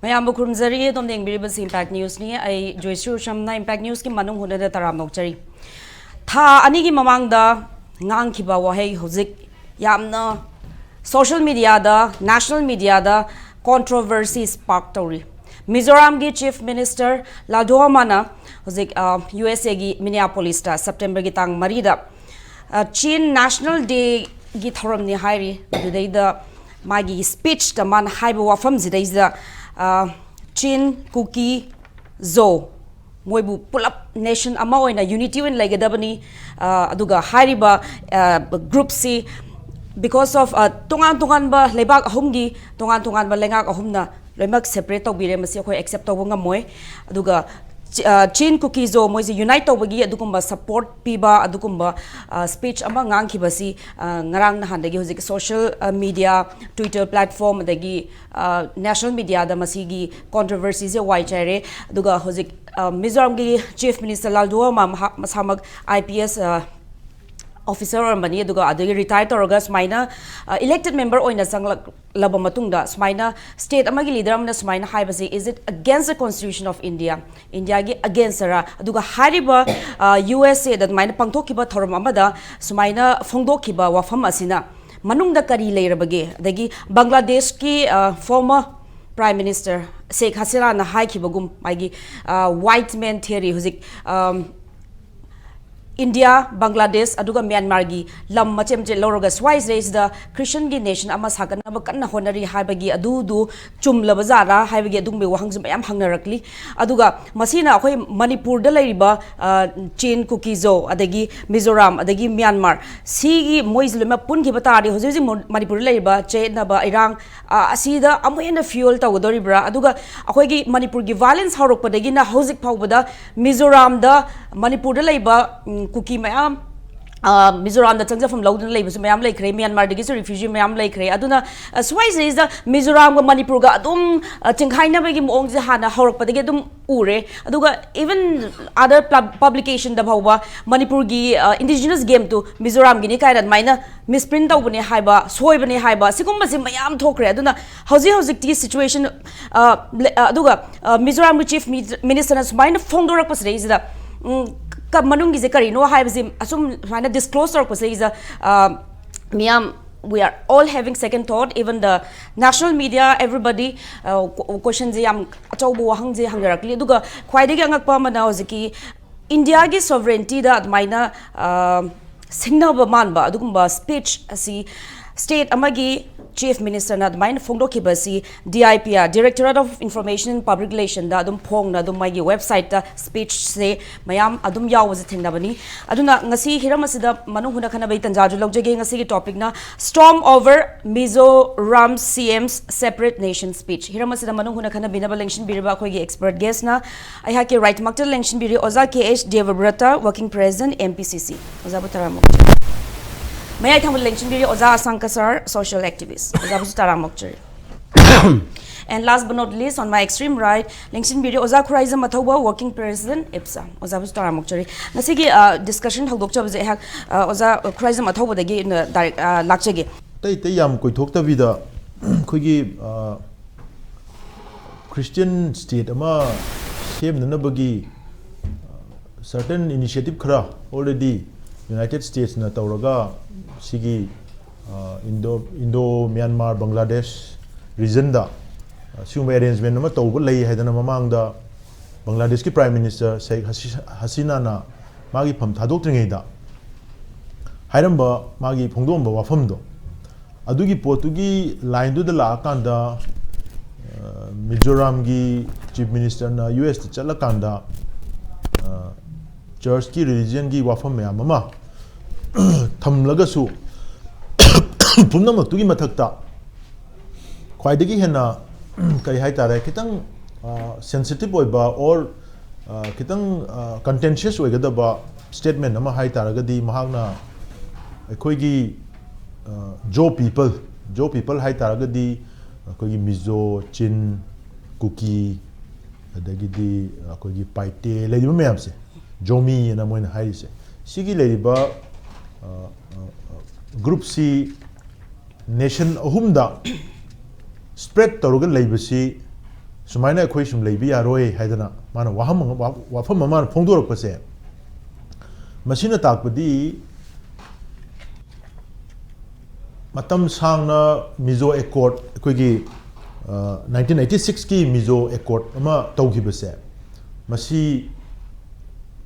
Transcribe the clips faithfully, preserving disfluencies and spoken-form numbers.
ꯃꯌꯥꯝꯕꯨ ꯈꯨꯔꯨꯝꯖꯔꯤ꯫ ꯑꯗꯣꯝꯅ ꯌꯦꯡꯕꯤꯔꯤꯕꯁꯤ Impact Newsꯅꯤ꯫ ꯑꯩ ꯖꯣꯏꯁ꯭ꯔꯤ ꯎꯁꯝꯅ Impact Newsꯀꯤ ꯃꯅꯨꯡ ꯍꯨꯠꯅꯗ ꯇꯔꯥꯝꯅ ꯑꯣꯛꯆꯔꯤ꯫ ꯊꯥ ꯑꯅꯤꯒꯤ ꯃꯃꯥꯡꯗ ꯉꯥꯡꯈꯤꯕ ꯋꯥꯍꯩ ꯍꯧꯖꯤꯛ ꯌꯥꯝꯅ social mediaꯗ, national mediaꯗ controversy spark ꯇꯧꯔꯤ꯫ ꯃꯤꯖꯣꯔꯥꯝꯒꯤ Chief Minister ꯂꯥꯜꯗꯨꯍꯣꯃꯥꯅ ꯍꯧꯖꯤꯛ, ꯑ, USAꯒꯤ Minneapolisꯇ Septemberꯒꯤ ꯇꯥꯡ ꯃꯔꯤꯗ, ꯑ, Chin National Dayꯒꯤ ꯊꯧꯔꯝꯅꯤ ꯍꯥꯏꯔꯤ꯫ ꯑꯗꯨꯗꯩꯗ ꯃꯥꯒꯤ speechꯇ ꯃꯥꯅ ꯍꯥꯏꯕ ꯋꯥꯐꯝꯁꯤꯗꯩꯁꯤꯗ, ꯑ, ꯆꯤꯟ, ꯀꯨꯀꯤ, ꯖꯣ, ꯃꯣꯏꯕꯨ ꯄꯨꯂꯞ nation ꯑꯃ ꯑꯣꯏꯅ unity ꯑꯣꯏꯅ ꯂꯩꯒꯗꯕꯅꯤ꯫ ꯑ, ꯑꯗꯨꯒ ꯍꯥꯏꯔꯤꯕ, ꯑ, groupꯁꯤ because of, ꯑ, ꯇꯣꯉꯥꯟ ꯇꯣꯉꯥꯟꯕ ꯂꯩꯕꯥꯛ ꯑꯍꯨꯝꯒꯤ ꯇꯣꯉꯥꯟ ꯇꯣꯉꯥꯟꯕ ꯂꯩꯉꯥꯛ ꯑꯍꯨꯝꯅ ꯂꯣꯏꯅꯃꯛ separate ꯇꯧꯕꯤꯔꯦ, ꯃꯁꯤ ꯑꯩꯈꯣꯏ accept ꯇꯧꯕ ꯉꯝꯃꯣꯏ꯫ ꯑꯗꯨꯒ ꯆꯤ-, ꯑ, ꯆꯤꯟ, ꯀꯨꯀꯤ, ꯖꯣ ꯃꯣꯏꯁꯦ unite ꯇꯧꯕꯒꯤ ꯑꯗꯨꯒꯨꯝꯕ support ꯄꯤꯕ ꯑꯗꯨꯒꯨꯝꯕ, ꯑ, speech ꯑꯃ ꯉꯥꯡꯈꯤꯕꯁꯤ, ꯑ, ꯉꯔꯥꯡ ꯅꯍꯥꯟꯗꯒꯤ ꯍꯧꯖꯤꯛ social, ꯑ, media, Twitter platform ꯑꯗꯒꯤ, ꯑ, national mediaꯗ ꯃꯁꯤꯒꯤ controversyꯁꯦ ꯋꯥꯏ ꯆꯥꯏꯔꯦ꯫ ꯑꯗꯨꯒ ꯍꯧꯖꯤꯛ, ꯑ, ꯃꯤꯖꯣꯔꯥꯝꯒꯤ Chief Minister ꯂꯥꯜꯗꯨꯍꯣꯃꯥ ꯃꯍꯥꯛ ꯃꯁꯥꯃꯛ IPS, ꯑ, officer ꯑꯣꯏꯔꯝꯕꯅꯤ, ꯑꯗꯨꯒ ꯑꯗꯨꯒꯤ retire ꯇꯧꯔꯒ ꯁꯨꯃꯥꯏꯅ, ꯑ, elected member ꯑꯣꯏꯅ ꯆꯪꯂꯛꯂꯕ ꯃꯇꯨꯡꯗ ꯁꯨꯃꯥꯏꯅ state ꯑꯃꯒꯤ leader ꯑꯃꯅ ꯁꯨꯃꯥꯏꯅ ꯍꯥꯏꯕꯁꯤ, is it against the constitution of India? ꯏꯟꯗꯤꯌꯥꯒꯤ against ꯔ? ꯑꯗꯨꯒ ꯍꯥꯏꯔꯤꯕ, ꯑ, USAꯗ ꯑꯗꯨꯃꯥꯏꯅ ꯄꯥꯡꯊꯣꯛꯈꯤꯕ ꯊꯧꯔꯝ ꯑꯃꯗ ꯁꯨꯃꯥꯏꯅ ꯐꯣꯡꯗꯣꯛꯈꯤꯕ ꯋꯥꯐꯝ ꯑꯁꯤꯅ ꯃꯅꯨꯡꯗ ꯀꯔꯤ ꯂꯩꯔꯕꯒꯦ? ꯑꯗꯒꯤ ꯕꯪꯒ꯭ꯂꯥꯗꯦꯁꯀꯤ, ꯑ, former Prime Minister ꯁꯦꯈ ꯍꯁꯤꯅꯥꯅ ꯍꯥꯏꯈꯤꯕꯒꯨꯝ, ꯃꯥꯒꯤ, ꯑ, white man theory ꯍꯧꯖꯤꯛ, ꯑꯝ, ꯏꯟꯗꯤꯌꯥ, ꯕꯪꯒ꯭ꯂꯥꯗꯦꯁ ꯑꯗꯨꯒ ꯃ꯭ꯌꯥꯟꯃꯥꯔꯒꯤ ꯂꯝ ꯃꯆꯦꯠ ꯃꯆꯦꯠ ꯂꯧꯔꯒ ꯁ꯭ꯋꯥꯏꯁꯤꯗꯩꯁꯤꯗ Christianꯒꯤ nation ꯑꯃ ꯁꯥꯒꯠꯅꯕ ꯀꯟꯅ ꯍꯣꯠꯅꯔꯤ ꯍꯥꯏꯕꯒꯤ ꯑꯗꯨꯗꯨ ꯆꯨꯝꯂꯕ ꯖꯥꯠꯔꯥ ꯍꯥꯏꯕꯒꯤ ꯑꯗꯨꯒꯨꯝꯕꯒꯤ ꯋꯥꯍꯪꯁꯨ ꯃꯌꯥꯝ ꯍꯪꯅꯔꯛꯂꯤ꯫ ꯑꯗꯨꯒ ꯃꯁꯤꯅ ꯑꯩꯈꯣꯏ ꯃꯅꯤꯄꯨꯔꯗ ꯂꯩꯔꯤꯕ, ꯑ, ꯆꯤꯟ, ꯀꯨꯀꯤ, ꯖꯣ, ꯑꯗꯒꯤ ꯃꯤꯖꯣꯔꯥꯝ, ꯑꯗꯒꯤ ꯃ꯭ꯌꯥꯟꯃꯥꯔ, ꯁꯤꯒꯤ ꯃꯣꯏꯁꯤ ꯂꯣꯏꯅꯃꯛ ꯄꯨꯟꯈꯤꯕ ꯇꯥꯔꯗꯤ ꯍꯧꯖꯤꯛ ꯍꯧꯖꯤꯛ ꯃꯣ-, ꯃꯅꯤꯄꯨꯔꯗ ꯂꯩꯔꯤꯕ ꯆꯌꯦꯠꯅꯕ ꯏꯔꯥꯡ, ꯑ, ꯑꯁꯤꯗ ꯑꯃꯨꯛ ꯍꯦꯟꯅ fuel ꯇꯧꯒꯗꯧꯔꯤꯕ꯭ꯔꯥ? ꯑꯗꯨꯒ ꯑꯩꯈꯣꯏꯒꯤ ꯃꯅꯤꯄꯨꯔꯒꯤ violence ꯍꯧꯔꯛꯄꯗꯒꯤꯅ ꯍꯧꯖꯤꯛ ꯐꯥꯎꯕꯗ ꯃꯤꯖꯣꯔꯥꯝꯗ, ꯃꯅꯤꯄꯨꯔꯗ ꯂꯩꯕ, ꯎꯝ, ꯀꯨꯀꯤ ꯃꯌꯥꯝ, ꯑ, ꯃꯤꯖꯣꯔꯥꯝꯗ ꯆꯪꯖꯐꯝ ꯂꯧꯗꯨꯅ ꯂꯩꯕꯁꯨ ꯃꯌꯥꯝ ꯂꯩꯈ꯭ꯔꯦ, ꯃ꯭ꯌꯥꯟꯃꯥꯔꯗꯒꯤꯁꯨ refugee ꯃꯌꯥꯝ ꯂꯩꯈ꯭ꯔꯦ꯫ ꯑꯗꯨꯅ, ꯑ, ꯁ꯭ꯋꯥꯏꯁꯤꯗꯩꯁꯤꯗ ꯃꯤꯖꯣꯔꯥꯝꯒ ꯃꯅꯤꯄꯨꯔꯒ ꯑꯗꯨꯝ, ꯑ, ꯆꯤꯡꯈꯥꯏꯅꯕꯒꯤ ꯃꯑꯣꯡꯁꯦ ꯍꯥꯟꯅ ꯍꯧꯔꯛꯄꯗꯒꯤ ꯑꯗꯨꯝ ꯎꯔꯦ꯫ ꯑꯗꯨꯒ even other pub-, publicationꯗ ꯐꯥꯎꯕ ꯃꯅꯤꯄꯨꯔꯒꯤ, ꯑ, indigenous gameꯇꯨ ꯃꯤꯖꯣꯔꯥꯝꯒꯤꯅꯤ ꯀꯥꯏꯅ ꯑꯗꯨꯃꯥꯏꯅ misprint ꯇꯧꯕꯅꯦ ꯍꯥꯏꯕ, ꯁꯣꯏꯕꯅꯦ ꯍꯥꯏꯕ, ꯁꯤꯒꯨꯝꯕꯁꯦ ꯃꯌꯥꯝ ꯊꯣꯛꯈ꯭ꯔꯦ꯫ ꯑꯗꯨꯅ ꯍꯧꯖꯤꯛ ꯍꯧꯖꯤꯛꯇꯤ situation, ꯑ, ꯂꯦ-, ꯑ, ꯑꯗꯨꯒ, ꯑ, ꯃꯤꯖꯣꯔꯥꯝꯒꯤ Chief Ministerꯅ ꯁꯨꯃꯥꯏꯅ ꯐꯣꯡꯗꯣꯔꯛꯄꯁꯤꯗꯩꯁꯤꯗ, ꯎꯝ, ꯀ-, ꯃꯅꯨꯡꯒꯤꯁꯦ ꯀꯔꯤꯅꯣ ꯍꯥꯏꯕꯁꯤ ꯑꯁꯨꯝ ꯁꯨꯃꯥꯏꯅ disclose ꯇꯧꯔꯛꯄꯁꯤꯗꯩꯁꯤꯗ, ꯑ, ꯃꯤꯌꯥꯝ, we are all having second thought, even the national media, everybody, ꯑ, ꯀꯣ-, questionꯁꯦ ꯌꯥꯝ ꯑꯆꯧꯕ ꯋꯥꯍꯪꯁꯦ ꯍꯪꯅꯔꯛꯂꯤ꯫ ꯑꯗꯨꯒ ꯈ꯭ꯋꯥꯏꯗꯒꯤ ꯑꯉꯛꯄ ꯑꯃꯅ ꯍꯧꯖꯤꯛꯀꯤ ꯏꯟꯗꯤꯌꯥꯒꯤ sovereigntyꯗ ꯑꯗꯨꯃꯥꯏꯅ, ꯑ, ꯁꯤꯡꯅꯕ ꯃꯥꯟꯕ ꯑꯗꯨꯒꯨꯝꯕ speech ꯑꯁꯤ state ꯑꯃꯒꯤ Chief Ministerꯅ ꯑꯗꯨꯃꯥꯏꯅ ꯐꯣꯡꯗꯣꯛꯈꯤꯕ ꯑꯁꯤ D I P R, Directorate of Information and Public Relationꯗ ꯑꯗꯨꯝ ꯐꯣꯡꯅ ꯑꯗꯨꯝ ꯃꯥꯒꯤ websiteꯇ speechꯁꯦ ꯃꯌꯥꯝ ꯑꯗꯨꯝ ꯌꯥꯎꯕꯁꯦ ꯊꯦꯡꯅꯕꯅꯤ꯫ ꯑꯗꯨꯅ ꯉꯁꯤ ꯍꯤꯔꯝ ꯑꯁꯤꯗ ꯃꯅꯨꯡ ꯍꯨꯠꯅ ꯈꯟꯅꯕꯒꯤ ꯇꯥꯟꯖꯥꯁꯨ ꯂꯧꯖꯒꯦ꯫ ꯉꯁꯤꯒꯤ topicꯅ Storm over Mizoram C M's separate nation speech꯫ ꯍꯤꯔꯝ ꯑꯁꯤꯗ ꯃꯅꯨꯡ ꯍꯨꯠꯅ ꯈꯟꯅꯕꯤꯅꯕ ꯂꯦꯡꯁꯤꯟꯕꯤꯔꯤꯕ ꯑꯩꯈꯣꯏꯒꯤ expert guestꯅ ꯑꯩꯍꯥꯛꯀꯤ rightꯃꯛꯇ ꯂꯦꯡꯁꯤꯟꯕꯤꯔꯤ ꯑꯣꯖꯥ K H Debabrata, working president, M P C C꯫ ꯑꯣꯖꯥꯕꯨ ꯇꯔꯥꯃꯨꯛ꯫ ꯃꯌꯥꯏ ꯊꯪꯕꯗ ꯂꯦꯡꯁꯤꯟꯕꯤꯔꯤ ꯑꯣꯖꯥ ꯑꯁꯥꯡ ꯀꯁꯥꯔ, social activist꯫ ꯑꯣꯖꯥꯕꯨꯁꯨ ꯇꯔꯥꯃꯨꯛ ꯆꯔꯤ꯫ And last but not least, on my extreme right, ꯂꯦꯡꯁꯤꯟꯕꯤꯔꯤ ꯑꯣꯖꯥ ꯈꯨꯔꯥꯏꯖꯝ ꯑꯊꯧꯕ, working president, IPSA꯫ ꯑꯣꯖꯥꯕꯨꯁꯨ ꯇꯔꯥꯃꯨꯛ ꯆꯔꯤ꯫ ꯉꯁꯤꯒꯤ, ꯑ, discussion ꯍꯧꯗꯣꯛꯆꯕꯁꯦ ꯑꯩꯍꯥꯛ, ꯑ, ꯑꯣꯖꯥ ꯈꯨꯔꯥꯏꯖꯝ ꯑꯊꯧꯕꯗꯒꯤ, ꯑ, direct, ꯑ, ꯂꯥꯛꯆꯒꯦ꯫ ꯑꯇꯩ ꯑꯇꯩ ꯌꯥꯝ ꯀꯣꯏꯊꯣꯛꯇꯕꯤꯗ ꯑꯩꯈꯣꯏꯒꯤ, ꯑ, Christian state ꯑꯃ ꯁꯦꯝꯅꯅꯕꯒꯤ, ꯑ, certain initiative ꯈꯔ already United Statesꯅ ꯇꯧꯔꯒ ꯁꯤꯒꯤ, ꯑ, Indo, Indo Myanmar Bangladesh regionꯗ, ꯑ, ꯁꯤꯒꯨꯝꯕ arrangement ꯑꯃ ꯇꯧꯕ ꯂꯩ ꯍꯥꯏꯗꯅ ꯃꯃꯥꯡꯗ ꯕꯪꯒ꯭ꯂꯥꯗꯦꯁꯀꯤ Prime Minister Sheikh Hasi-, Hasinaꯅ ꯃꯥꯒꯤ ꯐꯝ ꯊꯥꯗꯣꯛꯇ꯭ꯔꯤꯉꯩꯗ ꯍꯥꯏꯔꯝꯕ, ꯃꯥꯒꯤ ꯐꯣꯡꯗꯣꯛꯑꯝꯕ ꯋꯥꯐꯝꯗꯣ, ꯑꯗꯨꯒꯤ ꯄꯣꯠꯇꯨꯒꯤ lineꯗꯨꯗ ꯂꯥꯛꯑꯀꯥꯟꯗ, ꯑ, ꯃꯤꯖꯣꯔꯥꯝꯒꯤ Chief Ministerꯅ U Sꯇ ꯆꯠꯂꯀꯥꯟꯗ, ꯑ, churchꯀꯤ, religionꯒꯤ ꯋꯥꯐꯝ ꯃꯌꯥꯝ ꯑꯃ ꯊꯝꯂꯒꯁꯨ, ꯄꯨꯝꯅꯃꯛꯇꯨꯒꯤ ꯃꯊꯛꯇ ꯈ꯭ꯋꯥꯏꯗꯒꯤ ꯍꯦꯟꯅ, ꯀꯔꯤ ꯍꯥꯏꯇꯥꯔꯦ, ꯈꯤꯇꯪ, ꯑ, sensitive ꯑꯣꯏꯕ or, ꯑ, ꯈꯤꯇꯪ, ꯑ, contentious ꯑꯣꯏꯒꯗꯕ ꯁ꯭ꯇꯦꯠꯃꯦꯟ ꯑꯃ ꯍꯥꯏ ꯇꯥꯔꯒꯗꯤ, ꯃꯍꯥꯛꯅ ꯑꯩꯈꯣꯏꯒꯤ ꯖꯣ ꯄꯤꯄꯜ, ꯖꯣ ꯄꯤꯄꯜ ꯍꯥꯏ ꯇꯥꯔꯒꯗꯤ ꯑꯩꯈꯣꯏꯒꯤ ꯃꯤꯖꯣ, ꯆꯤꯟ, ꯀꯨꯀꯤ, ꯑꯗꯒꯤꯗꯤ ꯑꯩꯈꯣꯏꯒꯤ ꯄꯥꯏꯇꯦ ꯂꯩꯔꯤꯕ ꯃꯌꯥꯝꯁꯦ, ꯖꯣꯃꯤ ꯑꯅ ꯃꯣꯏꯅ ꯍꯥꯏꯔꯤꯁꯦ, ꯁꯤꯒꯤ ꯂꯩꯔꯤꯕ ꯒ꯭ꯔꯨꯞꯁꯤ ꯅꯦꯁꯟ ꯑꯍꯨꯝꯗ ꯁ꯭ꯄ꯭ꯔꯦꯗ ꯇꯧꯔꯒ ꯂꯩꯕꯁꯤ ꯁꯨꯃꯥꯏꯅ ꯑꯩꯈꯣꯏ ꯁꯨꯝ ꯂꯩꯕ ꯌꯥꯔꯣꯏ ꯍꯥꯏꯗꯅ ꯃꯥꯅ ꯋꯥꯐꯝ ꯑꯃ ꯐꯣꯡꯗꯣꯔꯛꯄꯁꯦ, ꯃꯁꯤꯅ ꯇꯥꯛꯄꯗꯤ ꯃꯇꯝ ꯁꯥꯡꯅ ꯃꯤꯖꯣ ꯑꯦꯀꯣꯔꯗ, ꯑꯩꯈꯣꯏꯒꯤ ꯅꯥꯏꯟꯇꯤꯟ ꯑꯩꯠꯇꯤ ꯁꯤꯛꯁꯀꯤ ꯃꯤꯖꯣ ꯑꯦꯀꯣꯔꯗ ꯑꯃ ꯇꯧꯈꯤꯕꯁꯦ, ꯃꯁꯤ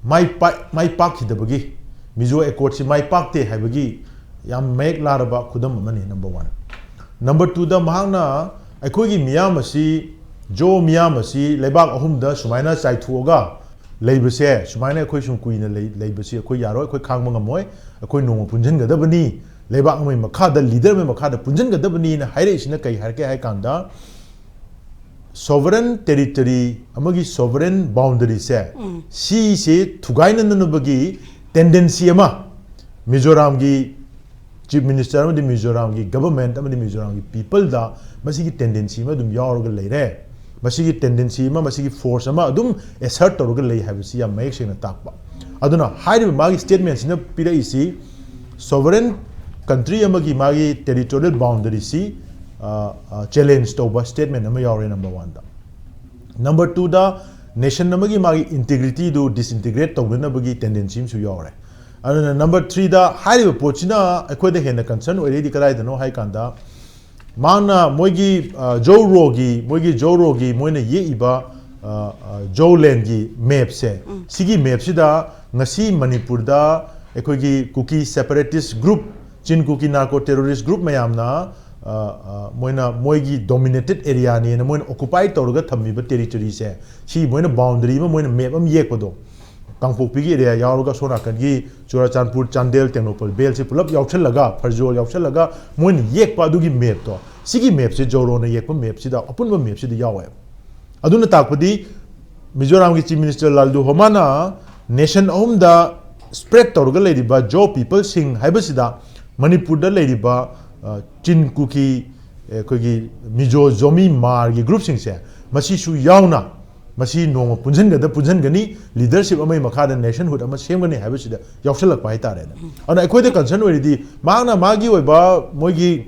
ꯃꯥꯏ ꯄꯥꯛ ꯃꯥꯏ ꯄꯥꯛꯈꯤꯗꯕꯒꯤ, ꯃꯤꯖꯣ ꯑꯦꯀꯣꯔꯗꯁꯤ ꯃꯥꯏ ꯄꯥꯛꯇꯦ ꯍꯥꯏꯕꯒꯤ ꯌꯥꯝ ꯃꯌꯦꯛ ꯂꯥꯔꯕ ꯈꯨꯗꯝ ꯑꯃꯅꯤ꯫ Number one. ꯅꯝꯕꯔ ꯇꯨꯗ ꯃꯍꯥꯛꯅ ꯑꯩꯈꯣꯏꯒꯤ ꯃꯤꯌꯥꯝ ꯑꯁꯤ, ꯖꯣ ꯃꯤꯌꯥꯝ ꯑꯁꯤ ꯂꯩꯕꯥꯛ ꯑꯍꯨꯝꯗ ꯁꯨꯃꯥꯏꯅ ꯆꯥꯏꯊꯣꯛꯑꯒ ꯂꯩꯕꯁꯦ, ꯁꯨꯃꯥꯏꯅ ꯑꯩꯈꯣꯏ ꯁꯨꯝ ꯀꯨꯏꯅ ꯂꯩ ꯂꯩꯕꯁꯤ ꯑꯩꯈꯣꯏ ꯌꯥꯔꯣꯏ, ꯑꯩꯈꯣꯏ ꯈꯥꯡꯕ ꯉꯝꯃꯣꯏ, ꯑꯩꯈꯣꯏ ꯅꯣꯡꯃ ꯄꯨꯟꯁꯤꯟꯒꯗꯕꯅꯤ, ꯂꯩꯕꯥꯛ ꯑꯃꯒꯤ ꯃꯈꯥꯗ, ꯂꯤꯗꯔ ꯑꯃꯒꯤ ꯃꯈꯥꯗ ꯄꯨꯟꯁꯤꯟꯒꯗꯕꯅꯤꯅ ꯍꯥꯏꯔꯛꯏꯁꯤꯅ ꯀꯩ ꯍꯥꯏꯔꯛꯀꯦ ꯍꯥꯏ ꯀꯥꯟꯗ, ꯁꯣꯚꯔꯦꯟ ꯇꯦꯔꯤꯇꯣꯔꯤ ꯑꯃꯒꯤ ꯁꯣꯚꯔꯦꯟ ꯕꯥꯎꯟꯗꯔꯤꯁꯦ, ꯁꯤꯁꯦ ꯊꯨꯒꯥꯏꯅꯅꯕꯒꯤ ꯇꯦꯟꯗꯦꯟꯁꯤ ꯑꯃ ꯃꯤꯖꯣꯔꯥꯝꯒꯤ ꯆꯤꯐ ꯃꯤꯅꯤꯁꯇꯔ ꯑꯃꯗꯤ ꯃꯤꯖꯣꯔꯥꯝꯒꯤ ꯒꯚꯔꯟꯃꯦꯟꯠ ꯑꯃꯗꯤ ꯃꯤꯖꯣꯔꯥꯝꯒꯤ ꯄꯤꯄꯜꯗ ꯃꯁꯤꯒꯤ ꯇꯦꯟꯗꯦꯟꯁꯤ ꯑꯃ ꯑꯗꯨꯝ ꯌꯥꯎꯔꯒ ꯂꯩꯔꯦ꯫ ꯃꯁꯤꯒꯤ ꯇꯦꯟꯗꯦꯟꯁꯤ ꯑꯃ, ꯃꯁꯤꯒꯤ ꯐꯣꯔꯁ ꯑꯃ ꯑꯗꯨꯝ ꯑꯦꯁꯔꯠ ꯇꯧꯔꯒ ꯂꯩ ꯍꯥꯏꯕꯁꯤ ꯌꯥꯝ ꯃꯌꯦꯛ ꯁꯦꯡꯅ ꯇꯥꯛꯄ꯫ ꯑꯗꯨꯅ ꯍꯥꯏꯔꯤꯕ ꯃꯥꯒꯤ ꯁ꯭ꯇꯦꯠꯃꯦꯟꯁꯤꯅ ꯄꯤꯔꯛꯏꯁꯤ ꯁꯣꯚꯔꯦꯟ ꯀꯟꯇ꯭ꯔꯤ ꯑꯃꯒꯤ ꯃꯥꯒꯤ ꯇꯦꯔꯤꯇꯣꯔꯤꯌꯦꯜ ꯕꯥꯎꯟꯗꯔꯤꯁꯤ ꯆꯦꯂꯦꯟꯖ ꯇꯧꯕ ꯁ꯭ꯇꯦꯠꯃꯦꯟ ꯑꯃ ꯌꯥꯎꯔꯦ, ꯅꯝꯕꯔ ꯋꯥꯟꯗ꯫ ꯅꯝꯕꯔ ꯇꯨꯗ ꯅꯦꯁꯟ ꯑꯃꯒꯤ ꯃꯥꯒꯤ ꯏꯟꯇꯤꯒ꯭ꯔꯤꯇꯤꯗꯨ ꯗꯤꯁꯏꯟꯇꯤꯒ꯭ꯔꯦꯠ ꯇꯧꯅꯅꯕꯒꯤ ꯇꯦꯟꯗꯦꯟꯁꯤ ꯑꯃꯁꯨ ꯌꯥꯎꯔꯦ꯫ ꯑꯗꯨꯅ ꯅꯝꯕꯔ ꯊ꯭ꯔꯤꯗ ꯍꯥꯏꯔꯤꯕ ꯄꯣꯠꯁꯤꯅ ꯑꯩꯈꯣꯏꯗ ꯍꯦꯟꯅ ꯀꯟꯁꯔꯟ ꯑꯣꯏꯔꯛꯏꯗꯤ ꯀꯗꯥꯏꯗꯅꯣ ꯍꯥꯏ ꯀꯥꯟꯗ, ꯃꯥꯅ ꯃꯣꯏꯒꯤ ꯖꯧꯔꯣꯒꯤ, ꯃꯣꯏꯒꯤ ꯖꯧꯔꯣꯒꯤ ꯃꯣꯏꯅ ꯌꯦꯛꯏꯕ ꯖꯧꯂꯦꯟꯒꯤ ꯃꯦꯞꯁꯦ, ꯁꯤꯒꯤ ꯃꯦꯞꯁꯤꯗ ꯉꯁꯤ ꯃꯅꯤꯄꯨꯔꯗ ꯑꯩꯈꯣꯏꯒꯤ ꯀꯨꯀꯤ ꯁꯦꯄꯔꯦꯇꯤꯁ ꯒ꯭ꯔꯨꯞ, ꯆꯤꯟ ꯀꯨꯀꯤ ꯅꯥꯔꯀꯣ ꯇꯦꯔꯣꯔꯤꯁ ꯒ꯭ꯔꯨꯞ ꯃꯌꯥꯝꯅ ꯃꯣꯏꯅ ꯃꯣꯏꯒꯤ ꯗꯣꯃꯤꯅꯦꯇꯦꯠ ꯑꯦꯔꯤꯌꯥꯅꯦꯅ ꯃꯣꯏꯅ ꯑꯣꯀꯨꯄꯥꯏ ꯇꯧꯔꯒ ꯊꯝꯃꯤꯕ ꯇꯦꯔꯤꯇꯣꯔꯤꯁꯦ, ꯁꯤ ꯃꯣꯏꯅ ꯕꯥꯎꯟꯗꯔꯤ ꯑꯃ, ꯃꯣꯏꯅ ꯃꯦꯞ ꯑꯃ ꯌꯦꯛꯄꯗꯣ, ꯀꯥꯡꯄꯣꯛꯄꯤꯒꯤ ꯑꯦꯔꯤꯌꯥ ꯌꯥꯎꯔꯒ ꯁꯣꯝ ꯅꯥꯀꯟꯒꯤ ꯆꯨꯔꯥꯆꯥꯟꯄꯨꯔ, ꯆꯥꯟꯗꯦꯜ, ꯇꯦꯡꯅꯧꯄꯜ ꯕꯦꯜꯁꯦ ꯄꯨꯂꯞ ꯌꯥꯎꯁꯜꯂꯒ, ꯐꯔꯖꯣꯜ ꯌꯥꯎꯁꯜꯂꯒ ꯃꯣꯏꯅ ꯌꯦꯛꯄ ꯑꯗꯨꯒꯤ ꯃꯦꯞꯇꯣ, ꯁꯤꯒꯤ ꯃꯦꯞꯁꯦ ꯖꯧꯔꯣꯅ ꯌꯦꯛꯄ ꯃꯦꯞꯁꯤꯗ, ꯑꯄꯨꯟꯕ ꯃꯦꯞꯁꯤꯗ ꯌꯥꯎꯋꯦꯕ꯫ ꯑꯗꯨꯅ ꯇꯥꯛꯄꯗꯤ ꯃꯤꯖꯣꯔꯥꯝꯒꯤ ꯆꯤꯐ ꯃꯤꯅꯤꯁꯇꯔ ꯂꯥꯜꯗꯨ ꯍꯣꯃꯥꯅ ꯅꯦꯁꯟ ꯑꯍꯨꯝꯗ ꯁ꯭ꯄ꯭ꯔꯦꯗ ꯇꯧꯔꯒ ꯂꯩꯔꯤꯕ ꯖꯣ ꯄꯤꯄꯜꯁꯤꯡ ꯍꯥꯏꯕꯁꯤꯗ ꯃꯅꯤꯄꯨꯔꯗ ꯂꯩꯔꯤꯕ, ꯑ, ꯆꯤꯟ ꯀꯨꯀꯤ, ꯑꯩꯈꯣꯏꯒꯤ ꯃꯤꯖꯣ ꯖꯣꯃꯤ ꯃꯥꯔꯒꯤ ꯒ꯭ꯔꯨꯞꯁꯤꯡꯁꯦ, ꯃꯁꯤꯁꯨ ꯌꯥꯎꯅ ꯃꯁꯤ ꯅꯣꯡꯃ ꯄꯨꯟꯁꯤꯟꯒꯗ ꯄꯨꯟꯁꯤꯟꯒꯅꯤ, ꯂꯤꯗꯔꯁꯤꯞ ꯑꯃꯒꯤ ꯃꯈꯥꯗ ꯅꯦꯁꯟꯍꯨꯗ ꯑꯃ ꯁꯦꯝꯒꯅꯤ ꯍꯥꯏꯕꯁꯤꯗ ꯌꯥꯎꯁꯜꯂꯛꯄ ꯍꯥꯏꯇꯥꯔꯦꯅꯦ꯫ ꯑꯗꯨꯅ ꯑꯩꯈꯣꯏꯗ ꯀꯟꯁꯔꯟ ꯑꯣꯏꯔꯤꯗꯤ ꯃꯍꯥꯛꯅ ꯃꯥꯒꯤ ꯑꯣꯏꯕ ꯃꯣꯏꯒꯤ,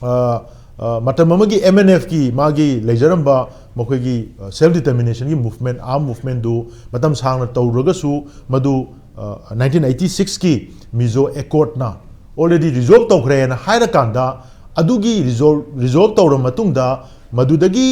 ꯑ, ꯑ, ꯃꯇꯝ ꯑꯃꯒꯤ ꯑꯦꯝ ꯑꯦꯟ ꯑꯦꯐꯀꯤ ꯃꯥꯒꯤ ꯂꯩꯖꯔꯝꯕ ꯃꯈꯣꯏꯒꯤ, ꯑ, ꯁꯦꯜꯐ ꯗꯤꯇꯔꯃꯤꯅꯦꯁꯟꯒꯤ ꯃꯨꯚꯃꯦꯟ, ꯑꯥꯔꯝ ꯃꯨꯚꯃꯦꯟꯗꯨ ꯃꯇꯝ ꯁꯥꯡꯅ ꯇꯧꯔꯒꯁꯨ ꯃꯗꯨ, ꯑ, ꯅꯥꯏꯟꯇꯤꯟ ꯑꯩꯠꯇꯤ ꯁꯤꯛꯁꯀꯤ ꯃꯤꯖꯣ ꯑꯦꯀꯣꯔꯗꯅ ꯑꯣꯜꯔꯦꯗꯤ ꯔꯤꯖꯣꯜꯕ ꯇꯧꯈ꯭ꯔꯦꯅ ꯍꯥꯏꯔꯀꯥꯟꯗ, ꯑꯗꯨꯒꯤ ꯔꯤꯖꯣꯜꯕ, ꯔꯤꯖꯣꯜꯕ ꯇꯧꯔꯕ ꯃꯇꯨꯡꯗ ꯃꯗꯨꯗꯒꯤ,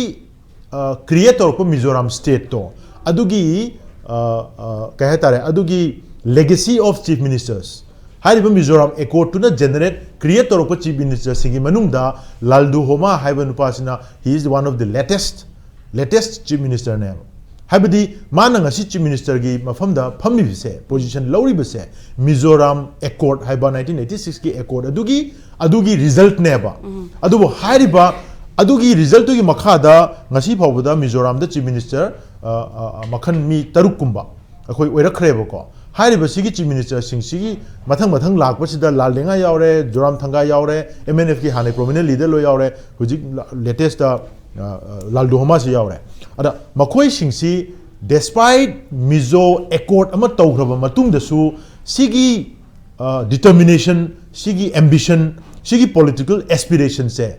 ꯑ, ꯀ꯭ꯔꯤꯌꯦꯠ ꯇꯧꯔꯛꯄ ꯃꯤꯖꯣꯔꯥꯝ ꯁ꯭ꯇꯦꯠꯇꯣ, ꯑꯗꯨꯒꯤ, ꯑ, ꯑ, ꯀꯩ ꯍꯥꯏꯇꯥꯔꯦ, ꯑꯗꯨꯒꯤ legacy of chief ministers, ꯍꯥꯏꯔꯤꯕ ꯃꯤꯖꯣꯔꯥꯝ ꯑꯦꯀꯣꯔꯗꯇꯨꯅ ꯖꯦꯅꯦꯔꯦꯠ, ꯀ꯭ꯔꯤꯌꯦꯠ ꯇꯧꯔꯛꯄ ꯆꯤꯐ ꯃꯤꯅꯤꯁꯇꯔꯁꯤꯡꯒꯤ ꯃꯅꯨꯡꯗ ꯂꯥꯜꯗꯨ ꯍꯣꯃꯥ ꯍꯥꯏꯕ ꯅꯨꯄꯥꯁꯤꯅ, he is one of the latest, latest chief ministerꯅꯦꯕ꯫ ꯍꯥꯏꯕꯗꯤ ꯃꯥꯅ ꯉꯁꯤ ꯆꯤꯐ ꯃꯤꯅꯤꯁꯇꯔꯒꯤ ꯃꯐꯝꯗ ꯐꯝꯂꯤꯕꯁꯦ, ꯄꯣꯖꯤꯁꯟ ꯂꯧꯔꯤꯕꯁꯦ, ꯃꯤꯖꯣꯔꯥꯝ ꯑꯦꯀꯣꯔꯗ ꯍꯥꯏꯕ ꯅꯥꯏꯟꯇꯤꯟ ꯑꯩꯠꯇꯤ ꯁꯤꯛꯁꯀꯤ ꯑꯦꯀꯣꯔꯗ ꯑꯗꯨꯒꯤ, ꯑꯗꯨꯒꯤ ꯔꯤꯖꯜꯠꯅꯦꯕ꯫ ꯑꯗꯨꯕꯨ ꯍꯥꯏꯔꯤꯕ ꯑꯗꯨꯒꯤ ꯔꯤꯖꯜꯠꯇꯨꯒꯤ ꯃꯈꯥꯗ ꯉꯁꯤ ꯐꯥꯎꯕꯗ ꯃꯤꯖꯣꯔꯥꯝꯗ ꯆꯤꯐ ꯃꯤꯅꯤꯁꯇꯔ, ꯑ, ꯑ, ꯑ, ꯃꯈꯜ ꯃꯤ ꯇꯔꯨꯛ ꯀꯨꯝꯕ ꯑꯩꯈꯣꯏ ꯑꯣꯏꯔꯛꯈ꯭ꯔꯦꯕꯀꯣ꯫ ꯍꯥꯏꯔꯤꯕꯁꯤꯒꯤ ꯆꯤꯐ ꯃꯤꯅꯤꯁꯇꯔꯁꯤꯡꯁꯤꯒꯤ ꯃꯊꯪ ꯃꯊꯪ ꯂꯥꯛꯄꯁꯤꯗ ꯂꯥꯜ ꯂꯦꯡꯉꯥ ꯌꯥꯎꯔꯦ, ꯖꯣꯔꯥꯝ ꯊꯪꯒꯥ ꯌꯥꯎꯔꯦ, ꯑꯦꯝ ꯑꯦꯟ ꯑꯦꯐꯀꯤ ꯍꯥꯟꯅ ꯄ꯭ꯔꯣꯃꯤꯅꯦꯟ ꯂꯤꯗꯔ ꯂꯣꯏ ꯌꯥꯎꯔꯦ, ꯍꯧꯖꯤꯛ ꯂꯦꯇꯦꯁꯇ, ꯑ, ꯑ, ꯂꯥꯜꯗꯨ ꯍꯣꯃꯥꯁꯤ ꯌꯥꯎꯔꯦ꯫ ꯑꯗ ꯃꯈꯣꯏꯁꯤꯡꯁꯤ despite ꯃꯤꯖꯣ ꯑꯦꯀꯣꯔꯗ ꯑꯃ ꯇꯧꯈ꯭ꯔꯕ ꯃꯇꯨꯡꯗꯁꯨ ꯁꯤꯒꯤ, ꯑ, ꯗꯤꯇꯔꯃꯤꯅꯦꯁꯟ, ꯁꯤꯒꯤ ꯑꯦꯝꯕꯤꯁꯟ, ꯁꯤꯒꯤ ꯄꯣꯂꯤꯇꯤꯀꯦꯜ ꯑꯦꯁꯄꯤꯔꯦꯁꯟꯁꯦ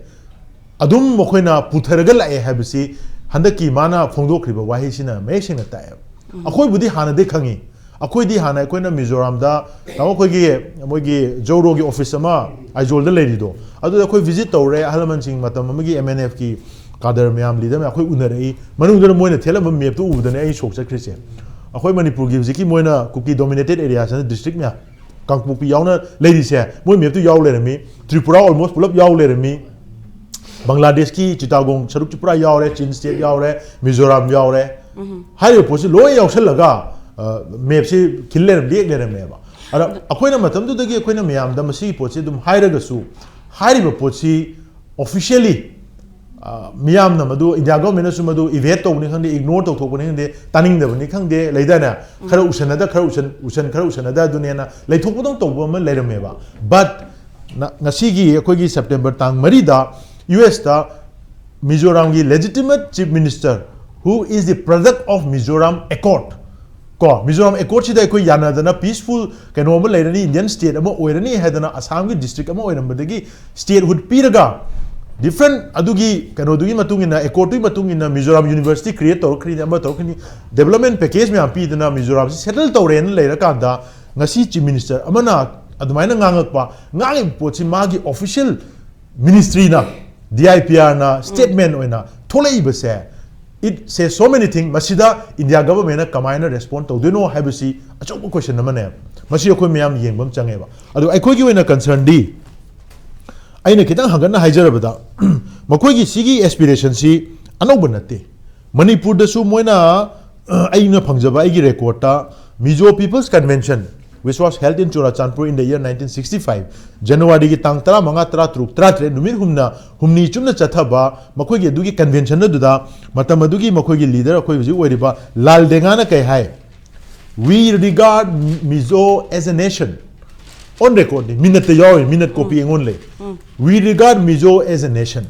ꯑꯗꯨꯝ ꯃꯈꯣꯏꯅ ꯄꯨꯊꯔꯒ ꯂꯥꯛꯑꯦ ꯍꯥꯏꯕꯁꯤ ꯍꯟꯗꯛꯀꯤ ꯃꯥꯅ ꯐꯣꯡꯗꯣꯛꯈ꯭ꯔꯤꯕ ꯋꯥꯍꯩꯁꯤꯅ ꯃꯌꯦꯛ ꯁꯦꯡꯅ ꯇꯥꯛꯑꯦꯕ꯫ ꯑꯩꯈꯣꯏꯕꯨꯗꯤ ꯍꯥꯟꯅꯗꯤ ꯈꯪꯉꯤ꯫ ꯑꯩꯈꯣꯏꯗꯤ ꯍꯥꯟꯅ ꯑꯩꯈꯣꯏꯅ ꯃꯤꯖꯣꯔꯥꯝꯗ, ꯇꯥꯃꯣ, ꯑꯩꯈꯣꯏꯒꯤ, ꯃꯣꯏꯒꯤ ꯖꯧꯔꯣꯒꯤ ꯑꯣꯐꯤꯁ ꯑꯃ ꯑꯥꯏꯖꯣꯜꯗ ꯂꯩꯔꯤꯗꯣ, ꯑꯗꯨꯗ ꯑꯩꯈꯣꯏ ꯚꯤꯖꯤꯠ ꯇꯧꯔꯦ꯫ ꯑꯍꯜ ꯂꯃꯟꯁꯤꯡ, ꯃꯇꯝ ꯑꯃꯒꯤ ꯑꯦꯝ ꯑꯦꯟ ꯑꯦꯐꯀꯤ ꯀꯥꯗꯔ ꯃꯌꯥꯝ, ꯂꯤꯗꯔ ꯃꯌꯥꯝ ꯑꯩꯈꯣꯏ ꯎꯅꯔꯛꯏ꯫ ꯃꯅꯨꯡꯗꯨꯗ ꯃꯣꯏꯅ ꯊꯦꯠꯂꯝꯕ ꯃꯦꯞꯇꯨ ꯎꯕꯗꯅꯦ ꯑꯩ ꯁꯣꯛ ꯆꯠꯈ꯭ꯔꯤꯁꯦ꯫ ꯑꯩꯈꯣꯏ ꯃꯅꯤꯄꯨꯔꯒꯤ ꯍꯧꯖꯤꯛꯀꯤ ꯃꯣꯏꯅ ꯀꯨꯀꯤ ꯗꯣꯃꯤꯅꯦꯇꯦꯠ ꯑꯦꯔꯤꯌꯥꯁꯤꯅ ꯗꯤꯁꯇ꯭ꯔꯤꯛ ꯃꯌꯥꯝ, ꯀꯥꯡꯄꯣꯛꯄꯤ ꯌꯥꯎꯅ ꯂꯩꯔꯤꯁꯦ, ꯃꯣꯏ ꯃꯦꯞꯇꯨ ꯌꯥꯎ ꯂꯩꯔꯝꯃꯤ꯫ ꯇ꯭ꯔꯤꯄꯨꯔꯥ ꯑꯣꯜꯃꯣꯁ ꯄꯨꯂꯞ ꯌꯥꯎ ꯂꯩꯔꯝꯃꯤ꯫ ꯕꯪꯒ꯭ꯂꯥꯗꯦꯁꯀꯤ ꯆꯤꯇꯥꯒꯣꯡ ꯁꯔꯨꯛꯁꯨ ꯄꯨꯔꯥ ꯌꯥꯎꯔꯦ, ꯆꯤꯟ ꯁ꯭ꯇꯦꯠ ꯌꯥꯎꯔꯦ, ꯃꯤꯖꯣꯔꯥꯝ ꯌꯥꯎꯔꯦ꯫ ꯍꯥꯏꯔꯤꯕ ꯄꯣꯠꯁꯤ ꯂꯣꯏ ꯌꯥꯎꯁꯜꯂꯒ, ꯑ, ꯃꯦꯞꯁꯤ ꯈꯤꯜ ꯂꯩꯔꯝ-, ꯂꯦꯛ ꯂꯩꯔꯝꯃꯦꯕ꯫ ꯑꯗ ꯑꯩꯈꯣꯏꯅ ꯃꯇꯝꯗꯨꯗꯒꯤ ꯑꯩꯈꯣꯏꯅ ꯃꯌꯥꯝꯗ ꯃꯁꯤꯒꯤ ꯄꯣꯠꯁꯤ ꯑꯗꯨꯝ ꯍꯥꯏꯔꯒꯁꯨ, ꯍꯥꯏꯔꯤꯕ ꯄꯣꯠꯁꯤ ꯑꯣꯐꯤꯁꯤꯌꯦꯜꯂꯤ ꯃꯤꯌꯥꯝꯅ ꯃꯗꯨ, ꯏꯟꯗꯤꯌꯥ ꯒꯣꯔꯃꯦꯟꯅꯁꯨ ꯃꯗꯨ ꯏꯚꯦꯠ ꯇꯧꯕꯅꯤ ꯈꯪꯗꯦ, ꯏꯒꯅꯣꯔ ꯇꯧꯊꯣꯛꯄꯅꯤ ꯈꯪꯗꯦ, ꯇꯥꯅꯤꯡꯗꯕꯅꯤ ꯈꯪꯗꯦ, ꯂꯩꯗꯥꯏꯅꯦ? ꯈꯔ ꯎꯁꯟꯅꯗ, ꯈꯔ ꯎꯁꯟ ꯎꯁꯟ ꯈꯔ ꯎꯁꯟꯅꯗ ꯑꯗꯨꯅꯦꯅ ꯂꯩꯊꯣꯛꯄꯗꯧ ꯇꯧꯕ ꯑꯃ ꯂꯩꯔꯝꯃꯦꯕ꯫ But ꯉꯁꯤꯒꯤ ꯑꯩꯈꯣꯏꯒꯤ ꯁꯦꯞꯇꯦꯝꯕꯔ ꯇꯥꯡ ꯃꯔꯤꯗ U ꯑꯦꯁꯇ ꯃꯤꯖꯣꯔꯥꯝꯒꯤ legitimate chief minister, who is the product of Mizoram Accord, ꯀꯣ, ꯃꯤꯖꯣꯔꯥꯝ ꯑꯦꯀꯣꯔꯗꯁꯤꯗ ꯑꯩꯈꯣꯏ ꯌꯥꯅꯗꯅ ꯄꯤꯁꯐꯨꯜ ꯀꯩꯅꯣ ꯑꯃ ꯂꯩꯔꯅꯤ, ꯏꯟꯗꯤꯌꯟ ꯁ꯭ꯇꯦꯠ ꯑꯃ ꯑꯣꯏꯔꯅꯤ ꯍꯥꯏꯗꯅ ꯑꯁꯥꯝꯒꯤ ꯗꯤꯁꯇ꯭ꯔꯤꯛ ꯑꯃ ꯑꯣꯏꯔꯝꯕꯗꯒꯤ ꯁ꯭ꯇꯦꯠꯍꯨꯗ ꯄꯤꯔꯒ, ꯗꯤꯐ꯭ꯔꯦꯟ ꯑꯗꯨꯒꯤ ꯀꯩꯅꯣꯗꯨꯒꯤ ꯃꯇꯨꯡ ꯏꯟꯅ, ꯑꯦꯀꯣꯔꯗꯇꯨꯒꯤ ꯃꯇꯨꯡ ꯏꯟꯅ ꯃꯤꯖꯣꯔꯥꯝ ꯌꯨꯅꯤꯚꯔꯁꯤꯇꯤ ꯀ꯭ꯔꯤꯌꯦꯠ ꯇꯧꯔꯛꯈ꯭ꯔꯤꯅꯤ, ꯑꯃ ꯇꯧꯔꯛꯈ꯭ꯔꯤꯅꯤ, ꯗꯦꯕꯂꯞꯃꯦꯟ ꯄꯦꯀꯦꯖ ꯃꯌꯥꯝ ꯄꯤꯗꯅ ꯃꯤꯖꯣꯔꯥꯝꯁꯤ ꯁꯦꯇꯜ ꯇꯧꯔꯦꯅ ꯂꯩꯔꯀꯥꯟꯗ, ꯉꯁꯤ ꯆꯤꯐ ꯃꯤꯅꯤꯁꯇꯔ ꯑꯃꯅ ꯑꯗꯨꯃꯥꯏꯅ ꯉꯥꯡꯉꯛꯄ, ꯉꯥꯡꯉꯤꯕ ꯄꯣꯠꯁꯤ ꯃꯥꯒꯤ official ꯃꯤꯅꯤꯁꯇ꯭ꯔꯤꯅ, D I P ꯑꯥꯔꯅ statement ꯑꯣꯏꯅ ꯊꯣꯛꯂꯛꯏꯕꯁꯦ, it says so many things꯫ ꯃꯁꯤꯗ ꯏꯟꯗꯤꯌꯥ ꯒꯚꯔꯟꯃꯦꯟꯅ ꯀꯃꯥꯏꯅ ꯔꯦꯁꯄꯣꯟ ꯇꯧꯗꯣꯏꯅꯣ ꯍꯥꯏꯕꯁꯤ ꯑꯆꯧꯕ ꯀꯣꯏꯁꯟ ꯑꯃꯅꯦꯕ꯫ ꯃꯁꯤ ꯑꯩꯈꯣꯏ ꯃꯌꯥꯝ ꯌꯦꯡꯕ ꯑꯃ ꯆꯪꯉꯦꯕ꯫ ꯑꯗꯣ ꯑꯩꯈꯣꯏꯒꯤ ꯑꯣꯏꯅ ꯀꯟꯁꯔꯟꯗꯤ, ꯑꯩꯅ ꯈꯤꯇꯪ ꯍꯪꯒꯠꯅ ꯍꯥꯏꯖꯔꯕꯗ, ꯃꯈꯣꯏꯒꯤ ꯁꯤꯒꯤ ꯑꯦꯁꯄꯤꯔꯦꯁꯟꯁꯤ ꯑꯅꯧꯕ ꯅꯠꯇꯦ꯫ ꯃꯅꯤꯄꯨꯔꯗꯁꯨ ꯃꯣꯏꯅ, ꯑꯩꯅ ꯐꯪꯖꯕ ꯑꯩꯒꯤ ꯔꯦꯀꯣꯔꯠꯇ, Mizo People's Convention, which was held in Churachandpur in the year nineteen sixty-five, ꯖꯅꯋꯥꯔꯤꯒꯤ ꯇꯥꯡ ꯇꯔꯥꯃꯉꯥ, ꯇꯔꯥꯇꯔꯨꯛ, ꯇꯔꯥꯇꯔꯦꯠ, ꯅꯨꯃꯤꯠ ꯍꯨꯝꯅ, ꯍꯨꯝꯅꯤ ꯆꯨꯞꯅ ꯆꯠꯊꯕ ꯃꯈꯣꯏꯒꯤ ꯑꯗꯨꯒꯤ ꯀꯟꯚꯦꯟꯁꯟ ꯑꯗꯨꯗ, ꯃꯇꯝ ꯑꯗꯨꯒꯤ ꯃꯈꯣꯏꯒꯤ ꯂꯤꯗꯔ ꯑꯩꯈꯣꯏ ꯍꯧꯖꯤꯛ ꯑꯣꯏꯔꯤꯕ ꯂꯥꯜ ꯗꯦꯡꯒꯥꯅ ꯀꯩ ꯍꯥꯏ? "We regard Mizo as a nation." On record ꯅꯤ, ꯃꯤꯅꯠꯇ ꯌꯥꯎꯔꯤ, ꯃꯤꯅꯠ ꯀꯣꯄꯤ ꯑꯩꯉꯣꯟꯗ ꯂꯩ꯫ "We regard Mizo as a nation."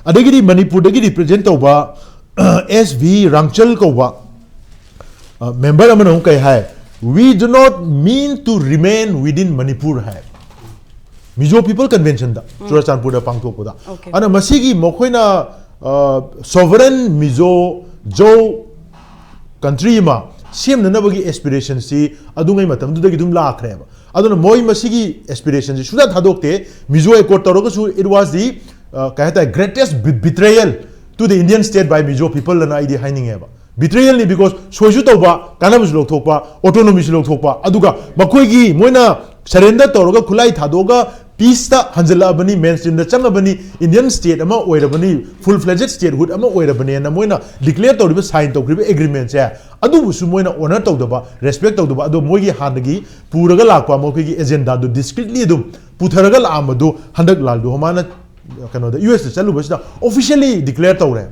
ꯑꯗꯒꯤꯗꯤ ꯃꯅꯤꯄꯨꯔꯗꯒꯤ ꯔꯤꯄ꯭ꯔꯖꯦꯟ ꯇꯧꯕ ꯑꯦꯁ ꯚꯤ ꯔꯥꯡꯆꯜ ꯀꯧꯕ ꯃꯦꯝꯕꯔ ꯑꯃꯅ ꯑꯃꯨꯛ ꯀꯩ ꯍꯥꯏ? "We do not mean to remain within Manipur" ꯍꯥꯏ꯫ ꯃꯤꯖꯣ ꯄꯤꯄꯜ ꯀꯟꯚꯦꯟꯁꯟꯗ, ꯆꯨꯔꯆꯥꯟꯄꯨꯔꯗ ꯄꯥꯡꯊꯣꯛꯄꯗ꯫ Okay. ꯑꯗꯨꯅ ꯃꯁꯤꯒꯤ ꯃꯈꯣꯏꯅ ꯁꯣꯚꯔꯟ ꯃꯤꯖꯣ ꯖꯧ ꯀꯟꯇ꯭ꯔꯤ ꯑꯃ ꯁꯦꯝꯅꯅꯕꯒꯤ ꯑꯦꯁꯄꯤꯔꯦꯁꯟꯁꯤ ꯑꯗꯨꯉꯩ ꯃꯇꯝꯗꯨꯗꯒꯤ ꯑꯗꯨꯝ ꯂꯥꯛꯈ꯭ꯔꯦꯕ꯫ ꯑꯗꯨꯅ ꯃꯣꯏ ꯃꯁꯤꯒꯤ ꯑꯦꯁꯄꯤꯔꯦꯁꯟꯁꯤ ꯁꯨꯡꯊꯥ ꯊꯥꯗꯣꯛꯇꯦ꯫ ꯃꯤꯖꯣ ꯑꯦꯀꯣꯔꯗ ꯇꯧꯔꯒꯁꯨ, it was the, ꯑ, ꯀꯩ ꯍꯥꯏꯇꯥꯔꯦ, greatest betrayal to the Indian state by Mizo people ꯑꯅ ꯑꯩꯗꯤ ꯍꯥꯏꯅꯤꯡꯉꯦꯕ꯫ ꯕꯤꯇ꯭ꯔꯦꯌꯦꯜꯅꯤ, because ꯁꯣꯏꯁꯨ ꯇꯧꯕ, ꯀꯥꯟꯅꯕꯁꯨ ꯂꯧꯊꯣꯛꯄ, ꯑꯣꯇꯣꯅꯣꯃꯤꯁꯨ ꯂꯧꯊꯣꯛꯄ, ꯑꯗꯨꯒ ꯃꯈꯣꯏꯒꯤ, ꯃꯣꯏꯅ ꯁꯔꯦꯟꯗꯔ ꯇꯧꯔꯒ, ꯈꯨꯠꯂꯥꯏ ꯊꯥꯗꯣꯛꯑꯒ ꯄꯤꯁꯇ ꯍꯟꯖꯜꯂꯛꯑꯕꯅꯤ, ꯃꯦꯟ ꯁ꯭ꯇ꯭ꯔꯤꯝꯗ ꯆꯪꯉꯕꯅꯤ, ꯏꯟꯗꯤꯌꯟ ꯁ꯭ꯇꯦꯠ ꯑꯃ ꯑꯣꯏꯔꯕꯅꯤ, ꯐꯨꯜ ꯐ꯭ꯂꯦꯖꯦꯗ ꯁ꯭ꯇꯦꯠꯍꯨꯗ ꯑꯃ ꯑꯣꯏꯔꯕꯅꯦꯅ ꯃꯣꯏꯅ ꯗꯤꯀ꯭ꯂꯦꯌꯔ ꯇꯧꯔꯤꯕ, ꯁꯥꯏꯟ ꯇꯧꯈ꯭ꯔꯤꯕ ꯑꯦꯒ꯭ꯔꯤꯃꯦꯟꯁꯦ, ꯑꯗꯨꯕꯨꯁꯨ ꯃꯣꯏꯅ ꯑꯣꯅꯔ ꯇꯧꯗꯕ, ꯔꯦꯁꯄꯦꯛ ꯇꯧꯗꯕ, ꯑꯗꯣ ꯃꯣꯏꯒꯤ ꯍꯥꯟꯅꯒꯤ ꯄꯨꯔꯒ ꯂꯥꯛꯄ ꯃꯈꯣꯏꯒꯤ ꯑꯦꯖꯦꯟꯗꯥꯗꯨ ꯗꯤꯁꯀ꯭ꯔꯤꯠꯂꯤ ꯑꯗꯨꯝ ꯄꯨꯊꯔꯒ ꯂꯥꯛꯑꯝꯕꯗꯨ ꯍꯟꯗꯛ ꯂꯥꯜ ꯗꯨꯍꯣꯃꯥꯅ ꯀꯩꯅꯣꯗ, ꯌꯨ ꯑꯦꯁꯇ ꯆꯠꯂꯨꯕꯁꯤꯗ officially declare ꯇꯧꯔꯦ꯫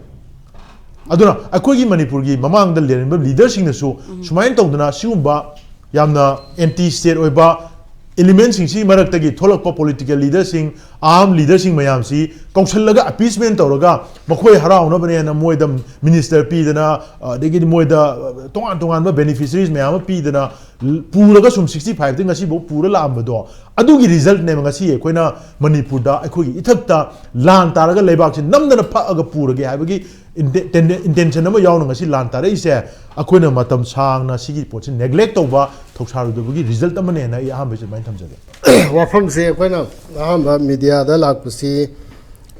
ꯑꯗꯨꯅ ꯑꯩꯈꯣꯏꯒꯤ ꯃꯅꯤꯄꯨꯔꯒꯤ ꯃꯃꯥꯡꯗ ꯂꯩꯔꯝꯕ ꯂꯤꯗꯔꯁꯤꯡꯅꯁꯨ ꯁꯨꯃꯥꯏꯅ ꯇꯧꯗꯅ ꯁꯤꯒꯨꯝꯕ ꯌꯥꯝꯅ anti state ꯑꯣꯏꯕ elementꯁꯤꯡꯁꯤ ꯃꯔꯛꯇꯒꯤ ꯊꯣꯛꯂꯛꯄ political leaderꯁꯤꯡ, armed leaderꯁꯤꯡ ꯃꯌꯥꯝꯁꯤ ꯀꯧꯁꯜꯂꯒ appeasement ꯇꯧꯔꯒ ꯃꯈꯣꯏ ꯍꯔꯥꯎꯅꯕꯅꯦꯅ ꯃꯣꯏꯗ minister ꯄꯤꯗꯅ, ꯑꯗꯒꯤꯗꯤ ꯃꯣꯏꯗ ꯇꯣꯉꯥꯟ ꯇꯣꯉꯥꯟꯕ beneficiaries ꯃꯌꯥꯝ ꯑꯃ ꯄꯤꯗꯅ ꯄꯨꯔꯒ ꯁꯨꯝ sixty fiveꯇ ꯉꯁꯤꯐꯥꯎ ꯄꯨꯔ ꯂꯥꯛꯑꯝꯕꯗꯣ, ꯑꯗꯨꯒꯤ resultꯅꯦꯕ ꯉꯁꯤ ꯑꯩꯈꯣꯏꯅ ꯃꯅꯤꯄꯨꯔꯗ ꯑꯩꯈꯣꯏꯒꯤ ꯏꯊꯛꯇ ꯂꯥꯟ ꯇꯥꯔꯒ ꯂꯩꯕꯥꯛꯁꯤ ꯅꯝꯗꯅ ꯐꯛꯑꯒ ꯄꯨꯔꯒꯦ ꯍꯥꯏꯕꯒꯤ ꯏꯟꯇꯦ-, ꯇꯦꯟꯗꯦ-, intention ꯑꯃ ꯌꯥꯎꯅ ꯉꯁꯤ ꯂꯥꯟ ꯇꯥꯔꯛꯏꯁꯦ꯫ ꯑꯩꯈꯣꯏꯅ ꯃꯇꯝ ꯁꯥꯡꯅ ꯁꯤꯒꯤ ꯄꯣꯠꯁꯤ neglect ꯇꯧꯕ, ꯊꯧꯁꯥꯔꯨꯗꯕꯒꯤ result ꯑꯃꯅꯦꯅ ꯑꯩ ꯑꯍꯥꯟꯕꯁꯦ ꯑꯗꯨꯃꯥꯏꯅ ꯊꯝꯖꯒꯦ꯫ ꯋꯥꯐꯝꯁꯦ ꯑꯩꯈꯣꯏꯅ ꯑꯍꯥꯟꯕ ꯃꯦꯗꯤꯌꯥꯗ ꯂꯥꯛꯄꯁꯤ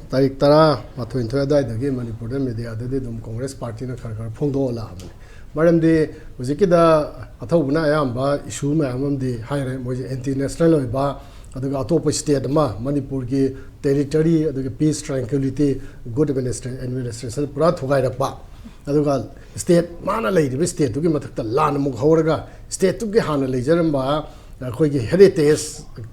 ꯇꯥꯔꯤꯛ ꯇꯔꯥ ꯃꯥꯊꯣꯏ ꯅꯤꯊꯣꯏ ꯑꯗꯨꯋꯥꯏꯗꯒꯤ ꯃꯅꯤꯄꯨꯔꯗ ꯃꯦꯗꯤꯌꯥꯗꯗꯤ ꯑꯗꯨꯝ ꯀꯣꯡꯒ꯭ꯔꯦꯁ ꯄꯥꯔꯇꯤꯅ ꯈꯔ ꯈꯔ ꯐꯣꯡꯗꯣꯛꯑ ꯂꯥꯛꯑꯕꯅꯤ꯫ ꯃꯔꯝꯗꯤ ꯍꯧꯖꯤꯛꯀꯤꯗ ꯑꯊꯧꯕꯅ ꯑꯌꯥꯝꯕ ꯏꯁꯨ ꯃꯌꯥꯝ ꯑꯃꯗꯤ ꯍꯥꯏꯔꯦ, ꯃꯣꯏꯁꯦ anti national ꯑꯣꯏꯕ, ꯑꯗꯨꯒ ꯑꯇꯣꯞꯄ state ꯑꯃ ꯃꯅꯤꯄꯨꯔꯒꯤ territory, ꯑꯗꯨꯒ peace, tranquility, good administra-, administration ꯄꯨꯔꯥ ꯊꯨꯒꯥꯏꯔꯛꯄ, ꯑꯗꯨꯒ state, ꯃꯥꯅ ꯂꯩꯔꯤꯕ stateꯇꯨꯒꯤ ꯃꯊꯛꯇ ꯂꯥꯟ ꯑꯃꯨꯛ ꯍꯧꯔꯒ stateꯇꯨꯒꯤ ꯍꯥꯟꯅ ꯂꯩꯖꯔꯝꯕ ꯑꯩꯈꯣꯏꯒꯤ heritage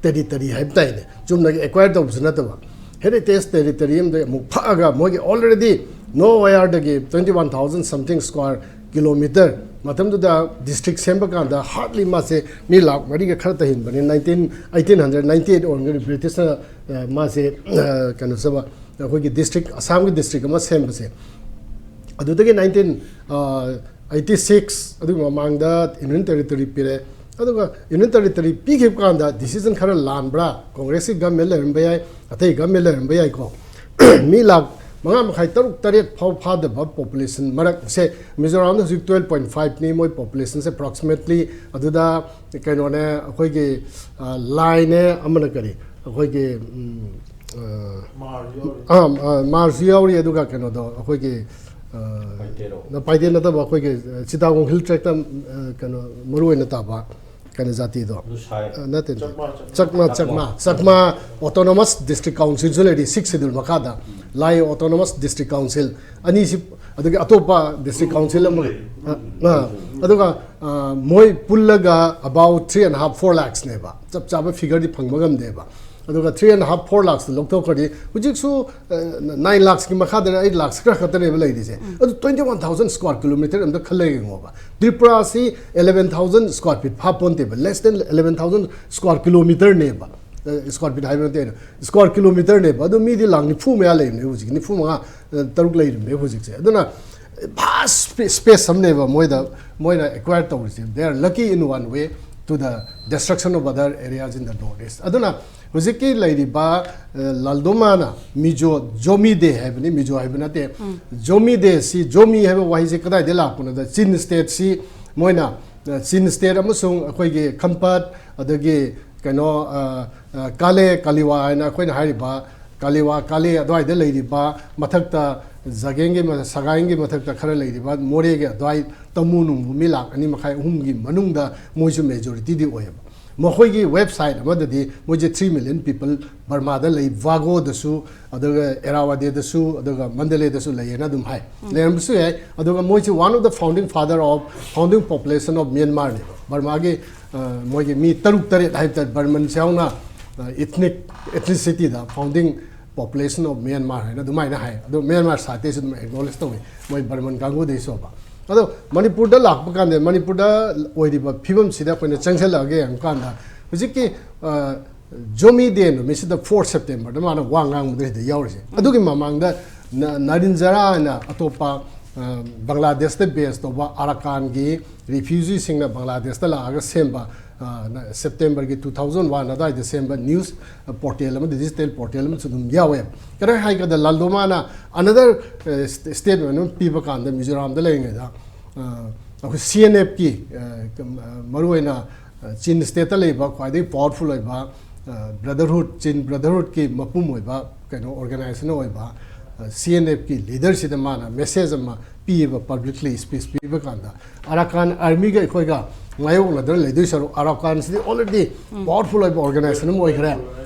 territory ꯍꯥꯏꯕ ꯇꯥꯏꯅꯦ, ꯆꯨꯝꯅꯒꯤ acquire ꯇꯧꯕꯁꯨ ꯅꯠꯇꯕ, heritage territory ꯑꯃꯗ ꯑꯃꯨꯛ ꯐꯛꯑꯒ ꯃꯣꯏꯒꯤ already ꯅꯣꯋꯦꯌꯔꯗꯒꯤ twenty one thousand something square kilometer, ꯃꯇꯝꯗꯨꯗ district ꯁꯦꯝꯕ ꯀꯥꯟꯗ hardly ꯃꯥꯁꯦ ꯃꯤ ꯂꯥꯛ ꯃꯔꯤꯒ ꯈꯔ ꯇꯥꯍꯦꯟꯕꯅꯤ꯫ Nineteen, eighteen hundred ninety eight ꯑꯣꯏꯔꯝꯒꯅꯤ ꯕ꯭ꯔꯤꯇꯤꯁꯅ, ꯑ, ꯃꯥꯁꯦ, ꯑ, ꯀꯩꯅꯣ ꯁꯦꯝꯕ, ꯑꯩꯈꯣꯏꯒꯤ district, ꯑꯁꯥꯝꯒꯤ district ꯑꯃ ꯁꯦꯝꯕꯁꯦ꯫ ꯑꯗꯨꯗꯒꯤ nineteen eighty six, ꯑꯗꯨꯒꯤ ꯃꯃꯥꯡꯗ Union Territory ꯄꯤꯔꯦ꯫ ꯑꯗꯨꯒ Union Territory ꯄꯤꯈꯤꯕ ꯀꯥꯟꯗ decision ꯈꯔ ꯂꯥꯟꯕ꯭ꯔꯥ, ꯀꯣꯡꯒ꯭ꯔꯦꯁꯀꯤ government ꯂꯩꯔꯝꯕ ꯌꯥꯏ, ꯑꯇꯩ government ꯂꯩꯔꯝꯕ ꯌꯥꯏꯀꯣ꯫ ꯃꯤ ꯂꯥꯛ ꯃꯉꯥ ꯃꯈꯥꯏ, ꯇꯔꯨꯛ, ꯇꯔꯦꯠ ꯐꯥꯎ ꯐꯥꯗꯕ population ꯃꯔꯛꯁꯦ, ꯃꯤꯖꯣꯔꯥꯝꯗ ꯍꯧꯖꯤꯛ twelve point five ꯅꯤ ꯃꯣꯏ populationꯁꯦ approximately꯫ ꯑꯗꯨꯗ ꯀꯩꯅꯣꯅꯦ, ꯑꯩꯈꯣꯏꯒꯤ, ꯑ, ꯂꯥꯏꯅꯦ, ꯑꯃꯅ ꯀꯔꯤ, ꯑꯩꯈꯣꯏꯒꯤ, ꯎꯝ, ꯑ, ꯃꯥꯔꯁꯨ ꯌꯥꯎꯔꯤ꯫ ꯑꯥ, ꯑ, ꯃꯥꯔꯁꯨ ꯌꯥꯎꯔꯤ, ꯑꯗꯨꯒ ꯀꯩꯅꯣꯗꯣ, ꯑꯩꯈꯣꯏꯒꯤ, ꯑ, ꯄꯥꯏꯇꯦꯔꯣ꯫ ꯅ-, ꯄꯥꯏꯇꯦ ꯅꯠꯇꯕ, ꯑꯩꯈꯣꯏꯒꯤ, ꯑ, ꯆꯤꯇꯥꯒꯣꯡ ꯍꯤꯜ ꯇ꯭ꯔꯦꯛꯇ, ꯑ, ꯀꯩꯅꯣ, ꯃꯔꯨ ꯑꯣꯏꯅ ꯇꯥꯕ ꯀꯩꯅꯣ ꯖꯥꯇꯤꯗꯣ꯫ ꯂꯨꯁꯥꯏ꯫ ꯑ, ꯅꯠꯇꯦ, ꯅꯠꯇꯦ꯫ ꯆꯛꯃꯥ, ꯆꯛꯃꯥ꯫ ꯆꯛꯃꯥ, ꯆꯛꯃꯥ, ꯆꯛꯃꯥ autonomous district councilꯁꯨ ꯂꯩꯔꯤ, sixth schedule ꯃꯈꯥꯗ꯫ ꯂꯥꯏ autonomous district council ꯑꯅꯤꯁꯤ, ꯑꯗꯨꯒ ꯑꯇꯣꯞꯄ district council ꯑꯃ, ꯑ, ꯑ, ꯑꯗꯨꯒ, ꯑ, ꯃꯣꯏ ꯄꯨꯜꯂꯒ about three and half, four lakhsꯅꯦꯕ꯫ ꯆꯞ ꯆꯥꯕ figureꯗꯤ ꯐꯪꯕ ꯉꯝꯗꯦꯕ꯫ ꯑꯗꯨꯒ three and half, four lakhs ꯂꯧꯊꯣꯛꯈ꯭ꯔꯗꯤ ꯍꯧꯖꯤꯛꯁꯨ nine lakhsꯀꯤ ꯃꯈꯥꯗ eight lakhs ꯈꯔ ꯈꯛꯇꯅꯦꯕ ꯂꯩꯔꯤꯁꯦ꯫ ꯑꯗꯨ twenty one thousand square kilometre ꯑꯝꯇ ꯈꯜꯂ ꯌꯦꯡꯉꯣꯕ꯫ ꯇ꯭ꯔꯤꯄꯨꯔꯥꯁꯤ eleven thousand square feet ꯐꯥꯄꯣꯟꯇꯦꯕ, less than eleven thousand square kilometreꯅꯦꯕ꯫ Square feet ꯍꯥꯏꯕ ꯅꯠꯇꯦ ꯑꯩꯅ, square kilometreꯅꯦꯕ꯫ ꯑꯗꯨ ꯃꯤꯗꯤ ꯂꯥꯛ ꯅꯤꯐꯨ ꯃꯌꯥ ꯂꯩꯕꯅꯦ ꯍꯧꯖꯤꯛ, ꯅꯤꯐꯨ ꯃꯉꯥ, ꯇꯔꯨꯛ ꯂꯩꯔꯤꯕꯅꯦ ꯍꯧꯖꯤꯛꯁꯦ꯫ ꯑꯗꯨꯅ vast space ꯑꯃꯅꯦꯕ ꯃꯣꯏꯗ, ꯃꯣꯏꯅ acquire ꯇꯧꯔꯤꯁꯦ꯫ They are lucky in one way to the destruction of other areas in the north east. ꯑꯗꯨꯅ ꯍꯧꯖꯤꯛꯀꯤ ꯂꯩꯔꯤꯕ ꯂꯥꯜꯗꯣꯃꯥꯅ ꯃꯤꯖꯣ, ꯖꯣꯃꯤ ꯗꯦ ꯍꯥꯏꯕꯅꯤ, ꯃꯤꯖꯣ ꯍꯥꯏꯕ ꯅꯠꯇꯦ꯫ ꯖꯣꯃꯤ ꯗꯦꯁꯤ, ꯖꯣꯃꯤ ꯍꯥꯏꯕ ꯋꯥꯍꯩꯁꯦ ꯀꯗꯥꯏꯗꯒꯤ ꯂꯥꯛꯄꯅꯣꯗ, ꯆꯤꯟ stateꯁꯤ ꯃꯣꯏꯅ, ꯆꯤꯟ state ꯑꯃꯁꯨꯡ ꯑꯩꯈꯣꯏꯒꯤ ꯈꯝꯄꯠ, ꯑꯗꯒꯤ ꯀꯩꯅꯣ, ꯀꯥꯂꯦ, ꯀꯥꯂꯤꯋꯥ ꯍꯥꯏꯅ ꯑꯩꯈꯣꯏꯅ ꯍꯥꯏꯔꯤꯕ ꯀꯥꯂꯤꯋꯥ, ꯀꯥꯂꯦ ꯑꯗꯨꯋꯥꯏꯗ ꯂꯩꯔꯤꯕ, ꯃꯊꯛꯇ ꯖꯒꯦꯡꯒꯤ ꯃ-, ꯁꯒꯥꯏꯡꯒꯤ ꯃꯊꯛꯇ ꯈꯔ ꯂꯩꯔꯤꯕ ꯃꯣꯔꯦꯒꯤ ꯑꯗꯨꯋꯥꯏ ꯇꯃꯨ ꯅꯨꯡꯕꯨ ꯃꯤ ꯂꯥꯛ ꯑꯅꯤ ꯃꯈꯥꯏ, ꯑꯍꯨꯝꯒꯤ ꯃꯅꯨꯡꯗ ꯃꯣꯏꯁꯨ majorityꯗꯤ ꯑꯣꯏꯌꯦꯕ꯫ ꯃꯈꯣꯏꯒꯤ website ꯑꯃꯗꯗꯤ ꯃꯣꯏꯁꯦ three million people ꯕꯔꯃꯥꯗ ꯂꯩ, ꯋꯥꯒꯣꯗꯁꯨ, ꯑꯗꯨꯒ ꯑꯦꯔꯥꯋꯥꯗꯦꯗꯁꯨ, ꯑꯗꯨꯒ ꯃꯟꯗꯂꯦꯗꯁꯨ ꯂꯩꯌꯦꯅ ꯑꯗꯨꯝ ꯍꯥꯏ꯫ ꯂꯩꯔꯝꯕꯁꯨ ꯌꯥꯏ꯫ ꯑꯗꯨꯒ ꯃꯣꯏꯁꯦ one of the founding father of founding population of Myanmarꯅꯦꯕ꯫ ꯕꯔꯃꯥꯒꯤ, ꯑ, ꯃꯣꯏꯒꯤ ꯃꯤ ꯇꯔꯨꯛ ꯇꯔꯦꯠ ꯍꯥꯏꯕ ꯇꯥꯔꯦ, ꯕꯔꯃꯟꯁ ꯌꯥꯎꯅ, ꯑ, ethnic, ethnicity the founding population of Myanmar ꯍꯥꯏꯅ ꯑꯗꯨꯃꯥꯏꯅ ꯍꯥꯏ꯫ ꯑꯗꯣ ꯃ꯭ꯌꯥꯟꯃꯥꯔ side ꯇꯩꯁꯨ ꯑꯗꯨꯝ acknowledge ꯇꯧꯏ, ꯃꯣꯏ ꯕꯔꯃꯟ ꯀꯥꯡꯕꯨꯗꯩꯁꯨ ꯑꯣꯏꯕ꯫ ꯑꯗꯣ ꯃꯅꯤꯄꯨꯔꯗ ꯂꯥꯛꯄ ꯀꯥꯟꯗ, ꯃꯅꯤꯄꯨꯔꯗ ꯑꯣꯏꯔꯤꯕ ꯐꯤꯕꯝꯁꯤꯗ ꯑꯩꯈꯣꯏꯅ ꯆꯪꯁꯤꯜꯂꯛꯑꯒ ꯌꯦꯡꯕ ꯀꯥꯟꯗ, ꯍꯧꯖꯤꯛꯀꯤ, ꯑ, ꯖꯣꯃꯤ ꯗꯦ ꯅꯨꯃꯤꯠꯁꯤꯗ, four September ꯗ ꯃꯥꯅ ꯋꯥ ꯉꯥꯡꯕꯗ ꯁꯤꯗ ꯌꯥꯎꯔꯤꯁꯦ꯫ ꯑꯗꯨꯒꯤ ꯃꯃꯥꯡꯗ ꯅ-, ꯅꯥꯔꯤꯟꯖꯔꯥ ꯍꯥꯏꯅ ꯑꯇꯣꯞꯄ, ꯑ, ꯕꯪꯒ꯭ꯂꯥꯗꯦꯁꯇ base ꯇꯧꯕ ꯑꯔꯥꯀꯥꯟꯒꯤ refugeeꯁꯤꯡꯅ ꯕꯪꯒ꯭ꯂꯥꯗꯦꯁꯇ ꯂꯥꯛꯑꯒ ꯁꯦꯝꯕ, ꯑ, ꯅ-, Septemberꯒꯤ two thousand one ꯑꯗꯨꯋꯥꯏꯗ ꯁꯦꯝꯕ news portal ꯑꯃ, digital portal ꯑꯃꯁꯨ ꯑꯗꯨꯝ ꯌꯥꯎꯋꯦ꯫ ꯀꯔꯤ ꯍꯥꯏꯒꯗ, ꯂꯥꯜꯗꯣꯃꯥꯅ another, ꯑ, st-, statement ꯑꯃ ꯄꯤꯕ ꯀꯥꯟꯗ, ꯃꯤꯖꯣꯔꯥꯝꯗ ꯂꯩꯔꯤꯉꯩꯗ, ꯑ, ꯑꯩꯈꯣꯏ CNFꯀꯤ, ꯑ, ꯀ-, ꯑ, ꯃꯔꯨꯑꯣꯏꯅ, ꯑ, ꯆꯤꯟ stateꯇ ꯂꯩꯕ ꯈ꯭ꯋꯥꯏꯗꯒꯤ powerful ꯑꯣꯏꯕ, ꯑ, brotherhood, ꯆꯤꯟ brotherhoodꯀꯤ ꯃꯄꯨꯝ ꯑꯣꯏꯕ ꯀꯩꯅꯣ organization ꯑꯣꯏꯕ, ꯑ, CNFꯀꯤ leaderꯁꯤꯗ ꯃꯥꯅ message ꯑꯃ ꯄꯤꯌꯦꯕ, publicly speech ꯄꯤꯕ ꯀꯥꯟꯗ, ꯑꯔꯥꯀꯥꯟ armyꯒ ꯑꯩꯈꯣꯏꯒ ꯃꯥꯌꯣꯛꯅꯗꯅ ꯂꯩꯗꯣꯏ ꯁꯔꯨꯛ, ꯑꯔꯥꯀꯥꯟꯁꯤꯗꯤ already powerful ꯑꯣꯏꯕ organization ꯑꯃ ꯑꯣꯏꯈ꯭ꯔꯦ꯫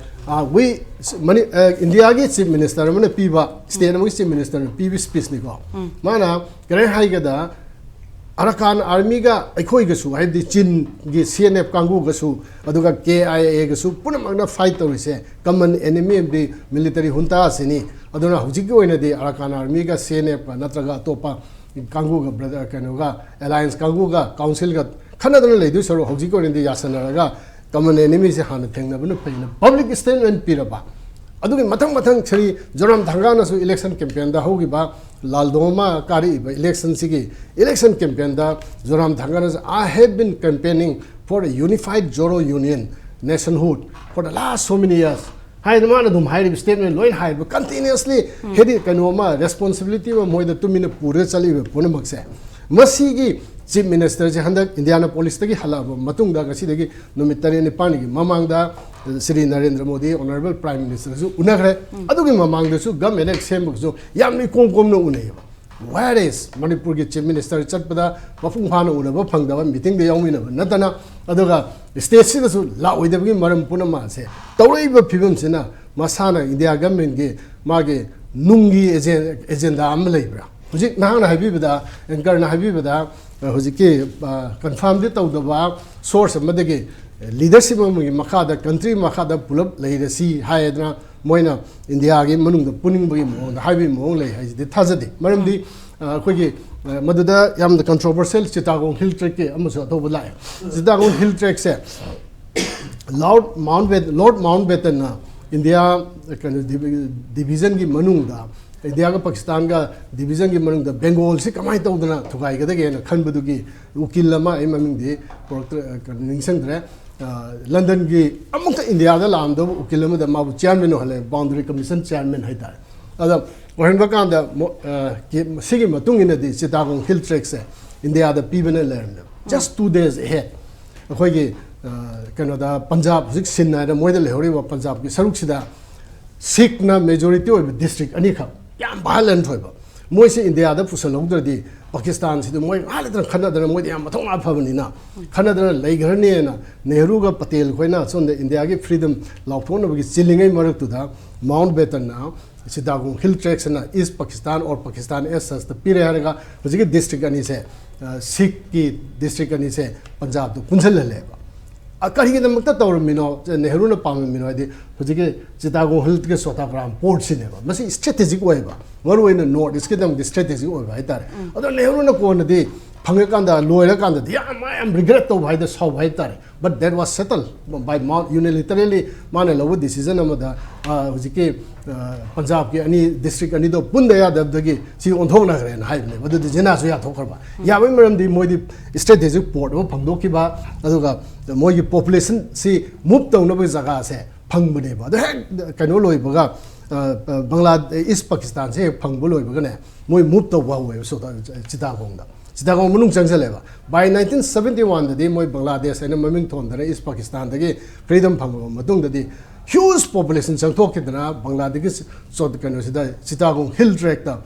ꯑ, we, ꯃꯅꯤ-, ꯑ, ꯏꯟꯗꯤꯌꯥꯒꯤ chief minister ꯑꯃꯅ ꯄꯤꯕ, state ꯑꯃꯒꯤ chief ministerꯅ ꯄꯤꯕ speechꯅꯤꯀꯣ꯫ ꯃꯥꯅ ꯀꯔꯤ ꯍꯥꯏꯒꯗ, ꯑꯔꯀꯥꯟ ꯑꯥꯔꯃꯤꯒ ꯑꯩꯈꯣꯏꯒꯁꯨ, ꯍꯥꯏꯕꯗꯤ ꯆꯤꯟꯒꯤ ꯁꯤ ꯑꯦꯟ ꯑꯦꯐ ꯀꯥꯡꯕꯨꯒꯁꯨ, ꯑꯗꯨꯒ ꯀꯦ ꯑꯥꯏ ꯑꯦꯒꯁꯨ ꯄꯨꯝꯅꯃꯛꯅ ꯐꯥꯏꯠ ꯇꯧꯔꯤꯁꯦ common enemy of the military junta ꯑꯁꯤꯅꯤ꯫ ꯑꯗꯨꯅ ꯍꯧꯖꯤꯛꯀꯤ ꯑꯣꯏꯅꯗꯤ ꯑꯔꯀꯥꯟ ꯑꯥꯔꯃꯤꯒ ꯁꯤ ꯑꯦꯟ ꯑꯦꯐꯀ ꯅꯠꯇ꯭ꯔꯒ ꯑꯇꯣꯞꯄ ꯀꯥꯡꯕꯨꯒ, ꯕ꯭ꯔꯗꯔ, ꯀꯩꯅꯣꯒ, ꯑꯦꯂꯥꯌꯟꯁ ꯀꯥꯡꯕꯨꯒ ꯀꯥꯎꯟꯁꯤꯜꯒ ꯈꯠꯅꯗꯅ ꯂꯩꯗꯣꯏ ꯁꯔꯨꯛ, ꯍꯧꯖꯤꯛꯀꯤ ꯑꯣꯏꯅꯗꯤ ꯌꯥꯁꯟꯅꯔꯒ common enemy ꯁꯦ ꯍꯥꯟꯅ ꯊꯦꯡꯅꯕꯅ ꯐꯩꯅ ꯄꯕ꯭ꯂꯤꯛ ꯁ꯭ꯇꯦꯠꯃꯦꯟ ꯄꯤꯔꯕ꯫ ꯑꯗꯨꯒꯤ ꯃꯊꯪ ꯃꯊꯪ ꯁ꯭ꯔꯤ ꯖꯣꯔꯥꯝ ꯊꯪꯒꯥꯅꯁꯨ ꯏꯂꯦꯛꯁꯟ ꯀꯦꯝꯄꯦꯟꯗ ꯍꯧꯈꯤꯕ ꯂꯥꯜꯗꯣꯡ ꯑꯃ ꯀꯥꯔꯛꯏꯕ ꯏꯂꯦꯛꯁꯟꯁꯤꯒꯤ election ꯀꯦꯝꯄꯦꯟꯗ ꯖꯣꯔꯥꯝ ꯊꯪꯒꯥꯅꯁꯨ, "I have been campaigning for a unified Zoro Union nationhood for the last so many years" ꯍꯥꯏꯅ ꯃꯥꯅ ꯑꯗꯨꯝ ꯍꯥꯏꯔꯤꯕ ꯁ꯭ꯇꯦꯠꯃꯦꯟ ꯂꯣꯏꯅ ꯍꯥꯏꯔꯤꯕ ꯀꯟꯇꯤꯅ꯭ꯌꯨꯁꯂꯤ꯫ ꯍꯥꯏꯗꯤ ꯀꯩꯅꯣ ꯑꯃ, ꯔꯦꯁꯄꯣꯟꯁꯤꯕꯤꯂꯤꯇꯤ ꯑꯃ ꯃꯣꯏꯗ ꯇꯨꯃꯤꯟꯅ ꯄꯨꯔꯒ ꯆꯠꯂꯤꯕ ꯄꯨꯝꯅꯃꯛꯁꯦ꯫ ꯃꯁꯤꯒꯤ ꯆꯤꯐ ꯃꯤꯅꯤꯁꯇꯔꯁꯦ ꯍꯟꯗꯛ ꯏꯟꯗꯤꯌꯥꯅꯥꯄꯣꯂꯤꯁꯇꯒꯤ ꯍꯜꯂꯛꯑꯕ ꯃꯇꯨꯡꯗ ꯉꯁꯤꯗꯒꯤ ꯅꯨꯃꯤꯠ ꯇꯔꯦꯠ ꯅꯤꯄꯥꯜꯅꯤꯒꯤ ꯃꯃꯥꯡꯗ ꯁ꯭ꯔꯤ ꯅꯔꯦꯟꯗ꯭ꯔ ꯃꯣꯗꯤ, ꯑꯣꯅꯔꯦꯕꯜ ꯄ꯭ꯔꯥꯏꯝ ꯃꯤꯅꯤꯁꯇꯔꯁꯨ ꯎꯅꯈ꯭ꯔꯦ꯫ ꯑꯗꯨꯒꯤ ꯃꯃꯥꯡꯗꯁꯨ ꯒꯃꯦꯟ ꯁꯦꯝꯕꯒꯁꯨ ꯌꯥꯝꯅ ꯏꯀꯣꯝ ꯀꯣꯝꯅ ꯎꯅꯩꯌꯦꯕ꯫ Where is ꯃꯅꯤꯄꯨꯔꯒꯤ ꯆꯤꯐ ꯃꯤꯅꯤꯁꯇꯔ ꯆꯠꯄꯗ ꯃꯄꯨꯡ ꯐꯥꯅ ꯎꯅꯕ ꯐꯪꯗꯕ, ꯃꯤꯇꯤꯡꯗ ꯌꯥꯎꯃꯤꯟꯅꯕ ꯅꯠꯇꯅ, ꯑꯗꯨꯒ ꯁ꯭ꯇꯦꯠꯁꯤꯗꯁꯨ ꯂꯥꯛꯑꯣꯏꯗꯕꯒꯤ ꯃꯔꯝ ꯄꯨꯝꯅꯃꯛꯁꯦ ꯇꯧꯔꯛꯏꯕ ꯐꯤꯕꯝꯁꯤꯅ ꯃꯁꯥꯅ ꯏꯟꯗꯤꯌꯥ ꯒꯃꯦꯟꯒꯤ ꯃꯥꯒꯤ ꯅꯨꯡꯒꯤ ꯑꯦꯖꯦꯟ-, ꯑꯦꯖꯦꯟꯗꯥ ꯑꯃ ꯂꯩꯕ꯭ꯔꯥ? ꯍꯧꯖꯤꯛ ꯅꯍꯥꯛꯅ ꯍꯥꯏꯕꯤꯕꯗ, ꯑꯦꯡꯀꯔꯅ ꯍꯥꯏꯕꯤꯕꯗ, ꯑ, ꯍꯧꯖꯤꯛꯀꯤ, ꯑ, ꯀꯟꯐꯥꯔꯝꯗꯤ ꯇꯧꯗꯕ ꯁꯣꯔꯁ ꯑꯃꯗꯒꯤ ꯂꯤꯗꯔꯁꯤꯞ ꯑꯃꯒꯤ ꯃꯈꯥꯗ, ꯀꯟꯇ꯭ꯔꯤ ꯃꯈꯥꯗ ꯄꯨꯂꯞ ꯂꯩꯔꯁꯤ ꯍꯥꯏꯗꯅ ꯃꯣꯏꯅ ꯏꯟꯗꯤꯌꯥꯒꯤ ꯃꯅꯨꯡꯗ ꯄꯨꯅꯤꯡꯕꯒꯤ ꯃꯑꯣꯡꯗ ꯍꯥꯏꯕꯒꯤ ꯃꯑꯣꯡ ꯂꯩ ꯍꯥꯏꯁꯤꯗꯤ ꯊꯥꯖꯗꯦ꯫ ꯃꯔꯝꯗꯤ, ꯑ, ꯑꯩꯈꯣꯏꯒꯤ, ꯑ, ꯃꯗꯨꯗ ꯌꯥꯝꯅ ꯀꯟꯇ꯭ꯔꯣꯚꯔꯁꯤꯌꯦꯜ ꯆꯤꯇꯥꯒꯣꯡ ꯍꯤꯜ ꯇ꯭ꯔꯦꯛꯀꯤ ꯑꯃꯁꯨ ꯑꯊꯧꯕ ꯂꯥꯛꯑꯦ꯫ ꯆꯤꯇꯥꯒꯣꯡ ꯍꯤꯜ ꯇ꯭ꯔꯦꯛꯁꯦ ꯂꯣꯔꯗ ꯃꯥꯎꯟꯕꯦ-, ꯂꯣꯔꯗ ꯃꯥꯎꯟꯕꯦꯇꯟꯅ ꯏꯟꯗꯤꯌꯥ, ꯀꯩꯅꯣ, ꯗꯤꯚꯤ-, ꯗꯤꯚꯤꯖꯟꯒꯤ ꯃꯅꯨꯡꯗ, ꯏꯟꯗꯤꯌꯥꯒ ꯄꯥꯀꯤꯁꯇꯥꯟꯒ ꯗꯤꯚꯤꯖꯟꯒꯤ ꯃꯅꯨꯡꯗ ꯕꯦꯡꯒꯣꯜꯁꯤ ꯀꯃꯥꯏꯅ ꯇꯧꯗꯅ ꯊꯨꯒꯥꯏꯒꯗꯒꯦꯅ ꯈꯟꯕꯗꯨꯒꯤ ꯎꯀꯤꯜ ꯑꯃ, ꯑꯩ ꯃꯃꯤꯡꯗꯤ ꯄꯨꯔꯛꯇ꯭ꯔꯦ, ꯑ, ꯀꯩꯅꯣ, ꯅꯤꯡꯁꯤꯡꯗ꯭ꯔꯦ, ꯑ, ꯂꯟꯗꯟꯒꯤ ꯑꯃꯨꯛꯇ ꯏꯟꯗꯤꯌꯥꯗ ꯂꯥꯛꯑꯝꯗꯕ ꯎꯀꯤꯜ ꯑꯃꯗ ꯃꯥꯕꯨ ꯆꯤꯌꯥꯔꯃꯦꯟ ꯑꯣꯏꯍꯜꯂꯦ, ꯕꯥꯎꯟꯗꯔꯤ ꯀꯃꯤꯁꯟ ꯆꯤꯌꯥꯔꯃꯦꯟ ꯍꯥꯏꯇꯥꯔꯦ꯫ ꯑꯗꯣ ꯑꯣꯏꯍꯟꯕ ꯀꯥꯟꯗ ꯃꯣ-, ꯑ, ꯀꯦ-, ꯁꯤꯒꯤ ꯃꯇꯨꯡ ꯏꯟꯅꯗꯤ ꯆꯤꯇꯥꯒꯣꯡ ꯍꯤꯜ ꯇ꯭ꯔꯦꯛꯁꯦ ꯏꯟꯗꯤꯌꯥꯗ ꯄꯤꯕꯅ ꯂꯩꯔꯝꯃꯦꯕ꯫ Just two days ahead ꯑꯩꯈꯣꯏꯒꯤ, ꯑ, ꯀꯩꯅꯣꯗ, ꯄꯟꯖꯥꯕ, ꯍꯧꯖꯤꯛ ꯁꯤꯟ ꯍꯥꯏꯅ ꯃꯣꯏꯗ ꯂꯩꯍꯧꯔꯤꯕ ꯄꯟꯖꯥꯕꯀꯤ ꯁꯔꯨꯛꯁꯤꯗ ꯁꯤꯈꯅ ꯃꯦꯖꯣꯔꯤꯇꯤ ꯑꯣꯏꯕ ꯗꯤꯁꯇ꯭ꯔꯤꯛ ꯑꯅꯤꯈꯛ ꯌꯥꯝ ꯚꯥꯏꯂꯦꯟꯠ ꯑꯣꯏꯕ, ꯃꯣꯏꯁꯦ ꯏꯟꯗꯤꯌꯥꯗ ꯄꯨꯁꯜꯍꯧꯗ꯭ꯔꯗꯤ ꯄꯥꯀꯤꯁꯇꯥꯟꯁꯤꯗ ꯃꯣꯏ ꯉꯥꯏꯍꯥꯛ ꯂꯩꯇꯅ ꯈꯠꯅꯗꯅ, ꯃꯣꯏꯗꯤ ꯌꯥꯝ ꯃꯊꯧꯅꯥ ꯐꯕꯅꯤꯅ ꯈꯠꯅꯗꯅ ꯂꯩꯈ꯭ꯔꯅꯤꯅ ꯅꯦꯍꯔꯨꯒ ꯄꯇꯦꯜ ꯈꯣꯏꯅ ꯁꯣꯝꯗ ꯏꯟꯗꯤꯌꯥꯒꯤ ꯐ꯭ꯔꯤꯗꯝ ꯂꯥꯎꯊꯣꯛꯅꯕꯒꯤ ꯆꯤꯜꯂꯤꯉꯩ ꯃꯔꯛꯇꯨꯗ ꯃꯥꯎꯟꯠ ꯕꯦꯇꯟꯅ ꯆꯤꯇꯥꯒꯣꯡ ꯍꯤꯜ ꯇ꯭ꯔꯦꯛꯁꯤꯅ ꯏꯁ ꯄꯥꯀꯤꯁꯇꯥꯟ ꯑꯣꯔ ꯄꯥꯀꯤꯁꯇꯥꯟ ꯑꯦꯁ ꯁꯁꯇ ꯄꯤꯔꯦ ꯍꯥꯏꯔꯒ ꯍꯧꯖꯤꯛꯀꯤ ꯗꯤꯁꯇ꯭ꯔꯤꯛ ꯑꯅꯤꯁꯦ, ꯁꯤꯈꯀꯤ ꯗꯤꯁꯇ꯭ꯔꯤꯛ ꯑꯅꯤꯁꯦ ꯄꯟꯖꯥꯕꯇ ꯄꯨꯟꯁꯤꯜꯍꯜꯂꯦꯕ꯫ ꯀꯔꯤꯒꯤꯗꯃꯛꯇ ꯇꯧꯔꯝꯃꯤꯅꯣ? ꯅꯦꯍꯔꯨꯅ ꯄꯥꯝꯂꯝꯃꯤꯅꯣ ꯍꯥꯏꯗꯤ ꯍꯧꯖꯤꯛꯀꯤ ꯆꯤꯇꯥꯒꯣꯡ ꯍꯤꯜꯒꯤ ꯆꯣꯇꯥꯒ꯭ꯔꯥꯝ ꯄꯣꯔꯠꯁꯤꯅꯦꯕ꯫ ꯃꯁꯤ ꯏꯁꯇ꯭ꯔꯦꯇꯦꯖꯤꯛ ꯑꯣꯏꯕ, ꯃꯔꯨꯑꯣꯏꯅ ꯅꯣꯔꯠ ꯏꯁꯀꯤꯗꯃꯛꯇ ꯏꯁꯇ꯭ꯔꯦꯇꯦꯖꯤꯛ ꯑꯣꯏꯕ ꯍꯥꯏꯇꯥꯔꯦ꯫ ꯑꯗꯣ ꯅꯦꯍꯔꯨꯅ ꯀꯣꯟꯅꯗꯤ ꯐꯪꯉꯀꯥꯟꯗ, ꯂꯣꯏꯔꯀꯥꯟꯗꯗꯤ ꯌꯥꯝ, ꯃꯥ ꯌꯥꯝ ꯔꯤꯒ꯭ꯔꯦꯠ ꯇꯧꯕ ꯍꯥꯏꯗ, ꯁꯥꯎꯕ ꯍꯥꯏꯇꯥꯔꯦ꯫ But that was settled by Mao unilaterally꯫ ꯃꯥꯅ ꯂꯧꯕ ꯗꯤꯁꯤꯖꯟ ꯑꯃꯗ, ꯑ, ꯍꯧꯖꯤꯛꯀꯤ, ꯑ, ꯄꯟꯖꯥꯕꯀꯤ ꯑꯅꯤ, ꯗꯤꯁꯇ꯭ꯔꯤꯛ ꯑꯅꯤꯗꯣ ꯄꯨꯟꯗ ꯌꯥꯗꯕꯗꯒꯤ ꯁꯤ ꯑꯣꯟꯊꯣꯛꯅꯈ꯭ꯔꯦꯅ ꯍꯥꯏꯕꯅꯦꯕ꯫ ꯑꯗꯨꯗꯤ ꯖꯤꯅꯥꯁꯨ ꯌꯥꯊꯣꯛꯈ꯭ꯔꯕ꯫ ꯌꯥꯕꯒꯤ ꯃꯔꯝꯗꯤ ꯃꯣꯏꯗꯤ ꯏꯁꯇ꯭ꯔꯦꯇꯦꯖꯤꯛ ꯄꯣꯔꯠ ꯑꯃ ꯐꯪꯗꯣꯛꯈꯤꯕ, ꯑꯗꯨꯒ ꯃꯣꯏꯒꯤ ꯄꯣꯄꯨꯂꯦꯁꯟꯁꯤ ꯃꯨꯚ ꯇꯧꯅꯕꯒꯤ ꯖꯒꯥꯁꯦ ꯐꯪꯕꯅꯦꯕ꯫ ꯑꯗꯣ ꯍꯦꯛ ꯀꯩꯅꯣ ꯂꯣꯏꯕꯒ, ꯑ, ꯑ, ꯕꯪꯒ꯭ꯂꯥ-, ꯏꯁ ꯄꯥꯀꯤꯁꯇꯥꯟꯁꯦ ꯍꯦꯛ ꯐꯪꯕ ꯂꯣꯏꯕꯒꯅꯦ, ꯃꯣꯏ ꯃꯨꯚ ꯇꯧꯕ ꯍꯧꯋꯦꯕ ꯁꯣꯗ-, ꯆꯤꯇꯥꯒꯣꯡꯗ꯫ ꯆꯤꯇꯥꯒꯣꯡ ꯃꯅꯨꯡ ꯆꯪꯁꯜꯂꯦꯕ꯫ By nineteen seventy one ꯗꯗꯤ ꯃꯣꯏ ꯕꯪꯒ꯭ꯂꯥꯗꯦꯁ ꯍꯥꯏꯅ ꯃꯃꯤꯡ ꯊꯣꯟꯗꯅ ꯏꯁ ꯄꯥꯀꯤꯁꯇꯥꯟꯗꯒꯤ ꯐ꯭ꯔꯤꯗꯝ ꯐꯪꯉꯕ ꯃꯇꯨꯡꯗꯗꯤ ꯍ꯭ꯌꯨꯖ ꯄꯣꯄꯨꯂꯦꯁꯟ ꯆꯪꯊꯣꯛꯈꯤꯗꯅ ꯕꯪꯒ꯭ꯂꯥꯗꯦꯁꯀꯤ ꯆꯣ-, ꯀꯩꯅꯣꯁꯤꯗ, ꯆꯤꯇꯥꯒꯣꯡ ꯍꯤꯜ ꯇ꯭ꯔꯦꯛꯇ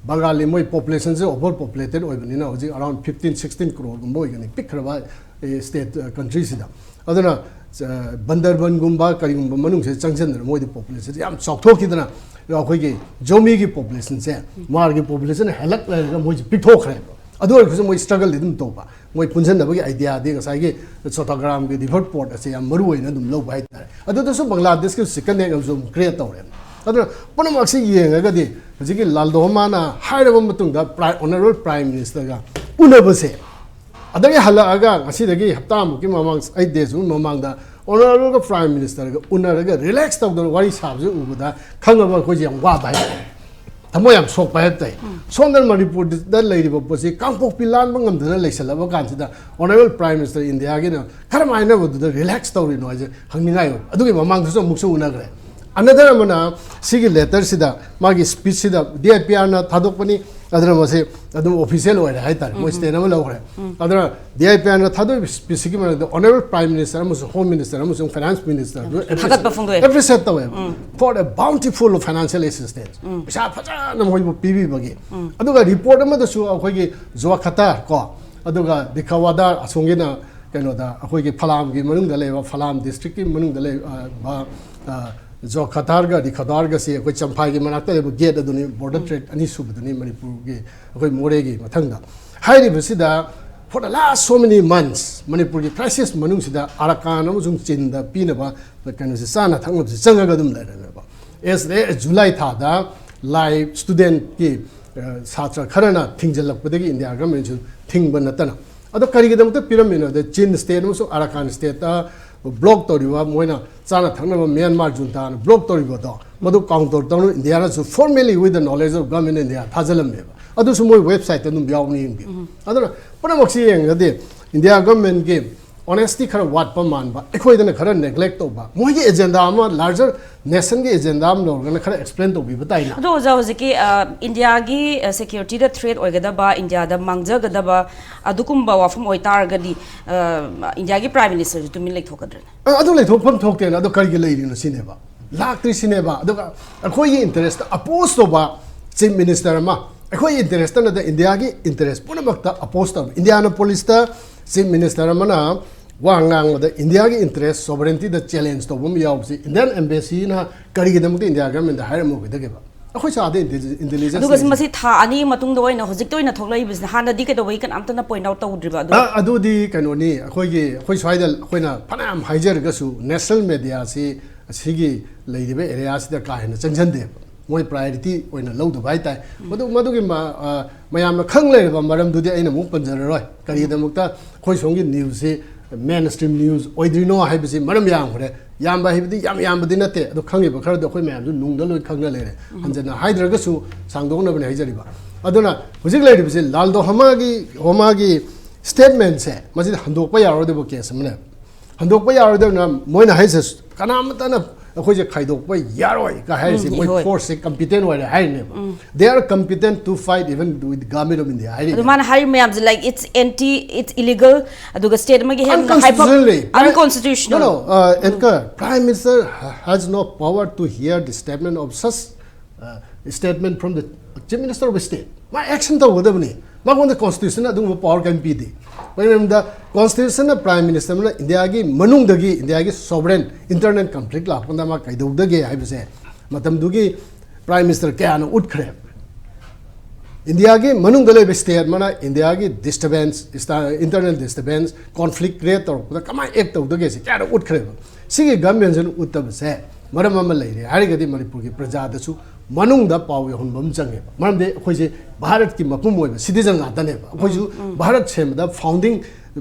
ꯕꯪꯒꯥꯂꯤ ꯃꯣꯏ ꯄꯣꯄꯨꯂꯦꯁꯟꯁꯦ ꯑꯣꯚꯔ ꯄꯣꯄꯨꯂꯦꯇꯦꯠ ꯑꯣꯏꯕꯅꯤꯅ ꯍꯧꯖꯤꯛ around fifteen, sixteen crore ꯒꯨꯝꯕ ꯑꯣꯏꯒꯅꯤ, ꯄꯤꯛꯈ꯭ꯔꯕ, ꯑꯦ, ꯁ꯭ꯇꯦꯠ, ꯑ, ꯀꯟꯇ꯭ꯔꯤꯁꯤꯗ꯫ ꯑꯗꯨꯅ, ꯑ, ꯕꯟꯗꯔꯕꯟꯒꯨꯝꯕ ꯀꯔꯤꯒꯨꯝꯕ ꯃꯅꯨꯡꯁꯤꯗ ꯆꯪꯁꯤꯟꯗꯅ ꯃꯣꯏꯗꯤ ꯄꯣꯄꯨꯂꯦꯁꯟꯁꯦ ꯌꯥꯝ ꯆꯥꯎꯊꯣꯛꯈꯤꯗꯅ ꯑꯩꯈꯣꯏꯒꯤ ꯖꯣꯃꯤꯒꯤ ꯄꯣꯄꯨꯂꯦꯁꯟꯁꯦ, ꯃꯥꯔꯒꯤ ꯄꯣꯄꯨꯂꯦꯁꯟ ꯍꯦꯜꯂꯛ ꯂꯩꯔꯒ ꯃꯣꯏꯁꯦ ꯄꯤꯛꯊꯣꯛꯈ꯭ꯔꯦꯕ꯫ ꯑꯗꯨ ꯑꯣꯏꯔꯒꯁꯨ ꯃꯣꯏ ꯁ꯭ꯇ꯭ꯔꯒꯜꯗꯤ ꯑꯗꯨꯝ ꯇꯧꯕ꯫ ꯃꯣꯏ ꯄꯨꯟꯁꯤꯟꯅꯕꯒꯤ ꯑꯥꯏꯗꯤꯌꯥꯗꯤ ꯉꯁꯥꯏꯒꯤ ꯆꯣꯇꯥꯒ꯭ꯔꯥꯝꯒꯤ ꯔꯤꯚꯔ ꯄꯣꯔꯠ ꯑꯁꯦ ꯌꯥꯝ ꯃꯔꯨ ꯑꯣꯏꯅ ꯑꯗꯨꯝ ꯂꯧꯕ ꯍꯥꯏꯇꯥꯔꯦ꯫ ꯑꯗꯨꯗꯁꯨ ꯕꯪꯒ꯭ꯂꯥꯗꯦꯁꯀꯤ ꯁꯤꯀꯟ ꯑꯦꯛ ꯑꯃꯁꯨ ꯑꯃꯨꯛ ꯀ꯭ꯔꯤꯌꯦꯠ ꯇꯧꯔꯦ꯫ ꯑꯗꯨꯅ ꯄꯨꯝꯅꯃꯛꯁꯤ ꯌꯦꯡꯉꯒꯗꯤ ꯍꯧꯖꯤꯛꯀꯤ ꯂꯥꯜꯗꯣꯍꯃꯥꯅ ꯍꯥꯏꯔꯕ ꯃꯇꯨꯡꯗ ꯄ꯭ꯔꯥꯏ-, ꯑꯣꯅꯔꯦꯕꯜ ꯄ꯭ꯔꯥꯏꯝ ꯃꯤꯅꯤꯁꯇꯔꯒ ꯎꯅꯕꯁꯦ, ꯑꯗꯒꯤ ꯍꯜꯂꯛꯑꯒ ꯉꯁꯤꯗꯒꯤ ꯍꯞꯇꯥꯃꯨꯛꯀꯤ ꯃꯃꯥꯡ, ꯑꯩꯠ ꯗꯦꯖꯃꯨꯛ ꯃꯃꯥꯡꯗ ꯑꯣꯅꯔꯦꯕꯜꯒ ꯄ꯭ꯔꯥꯏꯝ ꯃꯤꯅꯤꯁꯇꯔꯒ ꯎꯅꯔꯒ ꯔꯤꯂꯦꯛꯁ ꯇꯧꯗꯅ ꯋꯥꯔꯤ ꯁꯥꯕꯁꯦ ꯎꯕꯗ ꯈꯪꯉꯕ ꯑꯩꯈꯣꯏꯁꯦ ꯌꯥꯝ ꯋꯥꯕ ꯍꯥꯏꯇꯥꯔꯦ꯫ ꯊꯃꯣꯏ ꯌꯥꯝ ꯁꯣꯛꯄ ꯍꯥꯏꯕ ꯇꯥꯏ꯫ ꯁꯣꯝꯗ ꯃꯅꯤꯄꯨꯔꯗ ꯂꯩꯔꯤꯕ ꯄꯣꯠꯁꯤ ꯀꯥꯡꯄꯣꯛꯄꯤ ꯂꯥꯟꯕ ꯉꯝꯗꯅ ꯂꯩꯁꯜꯂꯕ ꯀꯥꯟꯁꯤꯗ ꯑꯣꯅꯔꯦꯕꯜ ꯄ꯭ꯔꯥꯏꯝ ꯃꯤꯅꯤꯁꯇꯔ ꯏꯟꯗꯤꯌꯥꯒꯤꯅ ꯀꯔꯝꯍꯥꯏꯅ ꯃꯗꯨꯗ ꯔꯤꯂꯦꯛꯁ ꯇꯧꯔꯤꯅꯣ ꯍꯥꯏꯁꯦ ꯍꯪꯅꯤꯡꯉꯥꯏ ꯑꯣꯏ꯫ ꯑꯗꯨꯒꯤ ꯃꯃꯥꯡꯗꯁꯨ ꯑꯃꯨꯛꯁꯨ ꯎꯅꯈ꯭ꯔꯦ꯫ ꯑꯅꯗꯔ ꯑꯃꯅ ꯁꯤꯒꯤ ꯂꯦꯇꯔꯁꯤꯗ ꯃꯥꯒꯤ ꯁ꯭ꯄꯤꯆꯁꯤꯗ ꯗꯤ ꯑꯥꯏ ꯄꯤ ꯑꯥꯔꯅ ꯊꯥꯗꯣꯛꯄꯅꯤ, ꯑꯗꯨꯅ ꯃꯁꯤ ꯑꯗꯨꯝ ꯑꯣꯐꯤꯁꯤꯌꯦꯜ ꯑꯣꯏꯔꯦ ꯍꯥꯏꯇꯥꯔꯦ, ꯃꯣꯏ ꯁ꯭ꯇꯦꯟ ꯑꯃ ꯂꯧꯈ꯭ꯔꯦ꯫ ꯑꯗꯨꯅ ꯗꯤ ꯑꯥꯏ ꯄꯤ ꯑꯥꯔꯅ ꯊꯥꯗꯣꯛꯏꯕ ꯁ꯭ꯄꯤꯆꯁꯤꯒꯤ ꯃꯔꯛꯇ ꯑꯣꯅꯔꯦꯕꯜ ꯄ꯭ꯔꯥꯏꯝ ꯃꯤꯅꯤꯁꯇꯔ ꯑꯃꯁꯨꯡ ꯍꯣꯝ ꯃꯤꯅꯤꯁꯇꯔ ꯑꯃꯁꯨꯡ ꯐꯥꯏꯅꯥꯟꯁ ꯃꯤꯅꯤꯁꯇꯔꯗꯨ ꯊꯥꯒꯠꯄ ꯐꯣꯡꯗꯣꯛꯑꯦ꯫ ꯑꯦꯄ꯭ꯔꯤꯁꯤꯌꯦꯠ ꯇꯧꯋꯦꯕ꯫ For a bountiful financial assistance꯫ ꯄꯩꯁꯥ ꯐꯖꯅ ꯃꯣꯏꯕꯨ ꯄꯤꯕꯤꯕꯒꯤ꯫ ꯑꯗꯨꯒ ꯔꯤꯄꯣꯔꯠ ꯑꯃꯗꯁꯨ ꯑꯩꯈꯣꯏꯒꯤ ꯖꯣꯋꯥ ꯈꯇꯥꯔ ꯀꯣ, ꯑꯗꯨꯒ ꯗꯤꯈꯥꯋꯥꯗꯥꯔ ꯑꯁꯣꯝꯒꯤꯅ ꯀꯩꯅꯣꯗ ꯑꯩꯈꯣꯏꯒꯤ ꯐꯂꯥꯝꯒꯤ ꯃꯅꯨꯡꯗ ꯂꯩꯕ, ꯐꯂꯥꯝ ꯗꯤꯁꯇ꯭ꯔꯤꯛꯀꯤ ꯃꯅꯨꯡꯗ ꯂꯩꯕ, ꯑ, ꯖꯣꯈꯥꯊꯥꯔꯒ ꯔꯤꯈꯥꯊꯥꯔꯒꯁꯤ ꯑꯩꯈꯣꯏ ꯆꯝꯐꯥꯏꯒꯤ ꯃꯅꯥꯛꯇ ꯂꯩꯕ ꯒꯦꯠ ꯑꯗꯨꯅꯤ, ꯕꯣꯔꯗꯔ ꯇ꯭ꯔꯦꯛ ꯑꯅꯤꯁꯨꯕꯗꯨꯅꯤ ꯃꯅꯤꯄꯨꯔꯒꯤ, ꯑꯩꯈꯣꯏ ꯃꯣꯔꯦꯒꯤ ꯃꯊꯪꯗ꯫ ꯍꯥꯏꯔꯤꯕꯁꯤꯗ for the last so many months ꯃꯅꯤꯄꯨꯔꯒꯤ ꯀ꯭ꯔꯥꯏꯁꯤꯁ ꯃꯅꯨꯡꯁꯤꯗ ꯑꯥꯔꯥꯀꯥꯟ ꯑꯃꯁꯨꯡ ꯆꯤꯟꯗ ꯄꯤꯅꯕ ꯀꯩꯅꯣꯁꯦ, ꯆꯥꯅ ꯊꯛꯅꯕꯁꯦ ꯆꯪꯉꯒ ꯑꯗꯨꯝ ꯂꯩꯔꯝꯃꯦꯕ꯫ ꯑꯦꯁ ꯖꯨꯂꯥꯏ ꯊꯥꯗ ꯂꯥꯏ ꯁ꯭ꯇꯨꯗꯦꯟꯠꯀꯤ, ꯑ, ꯁꯥꯇ꯭ꯔ ꯈꯔꯅ ꯊꯤꯡꯖꯤꯜꯂꯛꯄꯗꯒꯤ ꯏꯟꯗꯤꯌꯥ ꯒꯚꯔꯟꯃꯦꯟꯠꯁꯨ ꯊꯤꯡꯕ ꯅꯠꯇꯅ꯫ ꯑꯗꯣ ꯀꯔꯤꯒꯤꯗꯃꯛꯇ ꯄꯤꯔꯝꯃꯤꯅꯣꯗ, ꯆꯤꯟ ꯁ꯭ꯇꯦꯠ ꯑꯃꯁꯨꯡ ꯑꯥꯔꯥꯀꯥꯟ ꯁ꯭ꯇꯦꯠꯇ ꯕ꯭ꯂꯣꯛ ꯇꯧꯔꯤꯕ, ꯃꯣꯏꯅ ꯆꯥꯅ ꯊꯛꯅꯕ ꯃ꯭ꯌꯥꯟꯃꯥꯔ ꯖꯨꯟꯇꯥꯅ ꯕ꯭ꯂꯣꯛ ꯇꯧꯔꯤꯕꯗꯣ, ꯃꯗꯨ ꯀꯥꯎꯟꯇꯔ ꯇꯧꯅ ꯏꯟꯗꯤꯌꯥꯅꯁꯨ formally with the knowledge of government India ꯊꯥꯖꯤꯜꯂꯝꯃꯦꯕ꯫ ꯑꯗꯨꯁꯨ ꯃꯣꯏ ꯋꯦꯕꯁꯥꯏꯠꯇ ꯑꯗꯨꯝ ꯌꯥꯎꯕꯅꯤ, ꯌꯦꯡꯕꯤꯌꯨ꯫ ꯑꯗꯨꯅ ꯄꯨꯝꯅꯃꯛꯁꯤ ꯌꯦꯡꯉꯒꯗꯤ ꯏꯟꯗꯤꯌꯥ ꯒꯚꯔꯟꯃꯦꯟꯠꯀꯤ ꯑꯣꯅꯦꯁꯇꯤ ꯈꯔ ꯋꯥꯠꯄ ꯃꯥꯟꯕ, ꯑꯩꯈꯣꯏꯗꯅ ꯈꯔ ꯅꯦꯒ꯭ꯂꯦꯛ ꯇꯧꯕ, ꯃꯣꯏꯒꯤ ꯑꯦꯖꯦꯟꯗꯥ ꯑꯃ, ꯂꯥꯔꯖꯔ ꯅꯦꯁꯟꯒꯤ ꯑꯦꯖꯦꯟꯗꯥ ꯑꯃ ꯂꯧꯔꯒꯅ ꯈꯔ ꯑꯦꯛꯁꯄ꯭ꯂꯦꯟ ꯇꯧꯕꯤꯕ ꯇꯥꯏꯅ꯫ ꯑꯗꯣ ꯑꯣꯖꯥ, ꯍꯧꯖꯤꯛꯀꯤ, ꯑ, ꯏꯟꯗꯤꯌꯥꯒꯤ, ꯑ, ꯁꯦꯀ꯭ꯌꯨꯔꯤꯇꯤꯗ ꯊ꯭ꯔꯦꯠ ꯑꯣꯏꯒꯗꯕ, ꯏꯟꯗꯤꯌꯥꯗ ꯃꯥꯡꯖꯒꯗꯕ ꯑꯗꯨꯒꯨꯝꯕ ꯋꯥꯐꯝ ꯑꯣꯏꯇꯥꯔꯒꯗꯤ, ꯑ, ꯏꯟꯗꯤꯌꯥꯒꯤ ꯄ꯭ꯔꯥꯏꯝ ꯃꯤꯅꯤꯁꯇꯔꯁꯨ ꯇꯨꯃꯤꯟ ꯂꯩꯊꯣꯛꯀꯗ꯭ꯔꯅꯦ? ꯑ, ꯑꯗꯨ ꯂꯩꯊꯣꯛꯐꯝ ꯊꯣꯛꯇꯦꯅ꯫ ꯑꯗꯣ ꯀꯔꯤꯒꯤ ꯂꯩꯔꯤꯅꯣ ꯁꯤꯅꯦꯕ, ꯂꯥꯛꯇ꯭ꯔꯤ ꯁꯤꯅꯦꯕ꯫ ꯑꯗꯨꯒ ꯑꯩꯈꯣꯏꯒꯤ ꯏꯟꯇꯔꯦꯁꯇ ꯑꯄꯣꯁ ꯇꯧꯕ ꯆꯤꯐ ꯃꯤꯅꯤꯁꯇꯔ ꯑꯃ, ꯑꯩꯈꯣꯏ ꯏꯟꯇꯔꯦꯁꯇ ꯅꯠꯇꯦ, ꯏꯟꯗꯤꯌꯥꯒꯤ ꯏꯟꯇꯔꯦꯁ ꯄꯨꯝꯅꯃꯛꯇ ꯑꯄꯣꯁ ꯇꯧꯕ, ꯏꯟꯗꯤꯌꯥꯅ ꯄꯣꯂꯤꯁꯇ ꯆꯤꯐ ꯃꯤꯅꯤꯁꯇꯔ ꯑꯃꯅ ꯋꯥ ꯉꯥꯡꯕꯗ ꯏꯟꯗꯤꯌꯥꯒꯤ ꯏꯟꯇꯔꯦꯁ, ꯁꯣꯚꯔꯦꯟꯇꯤꯗ ꯆꯦꯂꯦꯟꯖ ꯇꯧꯕ ꯑꯃ ꯌꯥꯎꯕꯁꯤ ꯏꯟꯗꯤꯌꯥꯟ ꯑꯦꯝꯕꯦꯁꯤꯅ ꯀꯔꯤꯒꯤꯗꯃꯛꯇ ꯏꯟꯗꯤꯌꯥ ꯒꯚꯔꯟꯃꯦꯟꯠꯇ ꯍꯥꯏꯔꯝꯃꯣꯏꯗꯒꯦꯕ? ꯑꯩꯈꯣꯏꯁꯨ ꯑꯥꯗ ꯏꯟꯇꯦꯂꯤꯖꯦꯟꯁ ꯑꯗꯨꯒ ꯂꯩꯖꯩ꯫ ꯃꯁꯤ ꯊꯥ ꯑꯅꯤ ꯃꯇꯨꯡꯗ ꯑꯣꯏꯅ ꯍꯧꯖꯤꯛꯇ ꯑꯣꯏꯅ ꯊꯣꯛꯂꯛꯏꯕꯁꯤꯅ, ꯍꯥꯟꯅꯗꯤ ꯀꯩꯗꯧꯕꯩ ꯀꯅꯥꯝꯇꯅ ꯄꯣꯏꯟꯠ ꯑꯥꯎꯠ ꯇꯧꯗ꯭ꯔꯤꯕ? ꯑꯗꯨ ꯑ, ꯑꯗꯨꯗꯤ ꯀꯩꯅꯣꯅꯤ, ꯑꯩꯈꯣꯏꯒꯤ, ꯑꯩꯈꯣꯏ ꯁ꯭ꯋꯥꯏꯗ ꯑꯩꯈꯣꯏꯅ ꯐꯅꯌꯥꯝ ꯍꯥꯏꯖꯔꯒꯁꯨ ꯅꯦꯁꯅꯦꯜ ꯃꯦꯗꯤꯌꯥꯁꯤ ꯑꯁꯤꯒꯤ ꯂꯩꯔꯤꯕ ꯑꯦꯔꯤꯌꯥꯁꯤꯗ ꯀꯥ ꯍꯦꯟꯅ ꯆꯪꯁꯤꯟꯗꯦꯕ꯫ ꯃꯣꯏ ꯄ꯭ꯔꯥꯏꯌꯣꯔꯤꯇꯤ ꯑꯣꯏꯅ ꯂꯧꯗꯕ ꯍꯥꯏꯇꯥꯔꯦ꯫ ꯃꯗꯨ, ꯃꯗꯨꯒꯤ ꯃ-, ꯑ, ꯃꯌꯥꯝꯅ ꯈꯪ ꯂꯩꯔꯕ ꯃꯔꯝꯗꯨꯗꯤ ꯑꯩꯅ ꯑꯃꯨꯛ ꯄꯟꯖꯔꯔꯣꯏ꯫ ꯀꯔꯤꯒꯤꯗꯃꯛꯇ ꯑꯩꯈꯣꯏ ꯁꯣꯝꯒꯤ ꯅ꯭ꯌꯨꯁꯁꯤ ꯃꯦꯟ ꯁ꯭ꯇ꯭ꯔꯤꯝ ꯅ꯭ꯌꯨꯁ ꯑꯣꯏꯗ꯭ꯔꯤꯅꯣ ꯍꯥꯏꯕꯁꯤ ꯃꯔꯝ ꯌꯥꯝꯈ꯭ꯔꯦ꯫ ꯌꯥꯝꯕ ꯍꯥꯏꯕꯗꯤ ꯌꯥꯝ ꯌꯥꯝꯕꯗꯤ ꯅꯠꯇꯦ, ꯑꯗꯣ ꯈꯪꯉꯤꯕ ꯈꯔꯗꯣ ꯑꯩꯈꯣꯏ ꯃꯌꯥꯝꯁꯨ ꯅꯨꯡꯗ ꯂꯣꯏ ꯈꯪꯅ ꯂꯩꯔꯦ꯫ ꯍꯟꯖꯟꯅ ꯍꯥꯏꯗ꯭ꯔꯒꯁꯨ ꯁꯥꯡꯗꯣꯛꯅꯕꯅꯤ ꯍꯥꯏꯖꯔꯤꯕ꯫ ꯑꯗꯨꯅ ꯍꯧꯖꯤꯛ ꯂꯩꯔꯤꯕꯁꯤ ꯂꯥꯜꯗꯣ ꯍꯃꯥꯒꯤ, ꯍꯣꯃꯥꯒꯤ ꯁ꯭ꯇꯦꯠꯃꯦꯟꯁꯦ, ꯃꯁꯤꯗꯤ ꯍꯟꯗꯣꯛꯄ ꯌꯥꯔꯣꯏꯗꯕ ꯀꯦꯁ ꯑꯃꯅꯦ꯫ ꯍꯟꯗꯣꯛꯄ ꯌꯥꯔꯣꯏꯗꯕꯅ ꯃꯣꯏꯅ ꯍꯥꯏꯁꯦ, ꯀꯅꯥꯃꯠꯇꯅ ꯑꯩꯈꯣꯏꯁꯦ ꯈꯥꯏꯗꯣꯛꯄ ꯌꯥꯔꯣꯏ ꯀ ꯍꯥꯏꯔꯤꯁꯦ, ꯎꯝ, ꯃꯣꯏ ꯍꯣꯏ꯫ ꯐꯣꯔꯁꯁꯦ ꯀꯝꯄꯤꯇꯦꯟ ꯑꯣꯏꯔꯦ ꯍꯥꯏꯔꯤꯅꯦꯕ꯫ They are competent to fight even with government of India ꯍꯥꯏꯔꯤꯅꯦ꯫ ꯑꯗꯨ ꯃꯥꯅ ꯍꯥꯏꯔꯤ ꯃꯌꯥꯝꯁꯦ, like, it's anti, it's illegal, ꯑꯗꯨꯒ ꯁ꯭ꯇꯦꯠ ꯑꯃꯒꯤ ꯍꯦꯟꯅ ꯍꯥꯏꯐꯝ unconstitutional ꯂꯩ꯫ Unconstitutional. No, no, uh, anchor, Prime Minister ha-, has no power to hear the statement of such, uh, statement from the Chief Minister of State. ꯃꯥ action ꯇꯧꯒꯗꯕꯅꯤ꯫ ꯃꯉꯣꯟꯗ ꯀꯣꯟꯁꯇꯤꯇ꯭ꯌꯨꯁꯟꯅ ꯑꯗꯨꯒꯨꯝꯕ power ꯀꯔꯤꯝ ꯄꯤꯗꯦ꯫ ꯀꯩꯒꯤꯅꯣ ꯍꯥꯏꯕꯗ ꯀꯣꯟꯁꯇꯤꯇ꯭ꯌꯨꯁꯟꯅ ꯄ꯭ꯔꯥꯏꯝ ꯃꯤꯅꯤꯁꯇꯔ ꯑꯃꯅ ꯏꯟꯗꯤꯌꯥꯒꯤ ꯃꯅꯨꯡꯗꯒꯤ ꯏꯟꯗꯤꯌꯥꯒꯤ ꯁꯣꯕꯔꯦꯟ ꯏꯟꯇꯔꯅꯦꯜ ꯀꯟꯐ꯭ꯂꯤꯛ ꯂꯥꯛꯄꯗ ꯃꯥ ꯀꯩꯗꯧꯗꯒꯦ ꯍꯥꯏꯕꯁꯦ ꯃꯇꯝꯗꯨꯒꯤ ꯄ꯭ꯔꯥꯏꯝ ꯃꯤꯅꯤꯁꯇꯔ ꯀꯌꯥꯅ ꯎꯠꯈ꯭ꯔꯦ꯫ ꯏꯟꯗꯤꯌꯥꯒꯤ ꯃꯅꯨꯡꯗ ꯂꯩꯕ ꯁ꯭ꯇꯦꯠ ꯑꯃꯅ ꯏꯟꯗꯤꯌꯥꯒꯤ disturbance, internal disturbance, conflict create ꯇꯧꯔꯛꯄꯗ ꯀꯃꯥꯏꯅ ꯑꯦꯛ ꯇꯧꯗꯒꯦ ꯁꯤ ꯀꯌꯥꯗ ꯎꯠꯈ꯭ꯔꯦꯕ꯫ ꯁꯤꯒꯤ ꯒꯃꯦꯟꯁꯤꯅ ꯎꯠꯇꯕꯁꯦ ꯃꯔꯝ ꯑꯃ ꯂꯩꯔꯦ ꯍꯥꯏꯔꯒꯗꯤ ꯃꯅꯤꯄꯨꯔꯒꯤ ꯄ꯭ꯔꯖꯥꯗꯁꯨ ꯃꯅꯨꯡꯗ ꯄꯥꯎ ꯌꯧꯍꯟꯕ ꯑꯃ ꯆꯪꯉꯦꯕ꯫ ꯃꯔꯝꯗꯤ ꯑꯩꯈꯣꯏꯁꯦ ꯚꯥꯔꯠꯀꯤ ꯃꯄꯨꯝ ꯑꯣꯏꯕ ꯁꯤꯇꯤꯖꯟ ꯉꯥꯛꯇꯅꯦꯕ꯫ ꯑꯩꯈꯣꯏꯁꯨ ꯚꯥꯔꯠ ꯁꯦꯝꯕꯗ ꯐꯥꯎꯟꯗꯤꯡ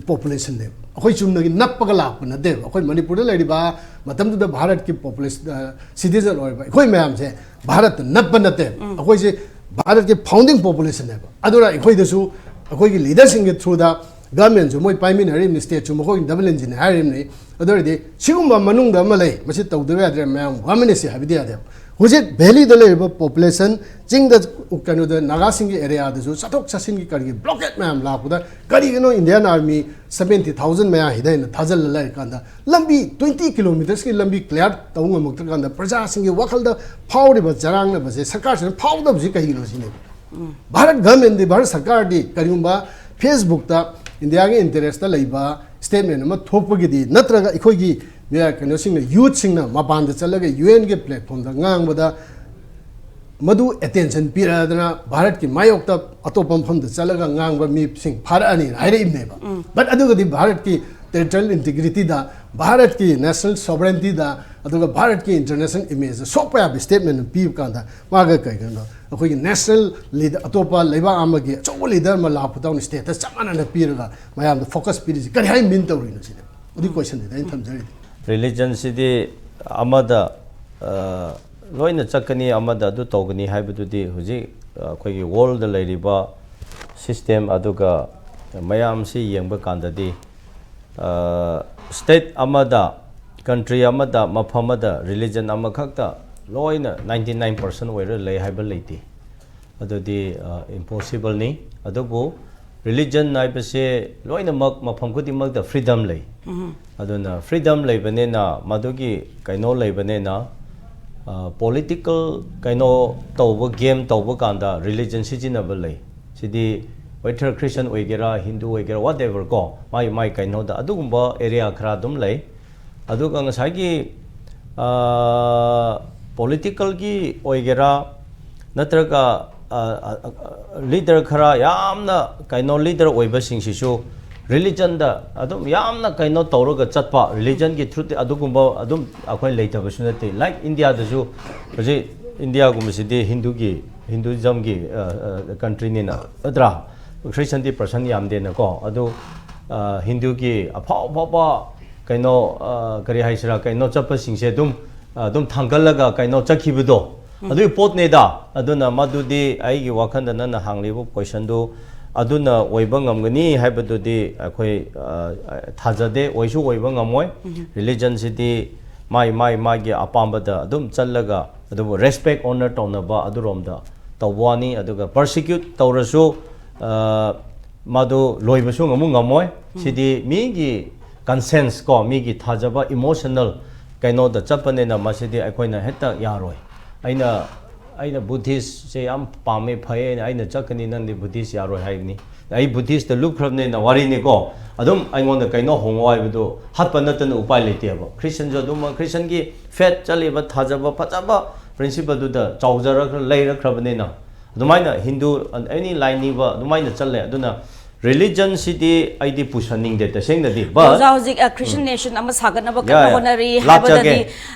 ꯄꯣꯄꯨꯂꯦꯁꯟꯅꯦꯕ꯫ ꯑꯩꯈꯣꯏ ꯆꯨꯝꯅꯒꯤ ꯅꯞꯄꯒ ꯂꯥꯛꯄ ꯅꯠꯇꯦꯕ꯫ ꯑꯩꯈꯣꯏ ꯃꯅꯤꯄꯨꯔꯗ ꯂꯩꯔꯤꯕ ꯃꯇꯝꯗꯨꯗ ꯚꯥꯔꯠꯀꯤ ꯄꯣꯄꯨꯂꯦꯁꯟ, ꯁꯤꯇꯤꯖꯟ ꯑꯣꯏꯔꯤꯕ ꯑꯩꯈꯣꯏ ꯃꯌꯥꯝꯁꯦ ꯚꯥꯔꯠꯇ ꯅꯞꯄ ꯅꯠꯇꯦꯕ꯫ ꯑꯩꯈꯣꯏꯁꯦ ꯚꯥꯔꯠꯀꯤ ꯐꯥꯎꯟꯗꯤꯡ ꯄꯣꯄꯨꯂꯦꯁꯟꯅꯦꯕ꯫ ꯑꯗꯨꯅ ꯑꯩꯈꯣꯏꯗꯁꯨ ꯑꯩꯈꯣꯏꯒꯤ ꯂꯤꯗꯔꯁꯤꯡꯒꯤ ꯊ꯭ꯔꯨꯗ ꯒꯃꯦꯟꯁꯨ ꯃꯣꯏ ꯄꯥꯏꯃꯤꯟꯅꯔꯤꯕꯅꯤ, ꯁ꯭ꯇꯦꯠꯁꯨ ꯃꯈꯣꯏꯒꯤ ꯗꯕꯜ ꯏꯟꯖꯤꯟꯅꯤ ꯍꯥꯏꯔꯤꯕꯅꯤ꯫ ꯑꯗꯨ ꯑꯣꯏꯔꯗꯤ ꯁꯤꯒꯨꯝꯕ ꯃꯅꯨꯡꯗ ꯑꯃ ꯂꯩ, ꯃꯁꯤ ꯇꯧꯗꯕ ꯌꯥꯗ꯭ꯔꯦ, ꯃꯌꯥꯝ ꯋꯥꯃꯤꯟꯅꯁꯤ ꯍꯥꯏꯕꯗꯤ ꯌꯥꯗꯦꯕ꯫ ꯍꯧꯖꯤꯛ ꯚꯦꯂꯤꯗ ꯂꯩꯔꯤꯕ ꯄꯣꯄꯨꯂꯦꯁꯟ, ꯆꯤꯡꯗ, ꯀꯩꯅꯣꯗ, ꯅꯥꯒꯥꯁꯤꯡꯒꯤ ꯑꯦꯔꯤꯌꯥꯗꯁꯨ ꯆꯠꯊꯣꯛ ꯆꯠꯁꯤꯟꯒꯤ ꯀꯔꯤꯒꯤ ꯕ꯭ꯂꯣꯀꯦꯠ ꯃꯌꯥꯝ ꯂꯥꯛꯄꯗ ꯀꯔꯤꯒꯤꯅꯣ ꯏꯟꯗꯤꯌꯥꯟ ꯑꯥꯔꯃꯤ ꯁꯕꯦꯟꯇꯤ ꯊꯥꯎꯖꯟ ꯃꯌꯥ ꯍꯤꯗ ꯍꯦꯟꯅ ꯊꯥꯖꯤꯜꯂ ꯂꯩꯔꯀꯥꯟꯗ ꯂꯝꯕꯤ ꯇ꯭ꯋꯦꯟꯇꯤ ꯀꯤꯂꯣꯃꯤꯇꯔꯁꯀꯤ ꯂꯝꯕꯤ ꯀ꯭ꯂꯤꯌꯥꯔ ꯇꯧꯕ ꯉꯝꯃꯛꯇ꯭ꯔꯀꯥꯟꯗ ꯄ꯭ꯔꯖꯥꯁꯤꯡꯒꯤ ꯋꯥꯈꯜꯗ ꯐꯥꯎꯔꯤꯕ ꯆꯔꯥꯡꯅꯕꯁꯦ ꯁꯔꯀꯥꯔꯁꯤꯅ ꯐꯥꯎꯗꯕꯁꯤ ꯀꯩꯒꯤꯅꯣ ꯁꯤꯅꯦꯕ꯫ ꯚꯥꯔꯠ ꯒꯚꯔꯟꯃꯦꯟꯗꯤ, ꯚꯥꯔꯠ ꯁꯔꯀꯥꯔꯗꯤ ꯀꯔꯤꯒꯨꯝꯕ ꯐꯦꯁꯕꯨꯛꯇ ꯏꯟꯗꯤꯌꯥꯒꯤ ꯏꯟꯇꯔꯦꯁꯇ ꯂꯩꯕ ꯁ꯭ꯇꯦꯠꯃꯦꯟ ꯑꯃ ꯊꯣꯛꯄꯒꯤꯗꯤ, ꯅꯠꯇ꯭ꯔꯒ ꯑꯩꯈꯣꯏꯒꯤ ꯀꯩꯅꯣꯁꯤꯡꯅ, ꯌꯨꯠꯁꯤꯡꯅ ꯃꯄꯥꯟꯗ ꯆꯠꯂꯒ ꯌꯨ ꯑꯦꯟꯒꯤ ꯄ꯭ꯂꯦꯠꯐꯣꯝꯗ ꯉꯥꯡꯕꯗ ꯃꯗꯨ ꯑꯦꯇꯦꯟꯁꯟ ꯄꯤꯔꯛꯑꯗꯅ ꯚꯥꯔꯠꯀꯤ ꯃꯥꯌꯣꯛꯇ ꯑꯇꯣꯞꯄ ꯃꯐꯝꯗ ꯆꯠꯂꯒ ꯉꯥꯡꯕ ꯃꯤꯁꯤꯡ ꯐꯥꯔꯛꯑꯅꯤꯅ ꯍꯥꯏꯔꯛꯏꯕꯅꯦꯕ꯫ But ꯑꯗꯨꯒꯗꯤ ꯚꯥꯔꯠꯀꯤ ꯇꯦꯔꯤꯇꯣꯔꯤꯌꯦꯜ ꯏꯟꯇꯤꯒ꯭ꯔꯤꯇꯤꯗ, ꯚꯥꯔꯠꯀꯤ ꯅꯦꯁꯅꯦꯜ ꯁꯣꯕꯔꯦꯟꯇꯤꯗ, ꯑꯗꯨꯒ ꯚꯥꯔꯠꯀꯤ ꯏꯟꯇꯔꯅꯦꯁꯅꯦꯜ ꯏꯃꯦꯖꯇ ꯁꯣꯛꯄ ꯌꯥꯕ ꯁ꯭ꯇꯦꯠꯃꯦꯟ ꯑꯃ ꯄꯤꯕ ꯀꯥꯟꯗ ꯃꯥꯒ ꯀꯩꯒꯤꯅꯣ ꯑꯩꯈꯣꯏꯒꯤ ꯅꯦꯁꯅꯦꯜ ꯂꯤꯗꯔ, ꯑꯇꯣꯞꯄ ꯂꯩꯕꯥꯛ ꯑꯃꯒꯤ ꯑꯆꯧꯕ ꯂꯤꯗꯔ ꯑꯃ ꯂꯥꯛꯄ ꯇꯧꯅ ꯁ꯭ꯇꯦꯠꯇ ꯆꯞ ꯃꯥꯟꯅꯅ ꯄꯤꯔꯒ ꯃꯌꯥꯝꯗ ꯐꯣꯀꯁ ꯄꯤꯔꯤꯁꯤ ꯀꯔꯤ ꯍꯥꯏ ꯃꯤꯟ ꯇꯧꯔꯤꯅꯣ ꯁꯤꯅꯦ꯫ ꯑꯗꯨꯒꯤ ꯀꯣꯏꯁꯟꯅꯤꯗ ꯑꯩꯅ ꯊꯝꯖꯔꯤꯗꯤ꯫ ꯔꯤꯂꯤꯖꯟꯁꯤꯗꯤ ꯑꯃꯗ, ꯑ, ꯂꯣꯏꯅ ꯆꯠꯀꯅꯤ, ꯑꯃꯗ ꯑꯗꯨ ꯇꯧꯒꯅꯤ ꯍꯥꯏꯕꯗꯨꯗꯤ ꯍꯧꯖꯤꯛ, ꯑ, ꯑꯩꯈꯣꯏꯒꯤ ꯋꯥꯔꯜꯗ ꯂꯩꯔꯤꯕ ꯁꯤꯁꯇꯦꯝ ꯑꯗꯨꯒ ꯃꯌꯥꯝꯁꯤ ꯌꯦꯡꯕ ꯀꯥꯟꯗꯗꯤ, ꯑ, ꯁ꯭ꯇꯦꯠ ꯑꯃꯗ, ꯀꯟꯇ꯭ꯔꯤ ꯑꯃꯗ, ꯃꯐꯝ ꯑꯃꯗ ꯔꯤꯂꯤꯖꯟ ꯑꯃꯈꯛꯇ ꯂꯣꯏꯅ ꯅꯥꯏꯟꯇꯤ ꯅꯥꯏꯟ ꯄꯥꯔꯁꯦꯟ ꯑꯣꯏꯔ ꯂꯩ ꯍꯥꯏꯕ ꯂꯩꯇꯦ꯫ ꯑꯗꯨꯗꯤ, ꯑ, ꯏꯝꯄꯣꯁꯤꯕꯜꯅꯤ꯫ ꯑꯗꯨꯕꯨ ꯔꯤꯂꯤꯖꯟ ꯍꯥꯏꯕꯁꯦ ꯂꯣꯏꯅꯃꯛ ꯃꯐꯝ ꯈꯨꯗꯤꯡꯃꯛꯇ ꯐ꯭ꯔꯤꯗꯝ ꯂꯩ꯫ ꯑꯗꯨꯅ ꯐ꯭ꯔꯤꯗꯝ ꯂꯩꯕꯅꯤꯅ, ꯃꯗꯨꯒꯤ ꯀꯩꯅꯣ ꯂꯩꯕꯅꯤꯅ, ꯑ, ꯄꯣꯂꯤꯇꯤꯀꯦꯜ ꯀꯩꯅꯣ ꯇꯧꯕ, ꯒꯦꯝ ꯇꯧꯕ ꯀꯥꯟꯗ ꯔꯤꯂꯤꯖꯟ ꯁꯤꯖꯤꯟꯅꯕ ꯂꯩ꯫ ꯁꯤꯗꯤ whether Christian ꯑꯣꯏꯒꯦꯔꯥ, Hindu ꯑꯣꯏꯒꯦꯔꯥ, whatever ꯀꯣ, ꯃꯥꯏ ꯃꯥꯏ ꯀꯩꯅꯣꯗ ꯑꯗꯨꯒꯨꯝꯕ area ꯈꯔ ꯑꯗꯨꯝ ꯂꯩ꯫ ꯑꯗꯨꯒ ꯉꯁꯥꯏꯒꯤ political ꯒꯤ ꯑꯣꯏꯒꯦꯔꯥ, ꯅꯠꯇ꯭ꯔꯒ leader ꯈꯔ ꯌꯥꯝꯅ ꯀꯩꯅꯣ leader ꯑꯣꯏꯕꯁꯤꯡꯁꯤꯁꯨ religion ꯗ ꯑꯗꯨꯝ ꯌꯥꯝꯅ ꯀꯩꯅꯣ ꯇꯧꯔꯒ ꯆꯠꯄ, religion ꯒꯤ through ꯑꯗꯨꯒꯨꯝꯕ ꯑꯗꯨꯝ ꯑꯩꯈꯣꯏ ꯂꯩꯇꯕꯁꯨ ꯅꯠꯇꯦ꯫ Like India ꯗꯁꯨ ꯍꯧꯖꯤꯛ India ꯒꯨꯝꯕꯁꯤꯗꯤ Hindu ꯒꯤ, Hinduism ꯒꯤ country ꯅꯤꯅ, ꯅꯠꯇ꯭ꯔꯥ? Christian ꯗꯤ percent ꯌꯥꯝꯗꯦꯅꯀꯣ꯫ ꯑꯗꯨ Hindu ꯒꯤ ꯑꯐꯥꯎ ꯑꯐꯥꯎꯕ ꯀꯩꯅꯣ, ꯀꯔꯤ ꯍꯥꯏꯁꯤꯔꯥ, ꯀꯩꯅꯣ ꯆꯠꯄꯁꯤꯡꯁꯦ ꯑꯗꯨꯝ ꯑꯗꯨꯝ ꯊꯥꯡꯒꯠꯂꯒ ꯀꯩꯅꯣ ꯆꯠꯈꯤꯕꯗꯣ, ꯑꯗꯨꯒꯤ ꯄꯣꯠꯅꯦꯗ꯫ ꯑꯗꯨꯅ ꯃꯗꯨꯗꯤ ꯑꯩꯒꯤ ꯋꯥꯈꯜꯗ ꯅꯪꯅ ꯍꯪꯂꯤꯕ question ꯗꯨ ꯑꯗꯨꯅ ꯑꯣꯏꯕ ꯉꯝꯒꯅꯤ ꯍꯥꯏꯕꯗꯨꯗꯤ ꯑꯩꯈꯣꯏ ꯊꯥꯖꯗꯦ, ꯑꯣꯏꯁꯨ ꯑꯣꯏꯕ ꯉꯝꯃꯣꯏ꯫ Religion ꯁꯤꯗꯤ ꯃꯥꯏ ꯃꯥꯏ ꯃꯥꯒꯤ ꯑꯄꯥꯝꯕꯗ ꯑꯗꯨꯝ ꯆꯠꯂꯒ, ꯑꯗꯨꯕꯨ respect, honour ꯇꯧꯅꯕ ꯑꯗꯨꯔꯣꯝꯗ ꯇꯧꯕ ꯋꯥꯅꯤ꯫ ꯑꯗꯨꯒ persecute ꯇꯧꯔꯁꯨ ꯃꯗꯨ ꯂꯣꯏꯕꯁꯨ ꯉꯝꯃꯨ ꯉꯝꯃꯣꯏ꯫ ꯁꯤꯗꯤ ꯃꯤꯒꯤ conscience ꯀꯣ, ꯃꯤꯒꯤ ꯊꯥꯖꯕ, emotional ꯀꯩꯅꯣꯗ ꯆꯠꯄꯅꯤꯅ ꯃꯁꯤꯗꯤ ꯑꯩꯈꯣꯏꯅ ꯍꯦꯛꯇ ꯌꯥꯔꯣꯏ꯫ ꯑꯩꯅ, "ꯑꯩꯅ Buddhist ꯁꯦ ꯌꯥꯝ ꯄꯥꯝꯃꯦ, ꯐꯩꯌꯦꯅ ꯑꯩꯅ ꯆꯠꯀꯅꯤ, ꯅꯪꯗꯤ Buddhist ꯌꯥꯔꯣꯏ" ꯍꯥꯏꯒꯅꯤ꯫ "ꯑꯩ Buddhist ꯇ ꯂꯨꯞꯈ꯭ꯔꯕꯅꯤꯅ ꯋꯥꯔꯤꯅꯤꯀꯣ, ꯑꯗꯨꯝ ꯑꯩꯉꯣꯟꯗ ꯀꯩꯅꯣ ꯍꯣꯡꯉꯣ" ꯍꯥꯏꯕꯗꯨ ꯍꯥꯠꯄ ꯅꯠꯇꯅ ꯎꯄꯥꯏ ꯂꯩꯇꯦꯕ꯫ Christian ꯁꯨ ꯑꯗꯨꯝ Christian ꯒꯤ faith ꯆꯠꯂꯤꯕ ꯊꯥꯖꯕ ꯐꯖꯕ principle ꯗꯨꯗ ꯆꯥꯎꯖꯔꯛꯈ꯭ꯔ-, ꯂꯩꯔꯛꯈ꯭ꯔꯕꯅꯤꯅ꯫ ꯑꯗꯨꯃꯥꯏꯅ Hindu, any line ꯅꯤꯕ ꯑꯗꯨꯃꯥꯏꯅ ꯆꯠꯂꯦ꯫ ꯑꯗꯨꯅ religion ꯁꯤꯗꯤ ꯑꯩꯗꯤ ꯄꯨꯁꯟꯅꯤꯡꯗꯦ ꯇꯁꯦꯡꯅꯗꯤ꯫ But ꯑꯣꯖꯥ ꯍꯧꯖꯤꯛ Christian nation ꯑꯃ ꯁꯥꯒꯠꯅꯕ ꯀꯟꯅ ꯍꯣꯠꯅꯔꯤ ꯍꯥꯏꯕꯗꯗꯤ,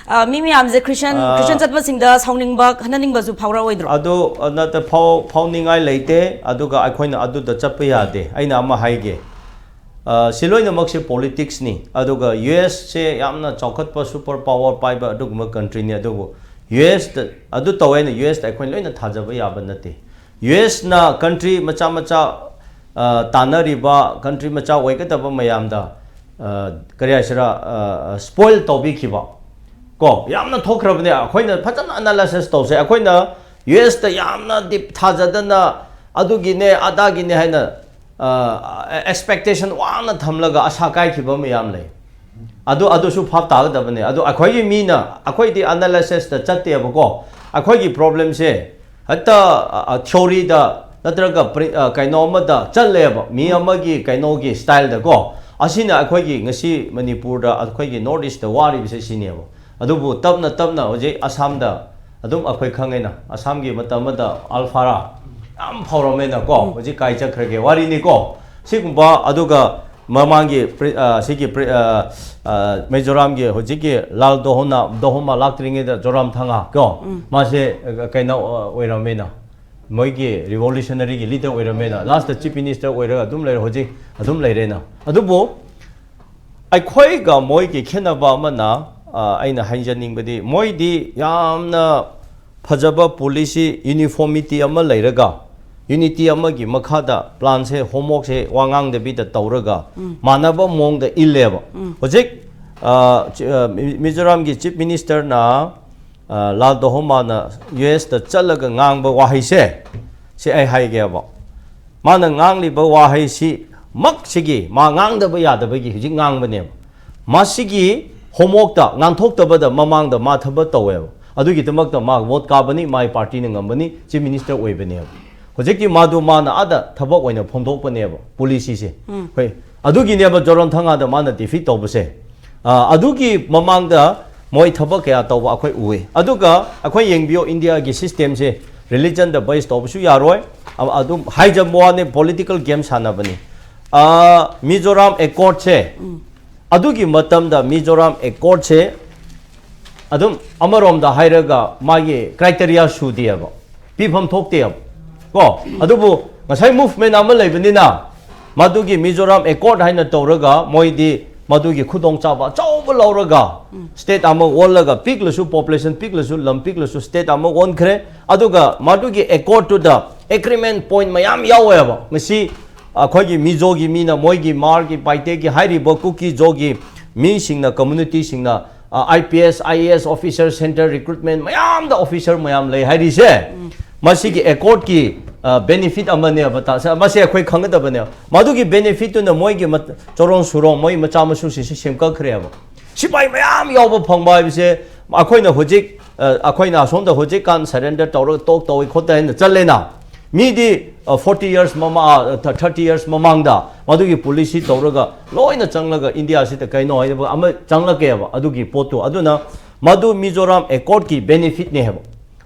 ꯃꯤ ꯃꯌꯥꯝꯁꯦ Christian, Christian ꯆꯠꯄꯁꯤꯡꯗ ꯁꯥꯎꯅꯤꯡꯕ, ꯈꯟꯅꯅꯤꯡꯕꯁꯨ ꯐꯥꯎꯔꯛꯑꯣꯏꯗ꯭ꯔꯣ? ꯑꯗꯣ ꯅꯠꯇꯦ, ꯐꯥꯎ-, ꯐꯥꯎꯅꯤꯡꯉꯥꯏ ꯂꯩꯇꯦ꯫ ꯑꯗꯨꯒ ꯑꯩꯈꯣꯏꯅ ꯑꯗꯨꯗ ꯆꯠꯄ ꯌꯥꯗꯦ꯫ ꯑꯩꯅ ꯑꯃ ꯍꯥꯏꯒꯦ꯫ ꯁꯤ ꯂꯣꯏꯅꯃꯛꯁꯦ politics ꯅꯤ꯫ ꯑꯗꯨꯒ U S ꯁꯦ ꯌꯥꯝꯅ ꯆꯥꯎꯈꯠꯄ super power ꯄꯥꯏꯕ ꯑꯗꯨꯒꯨꯝꯕ country ꯅꯤ꯫ ꯑꯗꯨꯕꯨ U S ꯇ ꯑꯗꯨ ꯇꯧꯋꯦꯅ U S ꯇ ꯑꯩꯈꯣꯏꯅ ꯂꯣꯏꯅ ꯊꯥꯖꯕ ꯌꯥꯕ ꯅꯠꯇꯦ꯫ U S ꯅ country ꯃꯆꯥ ꯃꯆꯥ, ꯇꯥꯟꯅꯔꯤꯕ country ꯃꯆꯥ ꯑꯣꯏꯒꯗꯕ ꯃꯌꯥꯝꯗ, ꯀꯔꯤ ꯍꯥꯏꯁꯤꯔꯥ, spoil ꯇꯧꯕꯤꯈꯤꯕ ꯀꯣ, ꯌꯥꯝꯅ ꯊꯣꯛꯈ꯭ꯔꯕꯅꯦ꯫ ꯑꯩꯈꯣꯏꯅ ꯐꯖꯅ analysis ꯇꯧꯁꯦ꯫ ꯑꯩꯈꯣꯏꯅ U S ꯇ ꯌꯥꯝꯅ deep ꯊꯥꯖꯗꯅ ꯑꯗꯨꯒꯤꯅꯦ ꯑꯗꯥꯒꯤꯅꯦ ꯍꯥꯏꯅ expectation ꯋꯥꯡꯅ ꯊꯝꯂꯒ ꯑꯁꯥ ꯀꯥꯏꯈꯤꯕ ꯃꯌꯥꯝ ꯂꯩ꯫ ꯑꯗꯨ, ꯑꯗꯨꯁꯨ ꯚꯥꯞ ꯇꯥꯒꯗꯕꯅꯦ꯫ ꯑꯗꯨ ꯑꯩꯈꯣꯏꯒꯤ ꯃꯤꯅ, ꯑꯩꯈꯣꯏꯗꯤ analysis ꯇ ꯆꯠꯇꯦꯕꯀꯣ꯫ ꯑꯩꯈꯣꯏꯒꯤ problem ꯁꯦ ꯍꯦꯛꯇ theory ꯗ ꯅꯠꯇ꯭ꯔꯒ ꯄ꯭ꯔꯤ- ꯑ, ꯀꯩꯅꯣ ꯑꯃꯗ ꯆꯠꯂꯦꯕ, ꯃꯤ ꯑꯃꯒꯤ ꯀꯩꯅꯣꯒꯤ ꯁ꯭ꯇꯥꯏꯜꯗꯀꯣ꯫ ꯑꯁꯤꯅ ꯑꯩꯈꯣꯏꯒꯤ ꯉꯁꯤ ꯃꯅꯤꯄꯨꯔꯗ, ꯑꯩꯈꯣꯏꯒꯤ ꯅꯣꯔꯠ ꯏꯁꯇ ꯋꯥꯔꯤꯕꯁꯦ ꯁꯤꯅꯦꯕ꯫ ꯑꯗꯨꯕꯨ ꯇꯞꯅ ꯇꯞꯅ ꯍꯧꯖꯤꯛ ꯑꯁꯥꯝꯗ ꯑꯗꯨꯝ ꯑꯩꯈꯣꯏ ꯈꯪꯉꯦꯅ, ꯑꯁꯥꯝꯒꯤ ꯃꯇꯝ ꯑꯃꯗ ꯑꯜꯐꯥꯔꯥ ꯌꯥꯝ ꯐꯥꯎꯔꯝꯃꯦꯅꯀꯣ꯫ ꯍꯧꯖꯤꯛ ꯀꯥꯏ ꯆꯠꯈ꯭ꯔꯒꯦ ꯋꯥꯔꯤꯅꯤꯀꯣ꯫ ꯁꯤꯒꯨꯝꯕ, ꯑꯗꯨꯒ ꯃꯃꯥꯡꯒꯤ ꯄ꯭ꯔꯤ- ꯑ, ꯁꯤꯒꯤ ꯄ꯭ꯔꯤ- ꯑ, ꯑ, ꯃꯤꯖꯣꯔꯥꯝꯒꯤ ꯍꯧꯖꯤꯛꯀꯤ ꯂꯥꯜ ꯗꯣꯍꯣꯅ ꯗꯣꯍꯣꯃꯥ ꯂꯥꯛꯇ꯭ꯔꯤꯉꯩꯗ ꯖꯣꯔꯥꯝ ꯊꯪꯉꯥ ꯀꯣ, ꯃꯥꯁꯦ, ꯑ, ꯀꯩꯅꯣ, ꯑ, ꯑꯣꯏꯔꯝꯃꯦꯅ, ꯃꯣꯏꯒꯤ ꯔꯤꯚꯣꯂꯨꯁꯅꯔꯤꯒꯤ ꯂꯤꯗꯔ ꯑꯣꯏꯔꯝꯃꯦꯅ, ꯂꯥꯁꯇ ꯆꯤꯐ ꯃꯤꯅꯤꯁꯇꯔ ꯑꯣꯏꯔꯒ ꯑꯗꯨꯝ ꯂꯩꯔꯦ, ꯍꯧꯖꯤꯛ ꯑꯗꯨꯝ ꯂꯩꯔꯦꯅ꯫ ꯑꯗꯨꯕꯨ ꯑꯩꯈꯣꯏꯒ ꯃꯣꯏꯒꯤ ꯈꯦꯠꯅꯕ ꯑꯃꯅ, ꯑ, ꯑꯩꯅ ꯍꯥꯏꯖꯅꯤꯡꯕꯗꯤ, ꯃꯣꯏꯗꯤ ꯌꯥꯝꯅ ꯐꯖꯕ ꯄꯣꯂꯤꯁꯤ, ꯌꯨꯅꯤꯐꯣꯔꯃꯤꯇꯤ ꯑꯃ ꯂꯩꯔꯒ, ꯌꯨꯅꯤꯇꯤ ꯑꯃꯒꯤ ꯃꯈꯥꯗ ꯄ꯭ꯂꯥꯟꯁꯦ, ꯍꯣꯝꯋꯔꯛꯁꯦ ꯋꯥ ꯉꯥꯡꯗꯕꯤꯗ ꯇꯧꯔꯒ ꯃꯥꯟꯅꯕ ꯃꯑꯣꯡꯗ ꯏꯜꯂꯦꯕ꯫ ꯍꯧꯖꯤꯛ, ꯑ, ꯆꯤ- ꯑ, ꯃꯤ- ꯃꯤꯖꯣꯔꯥꯝꯒꯤ ꯆꯤꯐ ꯃꯤꯅꯤꯁꯇꯔꯅ, ꯑ, ꯂꯥꯜ ꯗꯣꯍꯣꯃꯥꯅ ꯌꯨ ꯑꯦꯁꯇ ꯆꯠꯂꯒ ꯉꯥꯡꯕ ꯋꯥꯍꯩꯁꯦ, ꯁꯤ ꯑꯩ ꯍꯥꯏꯒꯦꯕ꯫ ꯃꯥꯅ ꯉꯥꯡꯂꯤꯕ ꯋꯥꯍꯩꯁꯤ ꯃꯛꯁꯤꯒꯤ ꯃꯥ ꯉꯥꯡꯗꯕ ꯌꯥꯗꯕꯒꯤ ꯍꯧꯖꯤꯛ ꯉꯥꯡꯕꯅꯦꯕ꯫ ꯃꯁꯤꯒꯤ ꯍꯣꯝꯋꯔꯛꯇ ꯉꯥꯡꯊꯣꯛꯇꯕꯗ ꯃꯃꯥꯡꯗ ꯃꯥ ꯊꯕꯛ ꯇꯧꯋꯦꯕ꯫ ꯑꯗꯨꯒꯤꯗꯃꯛꯇ ꯃꯥ ꯚꯣꯠ ꯀꯥꯕꯅꯤ, ꯃꯥꯒꯤ ꯄꯥꯔꯇꯤꯅ ꯉꯝꯕꯅꯤ, ꯆꯤꯐ ꯃꯤꯅꯤꯁꯇꯔ ꯑꯣꯏꯕꯅꯦꯕ꯫ ꯍꯧꯖꯤꯛꯇꯤ ꯃꯥꯗꯨ ꯃꯥꯅ ꯑꯥꯗ ꯊꯕꯛ ꯑꯣꯏꯅ ꯐꯣꯡꯗꯣꯛꯄꯅꯦꯕ, ꯄꯣꯂꯤꯁꯤꯁꯦ꯫ ꯍꯣꯏ, ꯑꯗꯨꯒꯤꯅꯦꯕ ꯖꯣꯔꯣꯟ ꯊꯪꯉꯥꯗ ꯃꯥꯅ ꯗꯤꯐꯤꯠ ꯇꯧꯕꯁꯦ꯫ ꯑ, ꯑꯗꯨꯒꯤ ꯃꯃꯥꯡꯗ ꯃꯣꯏ ꯊꯕꯛ ꯀꯌꯥ ꯇꯧꯕ ꯑꯩꯈꯣꯏ ꯎꯏ꯫ ꯑꯗꯨꯒ ꯑꯩꯈꯣꯏ ꯌꯦꯡꯕꯤꯌꯣ, ꯏꯟꯗꯤꯌꯥꯒꯤ ꯁꯤꯁꯇꯦꯝꯁꯦ ꯔꯤꯂꯤꯖꯟꯗ ꯕꯦꯁ ꯇꯧꯕꯁꯨ ꯌꯥꯔꯣꯏ꯫ ꯑ-, ꯑꯗꯨꯝ ꯍꯥꯏꯖꯕ ꯋꯥꯅꯤ, ꯄꯣꯂꯤꯇꯤꯀꯦꯜ ꯒꯦꯝ ꯁꯥꯟꯅꯕꯅꯤ꯫ ꯑ, ꯃꯤꯖꯣꯔꯥꯝ ꯑꯦꯀꯣꯔꯗꯁꯦ, ꯑꯗꯨꯒꯤ ꯃꯇꯝꯗ ꯃꯤꯖꯣꯔꯥꯝ ꯑꯦꯀꯣꯔꯗꯁꯦ ꯑꯗꯨꯝ ꯑꯃꯔꯣꯝꯗ ꯍꯥꯏꯔꯒ ꯃꯥꯒꯤ ꯀ꯭ꯔꯥꯏꯇꯦꯔꯤꯌꯥ ꯁꯨꯗꯦꯕ, ꯄꯤꯐꯝ ꯊꯣꯛꯇꯦꯕ ꯀꯣ꯫ ꯑꯗꯨꯕꯨ ꯉꯁꯥꯏ ꯃꯨꯚꯃꯦꯟ ꯑꯃ ꯂꯩꯕꯅꯤꯅ, ꯃꯗꯨꯒꯤ ꯃꯤꯖꯣꯔꯥꯝ ꯑꯦꯀꯣꯔꯗ ꯍꯥꯏꯅ ꯇꯧꯔꯒ ꯃꯣꯏꯗꯤ ꯃꯗꯨꯒꯤ ꯈꯨꯗꯣꯡꯆꯥꯕ ꯑꯆꯧꯕ ꯂꯧꯔꯒ, ꯁ꯭ꯇꯦꯠ ꯑꯃ ꯑꯣꯜꯂꯒ, ꯄꯤꯛꯂꯁꯨ, ꯄꯣꯄꯨꯂꯦꯁꯟ ꯄꯤꯛꯂꯁꯨ, ꯂꯝ ꯄꯤꯛꯂꯁꯨ, ꯁ꯭ꯇꯦꯠ ꯑꯃ ꯑꯣꯟꯈ꯭ꯔꯦ꯫ ꯑꯗꯨꯒ ꯃꯗꯨꯒꯤ ꯑꯦꯀꯣꯔꯗꯇꯨꯗ ꯑꯦꯒ꯭ꯔꯤꯃꯦꯟ ꯄꯣꯏꯟ ꯃꯌꯥꯝ ꯌꯥꯎꯋꯦꯕ꯫ ꯉꯁꯤ ꯑꯩꯈꯣꯏꯒꯤ ꯃꯤꯖꯣꯒꯤ ꯃꯤꯅ, ꯃꯣꯏꯒꯤ ꯃꯥꯔꯒꯤ ꯄꯥꯏꯇꯦꯒꯤ ꯍꯥꯏꯔꯤꯕ ꯀꯨꯀꯤ ꯖꯣꯒꯤ ꯃꯤꯁꯤꯡꯅ, ꯀꯝꯃꯨꯅꯤꯇꯤꯁꯤꯡꯅ, ꯑ, I P S, I A S officer, central recruitment ꯃꯌꯥꯝꯗ ꯑꯣꯐꯤꯁꯔ ꯃꯌꯥꯝ ꯂꯩ ꯍꯥꯏꯔꯤꯁꯦ, ꯃꯁꯤꯒꯤ ꯑꯦꯀꯣꯔꯗꯀꯤ, ꯑ, ꯕꯦꯅꯤꯐꯤꯠ ꯑꯃꯅꯦꯕ꯫ ꯇꯥ-, ꯁ-, ꯃꯁꯤ ꯑꯩꯈꯣꯏ ꯈꯪꯒꯗꯕꯅꯦꯕ꯫ ꯃꯗꯨꯒꯤ ꯕꯦꯅꯤꯐꯤꯠꯇꯨꯅ ꯃꯣꯏꯒꯤ ꯃꯠ-, ꯆꯣꯔꯣꯟ ꯁꯨꯔꯣꯟ, ꯃꯣꯏ ꯃꯆꯥ ꯃꯁꯨꯁꯤꯡꯁꯤ ꯁꯦꯝꯒꯠꯈ꯭ꯔꯦꯕ꯫ ꯁꯤꯐꯥꯏ ꯃꯌꯥꯝ ꯌꯥꯎꯕ ꯐꯪꯕ ꯍꯥꯏꯕꯁꯦ, ꯑꯩꯈꯣꯏꯅ ꯍꯧꯖꯤꯛ, ꯑ, ꯑꯩꯈꯣꯏꯅ ꯑꯁꯣꯝꯗ ꯍꯧꯖꯤꯛꯀꯥꯟ ꯁꯔꯦꯟꯗꯔ ꯇꯧꯔꯒ ꯇꯣꯛ ꯇꯧꯏ ꯈꯣꯠꯇꯦ ꯍꯥꯏꯅ ꯆꯠꯂꯦꯅ꯫ ꯃꯤꯗꯤ ꯐꯣꯔꯇꯤ ꯌꯔꯁ ꯃꯃꯥ ꯊꯥꯔꯇꯤ ꯌꯔꯁ ꯃꯃꯥꯡꯗ ꯃꯗꯨꯒꯤ ꯄꯣꯂꯤꯁꯤ ꯇꯧꯔꯒ ꯂꯣꯏꯅ ꯆꯪꯂꯒ ꯏꯟꯗꯤꯌꯥꯁꯤꯗ ꯀꯩꯅꯣ ꯍꯥꯏꯕ ꯑꯃ ꯆꯪꯂꯛꯀꯦꯕ ꯑꯗꯨꯒꯤ ꯄꯣꯠꯇꯨ꯫ ꯑꯗꯨꯅ ꯃꯗꯨ ꯃꯤꯖꯣꯔꯥꯝ ꯑꯦꯀꯣꯔꯗꯀꯤ ꯕꯦꯅꯤꯐꯤꯠꯅꯦ ꯍꯥꯏꯕ꯫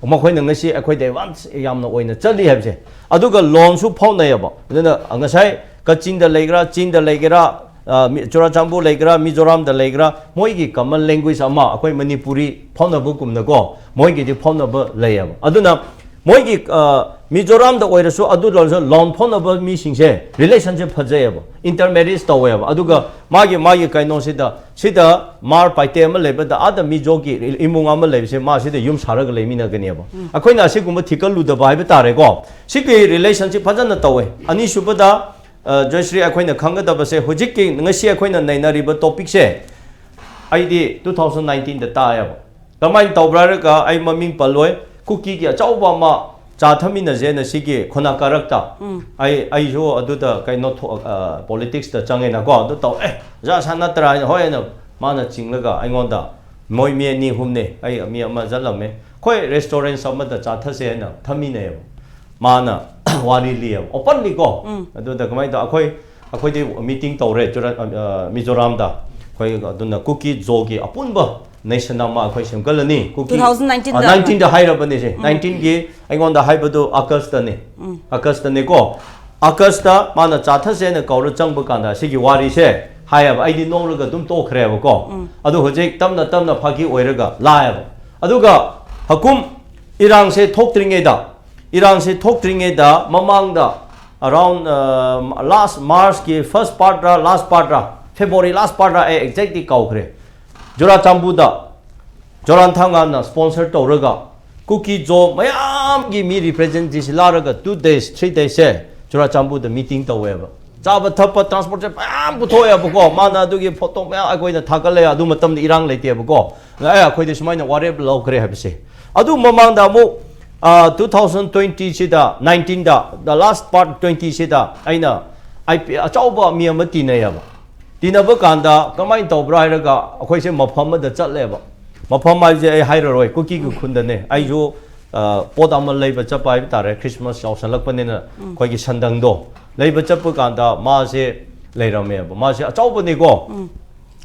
ꯃꯈꯣꯏꯅ ꯉꯁꯤ ꯑꯩꯈꯣꯏꯗ ꯑꯦꯗꯚꯥꯟꯁ ꯌꯥꯝꯅ ꯑꯣꯏꯅ ꯆꯠꯂꯤ ꯍꯥꯏꯕꯁꯦ꯫ ꯑꯗꯨꯒ ꯂꯣꯟꯁꯨ ꯐꯥꯎꯅꯩꯑꯕ꯫ ꯑꯗꯨꯅ ꯉꯁꯥꯏ ꯀꯆꯤꯟꯗ ꯂꯩꯒꯦꯔꯥ, ꯆꯤꯡꯗ ꯂꯩꯒꯦꯔꯥ, ꯆꯨꯔꯥꯆꯥꯟꯄꯨꯔ ꯂꯩꯒꯦꯔꯥ, ꯃꯤꯖꯣꯔꯥꯝꯗ ꯂꯩꯒꯦꯔꯥ, ꯃꯣꯏꯒꯤ ꯀꯃꯟ ꯂꯦꯡꯒ꯭ꯋꯦꯖ ꯑꯃ ꯑꯩꯈꯣꯏ ꯃꯅꯤꯄꯨꯔꯤ ꯐꯥꯎꯅꯕꯒꯨꯝꯅꯀꯣ ꯃꯣꯏꯒꯤꯗꯤ ꯐꯥꯎꯅꯕ ꯂꯩꯌꯦꯕ꯫ ꯑꯗꯨꯅ ꯃꯣꯏꯒꯤ ꯃꯤꯖꯣꯔꯥꯝꯗ ꯑꯣꯏꯔꯁꯨ ꯑꯗꯨ ꯂꯣꯟ ꯐꯥꯎꯅꯕ ꯃꯤꯁꯤꯡꯁꯦ ꯔꯤꯂꯦꯁꯟꯁꯤꯞ ꯐꯖꯩꯑꯕ, ꯏꯟꯇꯔꯃꯦꯔꯤꯖ ꯇꯧꯋꯦꯕ꯫ ꯑꯗꯨꯒ ꯃꯥꯒꯤ ꯃꯥꯒꯤ ꯀꯩꯅꯣꯁꯤꯗ ꯁꯤꯗ ꯃꯥꯔ ꯄꯥꯏꯇꯦ ꯑꯃ ꯂꯩꯕꯗ ꯑꯥꯗ ꯃꯤꯖꯣꯒꯤ ꯏꯃꯨꯡ ꯑꯃ ꯂꯩꯕꯁꯦ ꯃꯥ ꯁꯤꯗ ꯌꯨꯝ ꯁꯥꯔꯒ ꯂꯩꯃꯤꯟꯅꯒꯅꯦꯕ꯫ ꯑꯩꯈꯣꯏꯅ ꯑꯁꯤꯒꯨꯝꯕ ꯊꯤꯀꯠꯂꯨꯗꯕ ꯍꯥꯏꯕ ꯇꯥꯔꯦꯀꯣ꯫ ꯁꯤꯒꯤ ꯔꯤꯂꯦꯁꯟꯁꯤꯞ ꯐꯖꯅ ꯇꯧꯋꯦ꯫ ꯑꯅꯤꯁꯨꯕꯗ, ꯑ, ꯖꯣꯏꯁ꯭ꯔꯤ, ꯑꯩꯈꯣꯏꯅ ꯈꯪꯒꯗꯕꯁꯦ ꯍꯧꯖꯤꯛꯀꯤ ꯉꯁꯤ ꯑꯩꯈꯣꯏꯅ ꯅꯩꯅꯔꯤꯕ ꯇꯣꯄꯤꯛꯁꯦ ꯑꯩꯗꯤ ꯇꯨ ꯊꯥꯎꯖꯟ ꯅꯥꯏꯟꯇꯤꯟꯗ ꯇꯥꯏꯌꯦꯕ꯫ ꯀꯃꯥꯏꯅ ꯇꯧꯕ꯭ꯔꯥ ꯍꯥꯏꯔꯒ ꯑꯩ ꯃꯃꯤꯡ ꯄꯜꯂꯣꯏ, ꯀꯨꯀꯤꯒꯤ ꯑꯆꯧꯕ ꯑꯃ ꯆꯥ ꯊꯛꯃꯤꯟꯅꯁꯦꯅ ꯁꯤꯒꯤ ꯈꯣꯅꯥ ꯀꯥꯔꯛꯇ꯫ ꯑꯩ ꯑꯩꯁꯨ ꯑꯗꯨꯗ ꯀꯩꯅꯣ ꯊꯣꯛ- ꯑ, ꯄꯣꯂꯤꯇꯤꯛꯁꯇ ꯆꯪꯉꯦꯅꯀꯣ꯫ ꯑꯗꯨ ꯇꯧ ꯑꯦ ꯖꯥ ꯁꯥ ꯅꯠꯇ꯭ꯔꯥ ꯍꯥꯏꯅ ꯍꯣꯏ ꯍꯥꯏꯅ ꯃꯥꯅ ꯆꯤꯡꯂꯒ ꯑꯩꯉꯣꯟꯗ ꯃꯣꯏ ꯃꯤ ꯑꯅꯤ ꯑꯍꯨꯝꯅꯦ, ꯑꯩ ꯃꯤ ꯑꯃ ꯆꯠꯂꯝꯃꯦ꯫ ꯑꯩꯈꯣꯏ ꯔꯦꯁꯇꯨꯔꯦꯟ ꯑꯃꯗ ꯆꯥ ꯊꯛꯁꯦ ꯍꯥꯏꯅ ꯊꯝꯃꯤꯟꯅꯩꯌꯦꯕ꯫ ꯃꯥꯅ ꯋꯥꯔꯤ ꯂꯤꯌꯦꯕ ꯑꯣꯄꯟꯂꯤ ꯀꯣ꯫ ꯑꯗꯨꯗ ꯀꯃꯥꯏꯅ ꯇꯧ ꯑꯩꯈꯣꯏ ꯑꯩꯈꯣꯏꯗꯤ ꯃꯤꯇꯤꯡ ꯇꯧꯔꯦ ꯆꯨꯔ- ꯑ, ꯃꯤꯖꯣꯔꯥꯝꯗ꯫ ꯑꯩꯈꯣꯏ ꯑꯗꯨꯅ ꯀꯨꯀꯤ ꯖꯣꯒꯤ ꯑꯄꯨꯟꯕ ꯅꯦꯁꯟ ꯑꯃ ꯑꯩꯈꯣꯏ ꯁꯦꯝꯒꯠꯂꯅꯤ꯫ ꯀꯨꯀꯤ ꯇꯨ ꯊꯥꯎꯖꯟ ꯅꯥꯏꯟꯇꯤꯟꯗ꯫ ꯑ, ꯅꯥꯏꯟꯇꯤꯟꯗ ꯍꯥꯏꯔꯕꯅꯤꯁꯦ꯫ ꯅꯥꯏꯟꯇꯤꯟꯒꯤ ꯑꯩꯉꯣꯟꯗ ꯍꯥꯏꯕꯗꯨ ꯑꯥꯒꯁꯇꯅꯤ꯫ ꯑꯥꯒꯁꯇꯅꯤꯀꯣ꯫ ꯑꯥꯒꯁꯇ ꯃꯥꯅ ꯆꯥꯊꯁꯦꯅ ꯀꯧꯔ ꯆꯪꯕ ꯀꯥꯟꯗ ꯁꯤꯒꯤ ꯋꯥꯔꯤꯁꯦ ꯍꯥꯏꯌꯦꯕ꯫ ꯑꯩꯗꯤ ꯅꯣꯛꯂꯒ ꯑꯗꯨꯝ ꯇꯣꯛꯈ꯭ꯔꯦꯕꯀꯣ꯫ ꯑꯗꯨ ꯍꯧꯖꯤꯛ ꯇꯞꯅ ꯇꯞꯅ ꯐꯥꯒꯤ ꯑꯣꯏꯔꯒ ꯂꯥꯛꯑꯦꯕ꯫ ꯑꯗꯨꯒ ꯍꯀꯨꯝ ꯏꯔꯥꯡꯁꯦ ꯊꯣꯛꯇ꯭ꯔꯤꯉꯩꯗ, ꯏꯔꯥꯡꯁꯦ ꯊꯣꯛꯇ꯭ꯔꯤꯉꯩꯗ ꯃꯃꯥꯡꯗ ꯑꯔꯥꯎꯟ ꯂꯥꯁ ꯃꯥꯔꯁꯀꯤ ꯐꯥꯔꯁ ꯄꯥꯔꯠꯔ ꯂꯥꯁ ꯄꯥꯔꯠꯔ, ꯐꯦꯕ꯭ꯔꯨꯋꯥꯔꯤ ꯂꯥꯁ ꯄꯥꯔꯠꯔ, ꯑꯩ ꯑꯦꯛꯖꯦꯛꯇꯤ ꯀꯥꯎꯈ꯭ꯔꯦ꯫ ꯆꯨꯔꯥꯆꯥꯟꯄꯨꯔꯗ ꯖꯣꯔꯥꯟꯊꯥꯡꯒꯥꯟꯅ ꯁ꯭ꯄꯣꯟꯁꯔ ꯇꯧꯔꯒ ꯀꯨꯀꯤ ꯖꯣ ꯃꯌꯥꯝꯒꯤ ꯃꯤ ꯔꯤꯄ꯭ꯔꯦꯖꯦꯟꯇꯦꯇꯤꯚꯁꯤ ꯂꯥꯛꯑꯒ ꯇꯨ ꯗꯦꯖ ꯊ꯭ꯔꯤ ꯗꯦꯖꯁꯦ ꯆꯨꯔꯥꯆꯥꯟꯄꯨꯔꯗ ꯃꯤꯇꯤꯡ ꯇꯧꯋꯦꯕ꯫ ꯆꯥꯕ ꯊꯛꯄ ꯇ꯭ꯔꯥꯟꯁꯄꯣꯔꯠꯁꯦ ꯃꯌꯥꯝ ꯄꯨꯊꯣꯛꯑꯦꯕꯀꯣ꯫ ꯃꯥꯅ ꯑꯗꯨꯒꯤ ꯐꯣꯇꯣ ꯃꯌꯥꯝ ꯑꯩꯈꯣꯏꯅ ꯊꯥꯒꯠꯂꯦ꯫ ꯑꯗꯨ ꯃꯇꯝꯗ ꯏꯔꯥꯡ ꯂꯩꯇꯦꯕꯀꯣ꯫ ꯑꯦ ꯑꯩꯈꯣꯏꯗꯤ ꯁꯨꯃꯥꯏꯅ ꯋꯥꯔꯦꯞ ꯂꯧꯈ꯭ꯔꯦ ꯍꯥꯏꯕꯁꯦ꯫ ꯑꯗꯨ ꯃꯃꯥꯡꯗ ꯑꯃꯨꯛ ꯇꯨ ꯊꯥꯎꯖꯟ ꯇ꯭ꯋꯦꯟꯇꯤꯁꯤꯗ, ꯅꯥꯏꯟꯇꯤꯟꯗ, ꯗ ꯂꯥꯁ ꯄꯥꯔꯠ ꯇ꯭ꯋꯦꯟꯇꯤꯁꯤꯗ ꯑꯩꯅ ꯑꯥꯏ ꯄꯤ ꯑꯆꯧꯕ ꯃꯤ ꯑꯃ ꯇꯤꯟꯅꯩꯌꯦꯕ꯫ ꯇꯤꯟꯅꯕ ꯀꯥꯟꯗ ꯀꯃꯥꯏꯅ ꯇꯧꯕ꯭ꯔꯥ ꯍꯥꯏꯔꯒ ꯑꯩꯈꯣꯏꯁꯦ ꯃꯐꯝ ꯑꯃꯗ ꯆꯠꯂꯦꯕ꯫ ꯃꯐꯝ ꯍꯥꯏꯁꯦ ꯑꯩ ꯍꯥꯏꯔꯔꯣꯏ, ꯀꯨꯀꯤꯒꯤ ꯈꯨꯟꯗꯅꯦ꯫ ꯑꯩꯁꯨ ꯄꯣꯠ ꯑꯃ ꯂꯩꯕ ꯆꯠꯄ ꯍꯥꯏꯕ ꯇꯥꯔꯦ, ꯈ꯭ꯔꯤꯁꯃꯥꯁ ꯌꯥꯎꯁꯜꯂꯛꯄꯅꯤꯅ ꯑꯩꯈꯣꯏꯒꯤ ꯁꯟꯗꯪꯗꯣ ꯂꯩꯕ ꯆꯠꯄ ꯀꯥꯟꯗ ꯃꯥꯁꯦ ꯂꯩꯔꯝꯃꯦꯕ꯫ ꯃꯥꯁꯦ ꯑꯆꯧꯕꯅꯤꯀꯣ꯫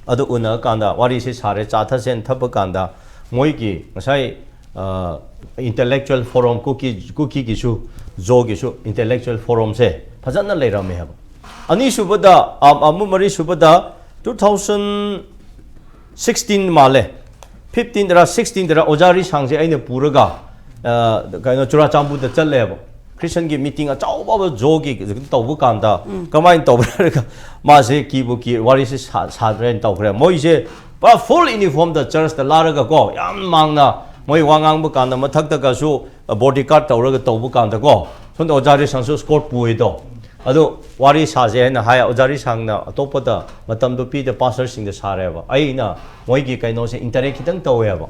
ꯑꯗꯨ ꯎꯅ ꯀꯥꯟꯗ ꯋꯥꯔꯤꯁꯦ ꯁꯥꯔꯦ, ꯆꯥ ꯊꯛꯁꯦꯅ ꯊꯛꯄ ꯀꯥꯟꯗ ꯃꯣꯏꯒꯤ ꯉꯁꯥꯏ ꯏꯟꯇꯦꯂꯦꯛꯆꯨꯋꯦꯜ ꯐꯣꯔꯝ, ꯀꯨꯀꯤ ꯀꯨꯀꯤꯒꯤꯁꯨ, ꯖꯣꯒꯤꯁꯨ ꯏꯟꯇꯦꯂꯦꯛꯆꯨꯋꯦꯜ ꯐꯣꯔꯝꯁꯦ ꯐꯖꯅ ꯂꯩꯔꯝꯃꯦ ꯍꯥꯏꯕ꯫ ꯑꯅꯤꯁꯨꯕꯗ, ꯑ, ꯑꯃꯨꯛ ꯃꯔꯤꯁꯨꯕꯗ, ꯇꯨ ꯊꯥꯎꯖꯟ ꯁꯤꯛꯁꯇꯤꯟ ꯃꯥꯜꯂꯦ, ꯐꯤꯐꯇꯤꯟꯗꯔ ꯁꯤꯛꯁꯇꯤꯟꯗꯔ ꯑꯣꯖꯥ ꯔꯤꯁꯥꯡꯁꯦ ꯑꯩꯅ ꯄꯨꯔꯒ, ꯑ, ꯀꯩꯅꯣ, ꯆꯨꯔꯥꯆꯥꯟꯄꯨꯔꯗ ꯆꯠꯂꯦꯕ꯫ ꯈ꯭ꯔꯤꯁꯟꯒꯤ ꯃꯤꯇꯤꯡ ꯑꯆꯧꯕ ꯑꯃ ꯖꯣꯒꯤ ꯇꯧꯕ ꯀꯥꯟꯗ ꯀꯃꯥꯏꯅ ꯇꯧꯕ꯭ꯔꯥ ꯍꯥꯏꯔꯒ, ꯃꯥꯁꯦ ꯀꯤꯕꯨ ꯀꯤ, ꯋꯥꯔꯤꯁꯦ ꯁꯥ-, ꯁꯥꯗ꯭ꯔꯦꯅ ꯇꯧꯈ꯭ꯔꯦ꯫ ꯃꯣꯏꯁꯦ ꯄꯨꯔꯥ ꯐꯨꯜ ꯌꯨꯅꯤꯐꯣꯔꯝꯗ ꯆꯔꯆꯇ ꯂꯥꯛꯂꯒ ꯀꯣ, ꯌꯥꯝ ꯃꯥꯡꯅ ꯃꯣꯏ ꯋꯥ ꯉꯥꯡꯕ ꯀꯥꯟꯗ ꯃꯊꯛꯇꯒꯁꯨ ꯕꯣꯗꯤ ꯒꯥꯔꯗ ꯇꯧꯔꯒ ꯇꯧꯕ ꯀꯥꯟꯗꯀꯣ, ꯁꯣꯝꯗ ꯑꯣꯖꯥ ꯔꯤꯁꯥꯡꯁꯨ ꯏꯁꯀꯣꯔꯠ ꯄꯨꯏꯗꯣ꯫ ꯑꯗꯨ ꯋꯥꯔꯤ ꯁꯥꯁꯦ ꯍꯥꯏꯅ ꯍꯥꯏ꯫ ꯑꯣꯖꯥ ꯔꯤꯁꯥꯡꯅ ꯑꯇꯣꯞꯄꯗ ꯃꯇꯝꯗꯣ ꯄꯤꯗ, ꯄꯥꯁꯇꯔꯁꯤꯡꯗ ꯁꯥꯔꯦꯕ꯫ ꯑꯩꯅ ꯃꯣꯏꯒꯤ ꯀꯩꯅꯣꯁꯦ ꯏꯟꯇꯔꯦꯛ ꯈꯤꯇꯪ ꯇꯧꯋꯦꯕ꯫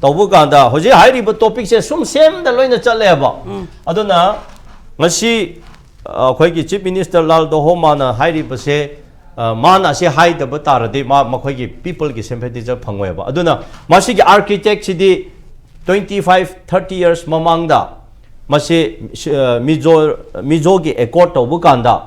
ꯇꯧꯕ ꯀꯥꯟꯗ ꯍꯧꯖꯤꯛ ꯍꯥꯏꯔꯤꯕ ꯇꯣꯄꯤꯛꯁꯦ ꯁꯨꯝ ꯁꯦꯝꯗ ꯂꯣꯏꯅ ꯆꯠꯂꯦꯕ꯫ ꯑꯗꯨꯅ ꯉꯁꯤ, ꯑ, ꯑꯩꯈꯣꯏꯒꯤ ꯆꯤꯐ ꯃꯤꯅꯤꯁꯇꯔ ꯂꯥꯜ ꯗꯣꯍꯣꯃꯥꯅ ꯍꯥꯏꯔꯤꯕꯁꯦ, ꯑ, ꯃꯥꯅ ꯑꯁꯤ ꯍꯥꯏꯗꯕ ꯇꯥꯔꯗꯤ ꯃꯥ, ꯃꯈꯣꯏꯒꯤ ꯄꯤꯄꯜꯒꯤ ꯁꯤꯝꯄꯦꯊꯤꯁꯦ ꯐꯪꯉꯣꯏꯕ꯫ ꯑꯗꯨꯅ ꯃꯁꯤꯒꯤ ꯑꯥꯔꯀꯤꯇꯦꯛꯁꯤꯗꯤ ꯇ꯭ꯋꯦꯟꯇꯤ ꯐꯥꯏꯚ, ꯊꯥꯔꯇꯤ ꯌꯔꯁ ꯃꯃꯥꯡꯗ ꯃꯁꯤ, ꯑ, ꯃꯤꯖꯣ, ꯃꯤꯖꯣꯒꯤ ꯑꯦꯀꯣꯔꯗ ꯇꯧꯕ ꯀꯥꯟꯗ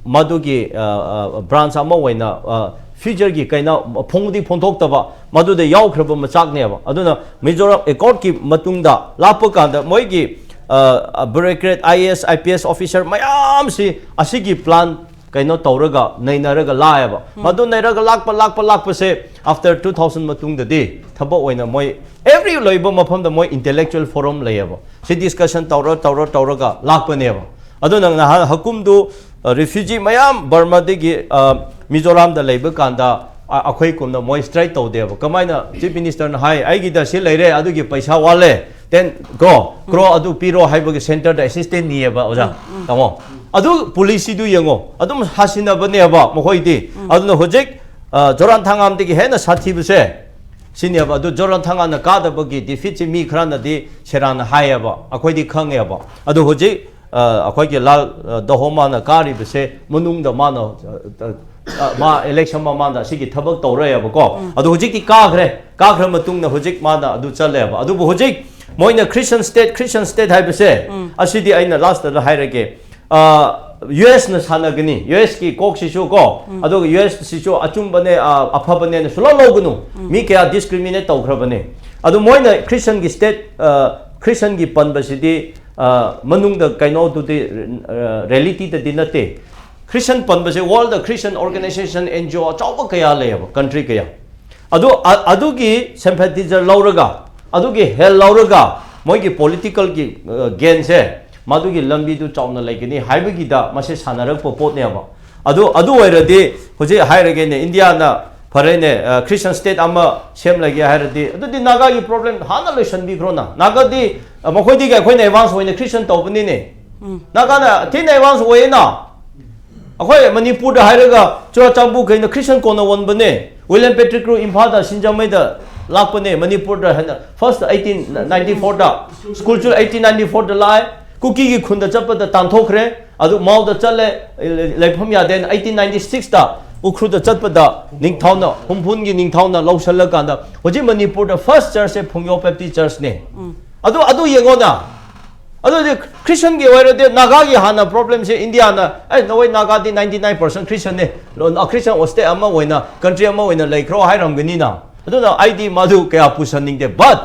ꯃꯗꯨꯒꯤ, ꯑ, ꯑ, ꯕ꯭ꯔꯥꯟꯁ ꯑꯃ ꯑꯣꯏꯅ, ꯑ, ꯐ꯭ꯌꯨꯆꯔꯒꯤ ꯀꯩꯅꯣ ꯐꯣꯡꯗꯤ ꯐꯣꯡꯗꯣꯛꯇꯕ, ꯃꯗꯨꯗ ꯌꯥꯎꯈ꯭ꯔꯕ ꯃꯆꯥꯛꯅꯦꯕ꯫ ꯑꯗꯨꯅ ꯃꯤꯖꯣꯔꯥꯝ ꯑꯦꯀꯣꯔꯗꯀꯤ ꯃꯇꯨꯡꯗ ꯂꯥꯛꯄ ꯀꯥꯟꯗ ꯃꯣꯏꯒꯤ, ꯑ, ꯕ꯭ꯌꯨꯔꯣꯀ꯭ꯔꯦꯠ, I A S, I P S officer ꯃꯌꯥꯝꯁꯤ ꯑꯁꯤꯒꯤ ꯄ꯭ꯂꯥꯟ ꯀꯩꯅꯣ ꯇꯧꯔꯒ ꯅꯩꯅꯔꯒ ꯂꯥꯛꯑꯦꯕ꯫ ꯃꯗꯨ ꯅꯩꯔꯒ ꯂꯥꯛꯄ, ꯂꯥꯛꯄ, ꯂꯥꯛꯄꯁꯦ ꯑꯥꯐꯇꯔ ꯇꯨ ꯊꯥꯎꯖꯟ ꯃꯇꯨꯡꯗꯗꯤ ꯊꯕꯛ ꯑꯣꯏꯅ ꯃꯣꯏ ꯑꯦꯚ꯭ꯔꯤ ꯂꯩꯕ ꯃꯐꯝꯗ ꯃꯣꯏ ꯏꯟꯇꯦꯂꯦꯛꯆꯨꯋꯦꯜ ꯐꯣꯔꯝ ꯂꯩꯌꯦꯕ꯫ ꯁꯤ ꯗꯤꯁꯀꯁꯟ ꯇꯧꯔ, ꯇꯧꯔ, ꯇꯧꯔꯒ ꯂꯥꯛꯄꯅꯦꯕ꯫ ꯑꯗꯨꯅ ꯅꯍꯥꯟ ꯍꯀꯨꯝꯗꯨ, ꯑ, ꯔꯤꯐ꯭ꯌꯨꯖꯤ ꯃꯌꯥꯝ ꯕꯔꯃꯥꯗꯒꯤ, ꯑ, ꯃꯤꯖꯣꯔꯥꯝꯗ ꯂꯩꯕ ꯀꯥꯟꯗ, ꯑ, ꯑꯩꯈꯣꯏ ꯀꯨꯝꯅ ꯃꯣꯏ ꯁ꯭ꯇ꯭ꯔꯥꯏꯛ ꯇꯧꯗꯦꯕ꯫ ꯀꯃꯥꯏꯅ ꯆꯤꯐ ꯃꯤꯅꯤꯁꯇꯔꯅ ꯍꯥꯏ, "ꯑꯩꯒꯤꯗ ꯁꯤ ꯂꯩꯔꯦ, ꯑꯗꯨꯒꯤ ꯄꯩꯁꯥ ꯋꯥꯠꯂꯦ, ꯇꯦꯟ ꯀ꯭ꯔꯣ, ꯀ꯭ꯔꯣ ꯑꯗꯨ ꯄꯤꯔꯣ" ꯍꯥꯏꯕꯒꯤ ꯁꯦꯟꯇꯔꯗ ꯑꯦꯁꯤꯁꯇꯦꯟ ꯅꯤꯌꯦꯕ, ꯑꯣꯖꯥ꯫ ꯇꯥꯃꯣ, ꯑꯗꯨ ꯄꯣꯂꯤꯁꯤꯗꯨ ꯌꯦꯡꯉꯣ, ꯑꯗꯨꯝ ꯁꯥꯁꯤꯟꯅꯕꯅꯦꯕ ꯃꯈꯣꯏꯗꯤ꯫ ꯑꯗꯨꯅ ꯍꯧꯖꯤꯛ, ꯑ, ꯖꯣꯔꯥꯟ ꯊꯥꯡꯉꯥꯝꯗꯒꯤ ꯍꯦꯟꯅ ꯁꯥꯊꯤꯕꯁꯦ ꯁꯤꯅꯦꯕ꯫ ꯑꯗꯨ ꯖꯣꯔꯥꯟ ꯊꯥꯡꯉꯥꯝꯅ ꯀꯥꯗꯕꯒꯤ ꯗꯤꯐꯤꯠꯁꯤ ꯃꯤ ꯈꯔꯅꯗꯤ ꯁꯦꯔꯥꯟꯅ ꯍꯥꯏꯌꯦꯕ, ꯑꯩꯈꯣꯏꯗꯤ ꯈꯪꯉꯦꯕ꯫ ꯑꯗꯨ ꯍꯧꯖꯤꯛ, ꯑ, ꯑꯩꯈꯣꯏꯒꯤ ꯂꯥꯜ, ꯑ, ꯗꯣꯍꯣꯃꯥꯅ ꯀꯥꯔꯤꯕꯁꯦ ꯃꯅꯨꯡꯗ ꯃꯥꯅ, ꯑ, ꯑ, ꯑ, ꯃꯥ ꯏꯂꯦꯛꯁꯟ ꯃꯃꯥꯡꯗ ꯑꯁꯤꯒꯤ ꯊꯕꯛ ꯇꯧꯔꯛꯑꯦꯕꯀꯣ꯫ ꯑꯗꯨ ꯍꯧꯖꯤꯛꯇꯤ ꯀꯥꯈ꯭ꯔꯦ, ꯀꯥꯈ꯭ꯔ ꯃꯇꯨꯡꯗ ꯍꯧꯖꯤꯛ ꯃꯥꯅ ꯑꯗꯨ ꯆꯠꯂꯦꯕ꯫ ꯑꯗꯨꯕꯨ ꯍꯧꯖꯤꯛ, ꯃꯣꯏꯅ Christian state, Christian state ꯍꯥꯏꯕꯁꯦ, ꯑꯁꯤꯗꯤ ꯑꯩꯅ last ꯇ ꯍꯥꯏꯔꯒꯦ꯫ ꯌꯨ ꯑꯦꯁꯅ ꯁꯥꯟꯅꯒꯅꯤ, ꯌꯨ ꯑꯦꯁꯀꯤ ꯀꯣꯛꯁꯤꯁꯨ ꯀꯣ, ꯑꯗꯨꯒ ꯌꯨ ꯑꯦꯁꯁꯤꯁꯨ ꯑꯆꯨꯝꯕꯅꯦ, ꯑ, ꯑꯐꯕꯅꯦꯅ ꯁꯨꯡꯂꯧ ꯂꯧꯒꯅꯨ꯫ ꯃꯤ ꯀꯌꯥ discriminate ꯇꯧꯈ꯭ꯔꯕꯅꯦ꯫ ꯑꯗꯨ ꯃꯣꯏꯅ Christianꯒꯤ state, ꯑ, Christianꯒꯤ ꯄꯟꯕꯁꯤꯗꯤ, ꯑ, ꯃꯅꯨꯡꯗ ꯀꯩꯅꯣꯗꯨꯗꯤ, ꯑ, reality ꯗꯗꯤ ꯅꯠꯇꯦ꯫ Christian ꯄꯟꯕꯁꯦ world Christian organization, N G O ꯑꯆꯧꯕ ꯀꯌꯥ ꯂꯩꯌꯦꯕ, country ꯀꯌꯥ꯫ ꯑꯗꯨ, ꯑ-, ꯑꯗꯨꯒꯤ sympathizer ꯂꯧꯔꯒ, ꯑꯗꯨꯒꯤ help ꯂꯧꯔꯒ, ꯃꯣꯏꯒꯤ politicalꯒꯤ, ꯑ, gainꯁꯦ, ꯃꯗꯨꯒꯤ ꯂꯝꯕꯤꯗꯨ ꯆꯥꯎꯅ ꯂꯩꯒꯅꯤ ꯍꯥꯏꯕꯒꯤꯗ ꯃꯁꯤ ꯁꯥꯟꯅꯔꯛꯄ ꯄꯣꯠꯅꯦꯕ꯫ ꯑꯗꯨ, ꯑꯗꯨ ꯑꯣꯏꯔꯗꯤ ꯍꯧꯖꯤꯛ ꯍꯥꯏꯔꯒꯦꯅꯦ, ꯏꯟꯗꯤꯌꯥꯅ ꯐꯔꯦꯅꯦ, ꯑ, Christian state ꯑꯃ ꯁꯦꯝꯂꯒꯦ ꯍꯥꯏꯔꯗꯤ, ꯑꯗꯨꯗꯤ ꯅꯥꯒꯥꯒꯤ problem ꯍꯥꯟꯅ ꯂꯣꯏꯁꯤꯟꯕꯤꯈ꯭ꯔꯣꯅ꯫ ꯅꯥꯒꯥꯗꯤ, ꯑ, ꯃꯈꯣꯏꯗꯒꯤ ꯑꯩꯈꯣꯏꯅ advance ꯑꯣꯏꯅ Christian ꯇꯧꯕꯅꯤꯅꯦ꯫ ꯅꯥꯒꯥꯅ ꯊꯤꯅ advance ꯑꯣꯏꯌꯦꯅ꯫ ꯑꯩꯈꯣꯏ ꯃꯅꯤꯄꯨꯔꯗ ꯍꯥꯏꯔꯒ ꯆꯨꯔꯥꯆꯥꯟꯄꯨꯔ ꯀꯩꯅ Christian ꯀꯣꯟꯅ ꯑꯣꯟꯕꯅꯦ꯫ William Patrick Roy ꯏꯝꯐꯥꯜꯗ ꯁꯤꯡꯖꯃꯩꯗ ꯂꯥꯛꯄꯅꯦ, ꯃꯅꯤꯄꯨꯔꯗ ꯍꯥꯏꯅ first eighteen ninety fourꯗ, school ꯁꯨ eighteen ninety fourꯗ ꯂꯥꯛꯑꯦ꯫ ꯀꯨꯀꯤꯒꯤ ꯈꯨꯟꯗ ꯆꯠꯄꯗ ꯇꯥꯟꯊꯣꯛꯈ꯭ꯔꯦ꯫ ꯑꯗꯨ ꯃꯥꯎꯗ ꯆꯠꯂꯦ, ꯂꯩꯐꯝ ꯌꯥꯗꯦꯅ eighteen ninety sixꯇ ꯎꯈ꯭ꯔꯨꯜꯗ ꯆꯠꯄꯗ ꯅꯤꯡꯊꯧꯅ, ꯍꯨꯝꯐꯨꯟꯒꯤ ꯅꯤꯡꯊꯧꯅ ꯂꯧꯁꯜꯂꯀꯥꯟꯗ ꯍꯧꯖꯤꯛ ꯃꯅꯤꯄꯨꯔꯗ first churchꯁꯦ ꯐꯨꯡꯌꯣ Baptist Churchꯅꯦ꯫ ꯑꯗꯨ, ꯑꯗꯨ ꯌꯦꯡꯉꯣꯅ꯫ ꯑꯗꯨꯗꯤ Christianꯒꯤ ꯑꯣꯏꯔꯗꯤ ꯅꯥꯒꯥꯒꯤ ꯍꯥꯟꯅ problemꯁꯦ ꯏꯟꯗꯤꯌꯥꯅ, "ꯑꯦ, ꯅꯈꯣꯏ ꯅꯥꯒꯥꯗꯤ ninety nine percent Christianꯅꯦ, Christian state ꯑꯃ ꯑꯣꯏꯅ, country ꯑꯃ ꯑꯣꯏꯅ ꯂꯩꯈ꯭ꯔꯣ" ꯍꯥꯏꯔꯝꯒꯅꯤꯅ꯫ ꯑꯗꯨꯅ ꯑꯩꯗꯤ ꯃꯗꯨ ꯀꯌꯥ ꯄꯨꯁꯟꯅꯤꯡꯗꯦ꯫ But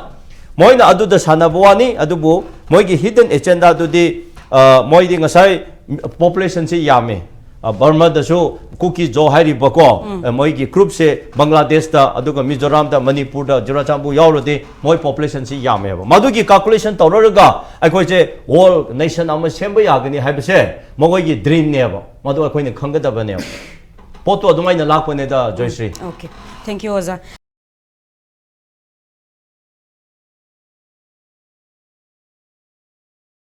ꯃꯣꯏꯅ ꯑꯗꯨꯗ ꯁꯥꯟꯅꯕ ꯋꯥꯅꯤ, ꯑꯗꯨꯕꯨ ꯃꯣꯏꯒꯤ hidden agendaꯗꯨꯗꯤ, ꯑ, ꯃꯣꯏꯗꯤ ꯉꯁꯥꯏ populationꯁꯤ ꯌꯥꯝꯃꯦ꯫ ꯑ, ꯕꯔꯃꯥꯗꯁꯨ ꯀꯨꯀꯤ ꯖꯣ ꯍꯥꯏꯔꯤꯕꯀꯣ, ꯑ, ꯃꯣꯏꯒꯤ groupꯁꯦ ꯕꯪꯒ꯭ꯂꯥꯗꯦꯁꯇ, ꯑꯗꯨꯒ ꯃꯤꯖꯣꯔꯥꯝꯗ, ꯃꯅꯤꯄꯨꯔꯗ, ꯆꯨꯔꯥꯆꯥꯟꯄꯨꯔ ꯌꯥꯎꯔꯗꯤ ꯃꯣꯏ populationꯁꯤ ꯌꯥꯝꯃꯦꯕ꯫ ꯃꯗꯨꯒꯤ calculation ꯇꯧꯔꯒ ꯑꯩꯈꯣꯏꯁꯦ world nation ꯑꯃ ꯁꯦꯝꯕ ꯌꯥꯒꯅꯤ ꯍꯥꯏꯕꯁꯦ ꯃꯈꯣꯏꯒꯤ dreamꯅꯦꯕ꯫ ꯃꯗꯨ ꯑꯩꯈꯣꯏꯅ ꯈꯪꯒꯗꯕꯅꯦꯕ꯫ ꯄꯣꯠꯇꯣ ꯑꯗꯨꯃꯥꯏꯅ ꯂꯥꯛꯄꯅꯦꯗ, ꯖꯣꯏꯁ꯭ꯔꯤ꯫ Okay, thank you, ꯑꯣꯖꯥ꯫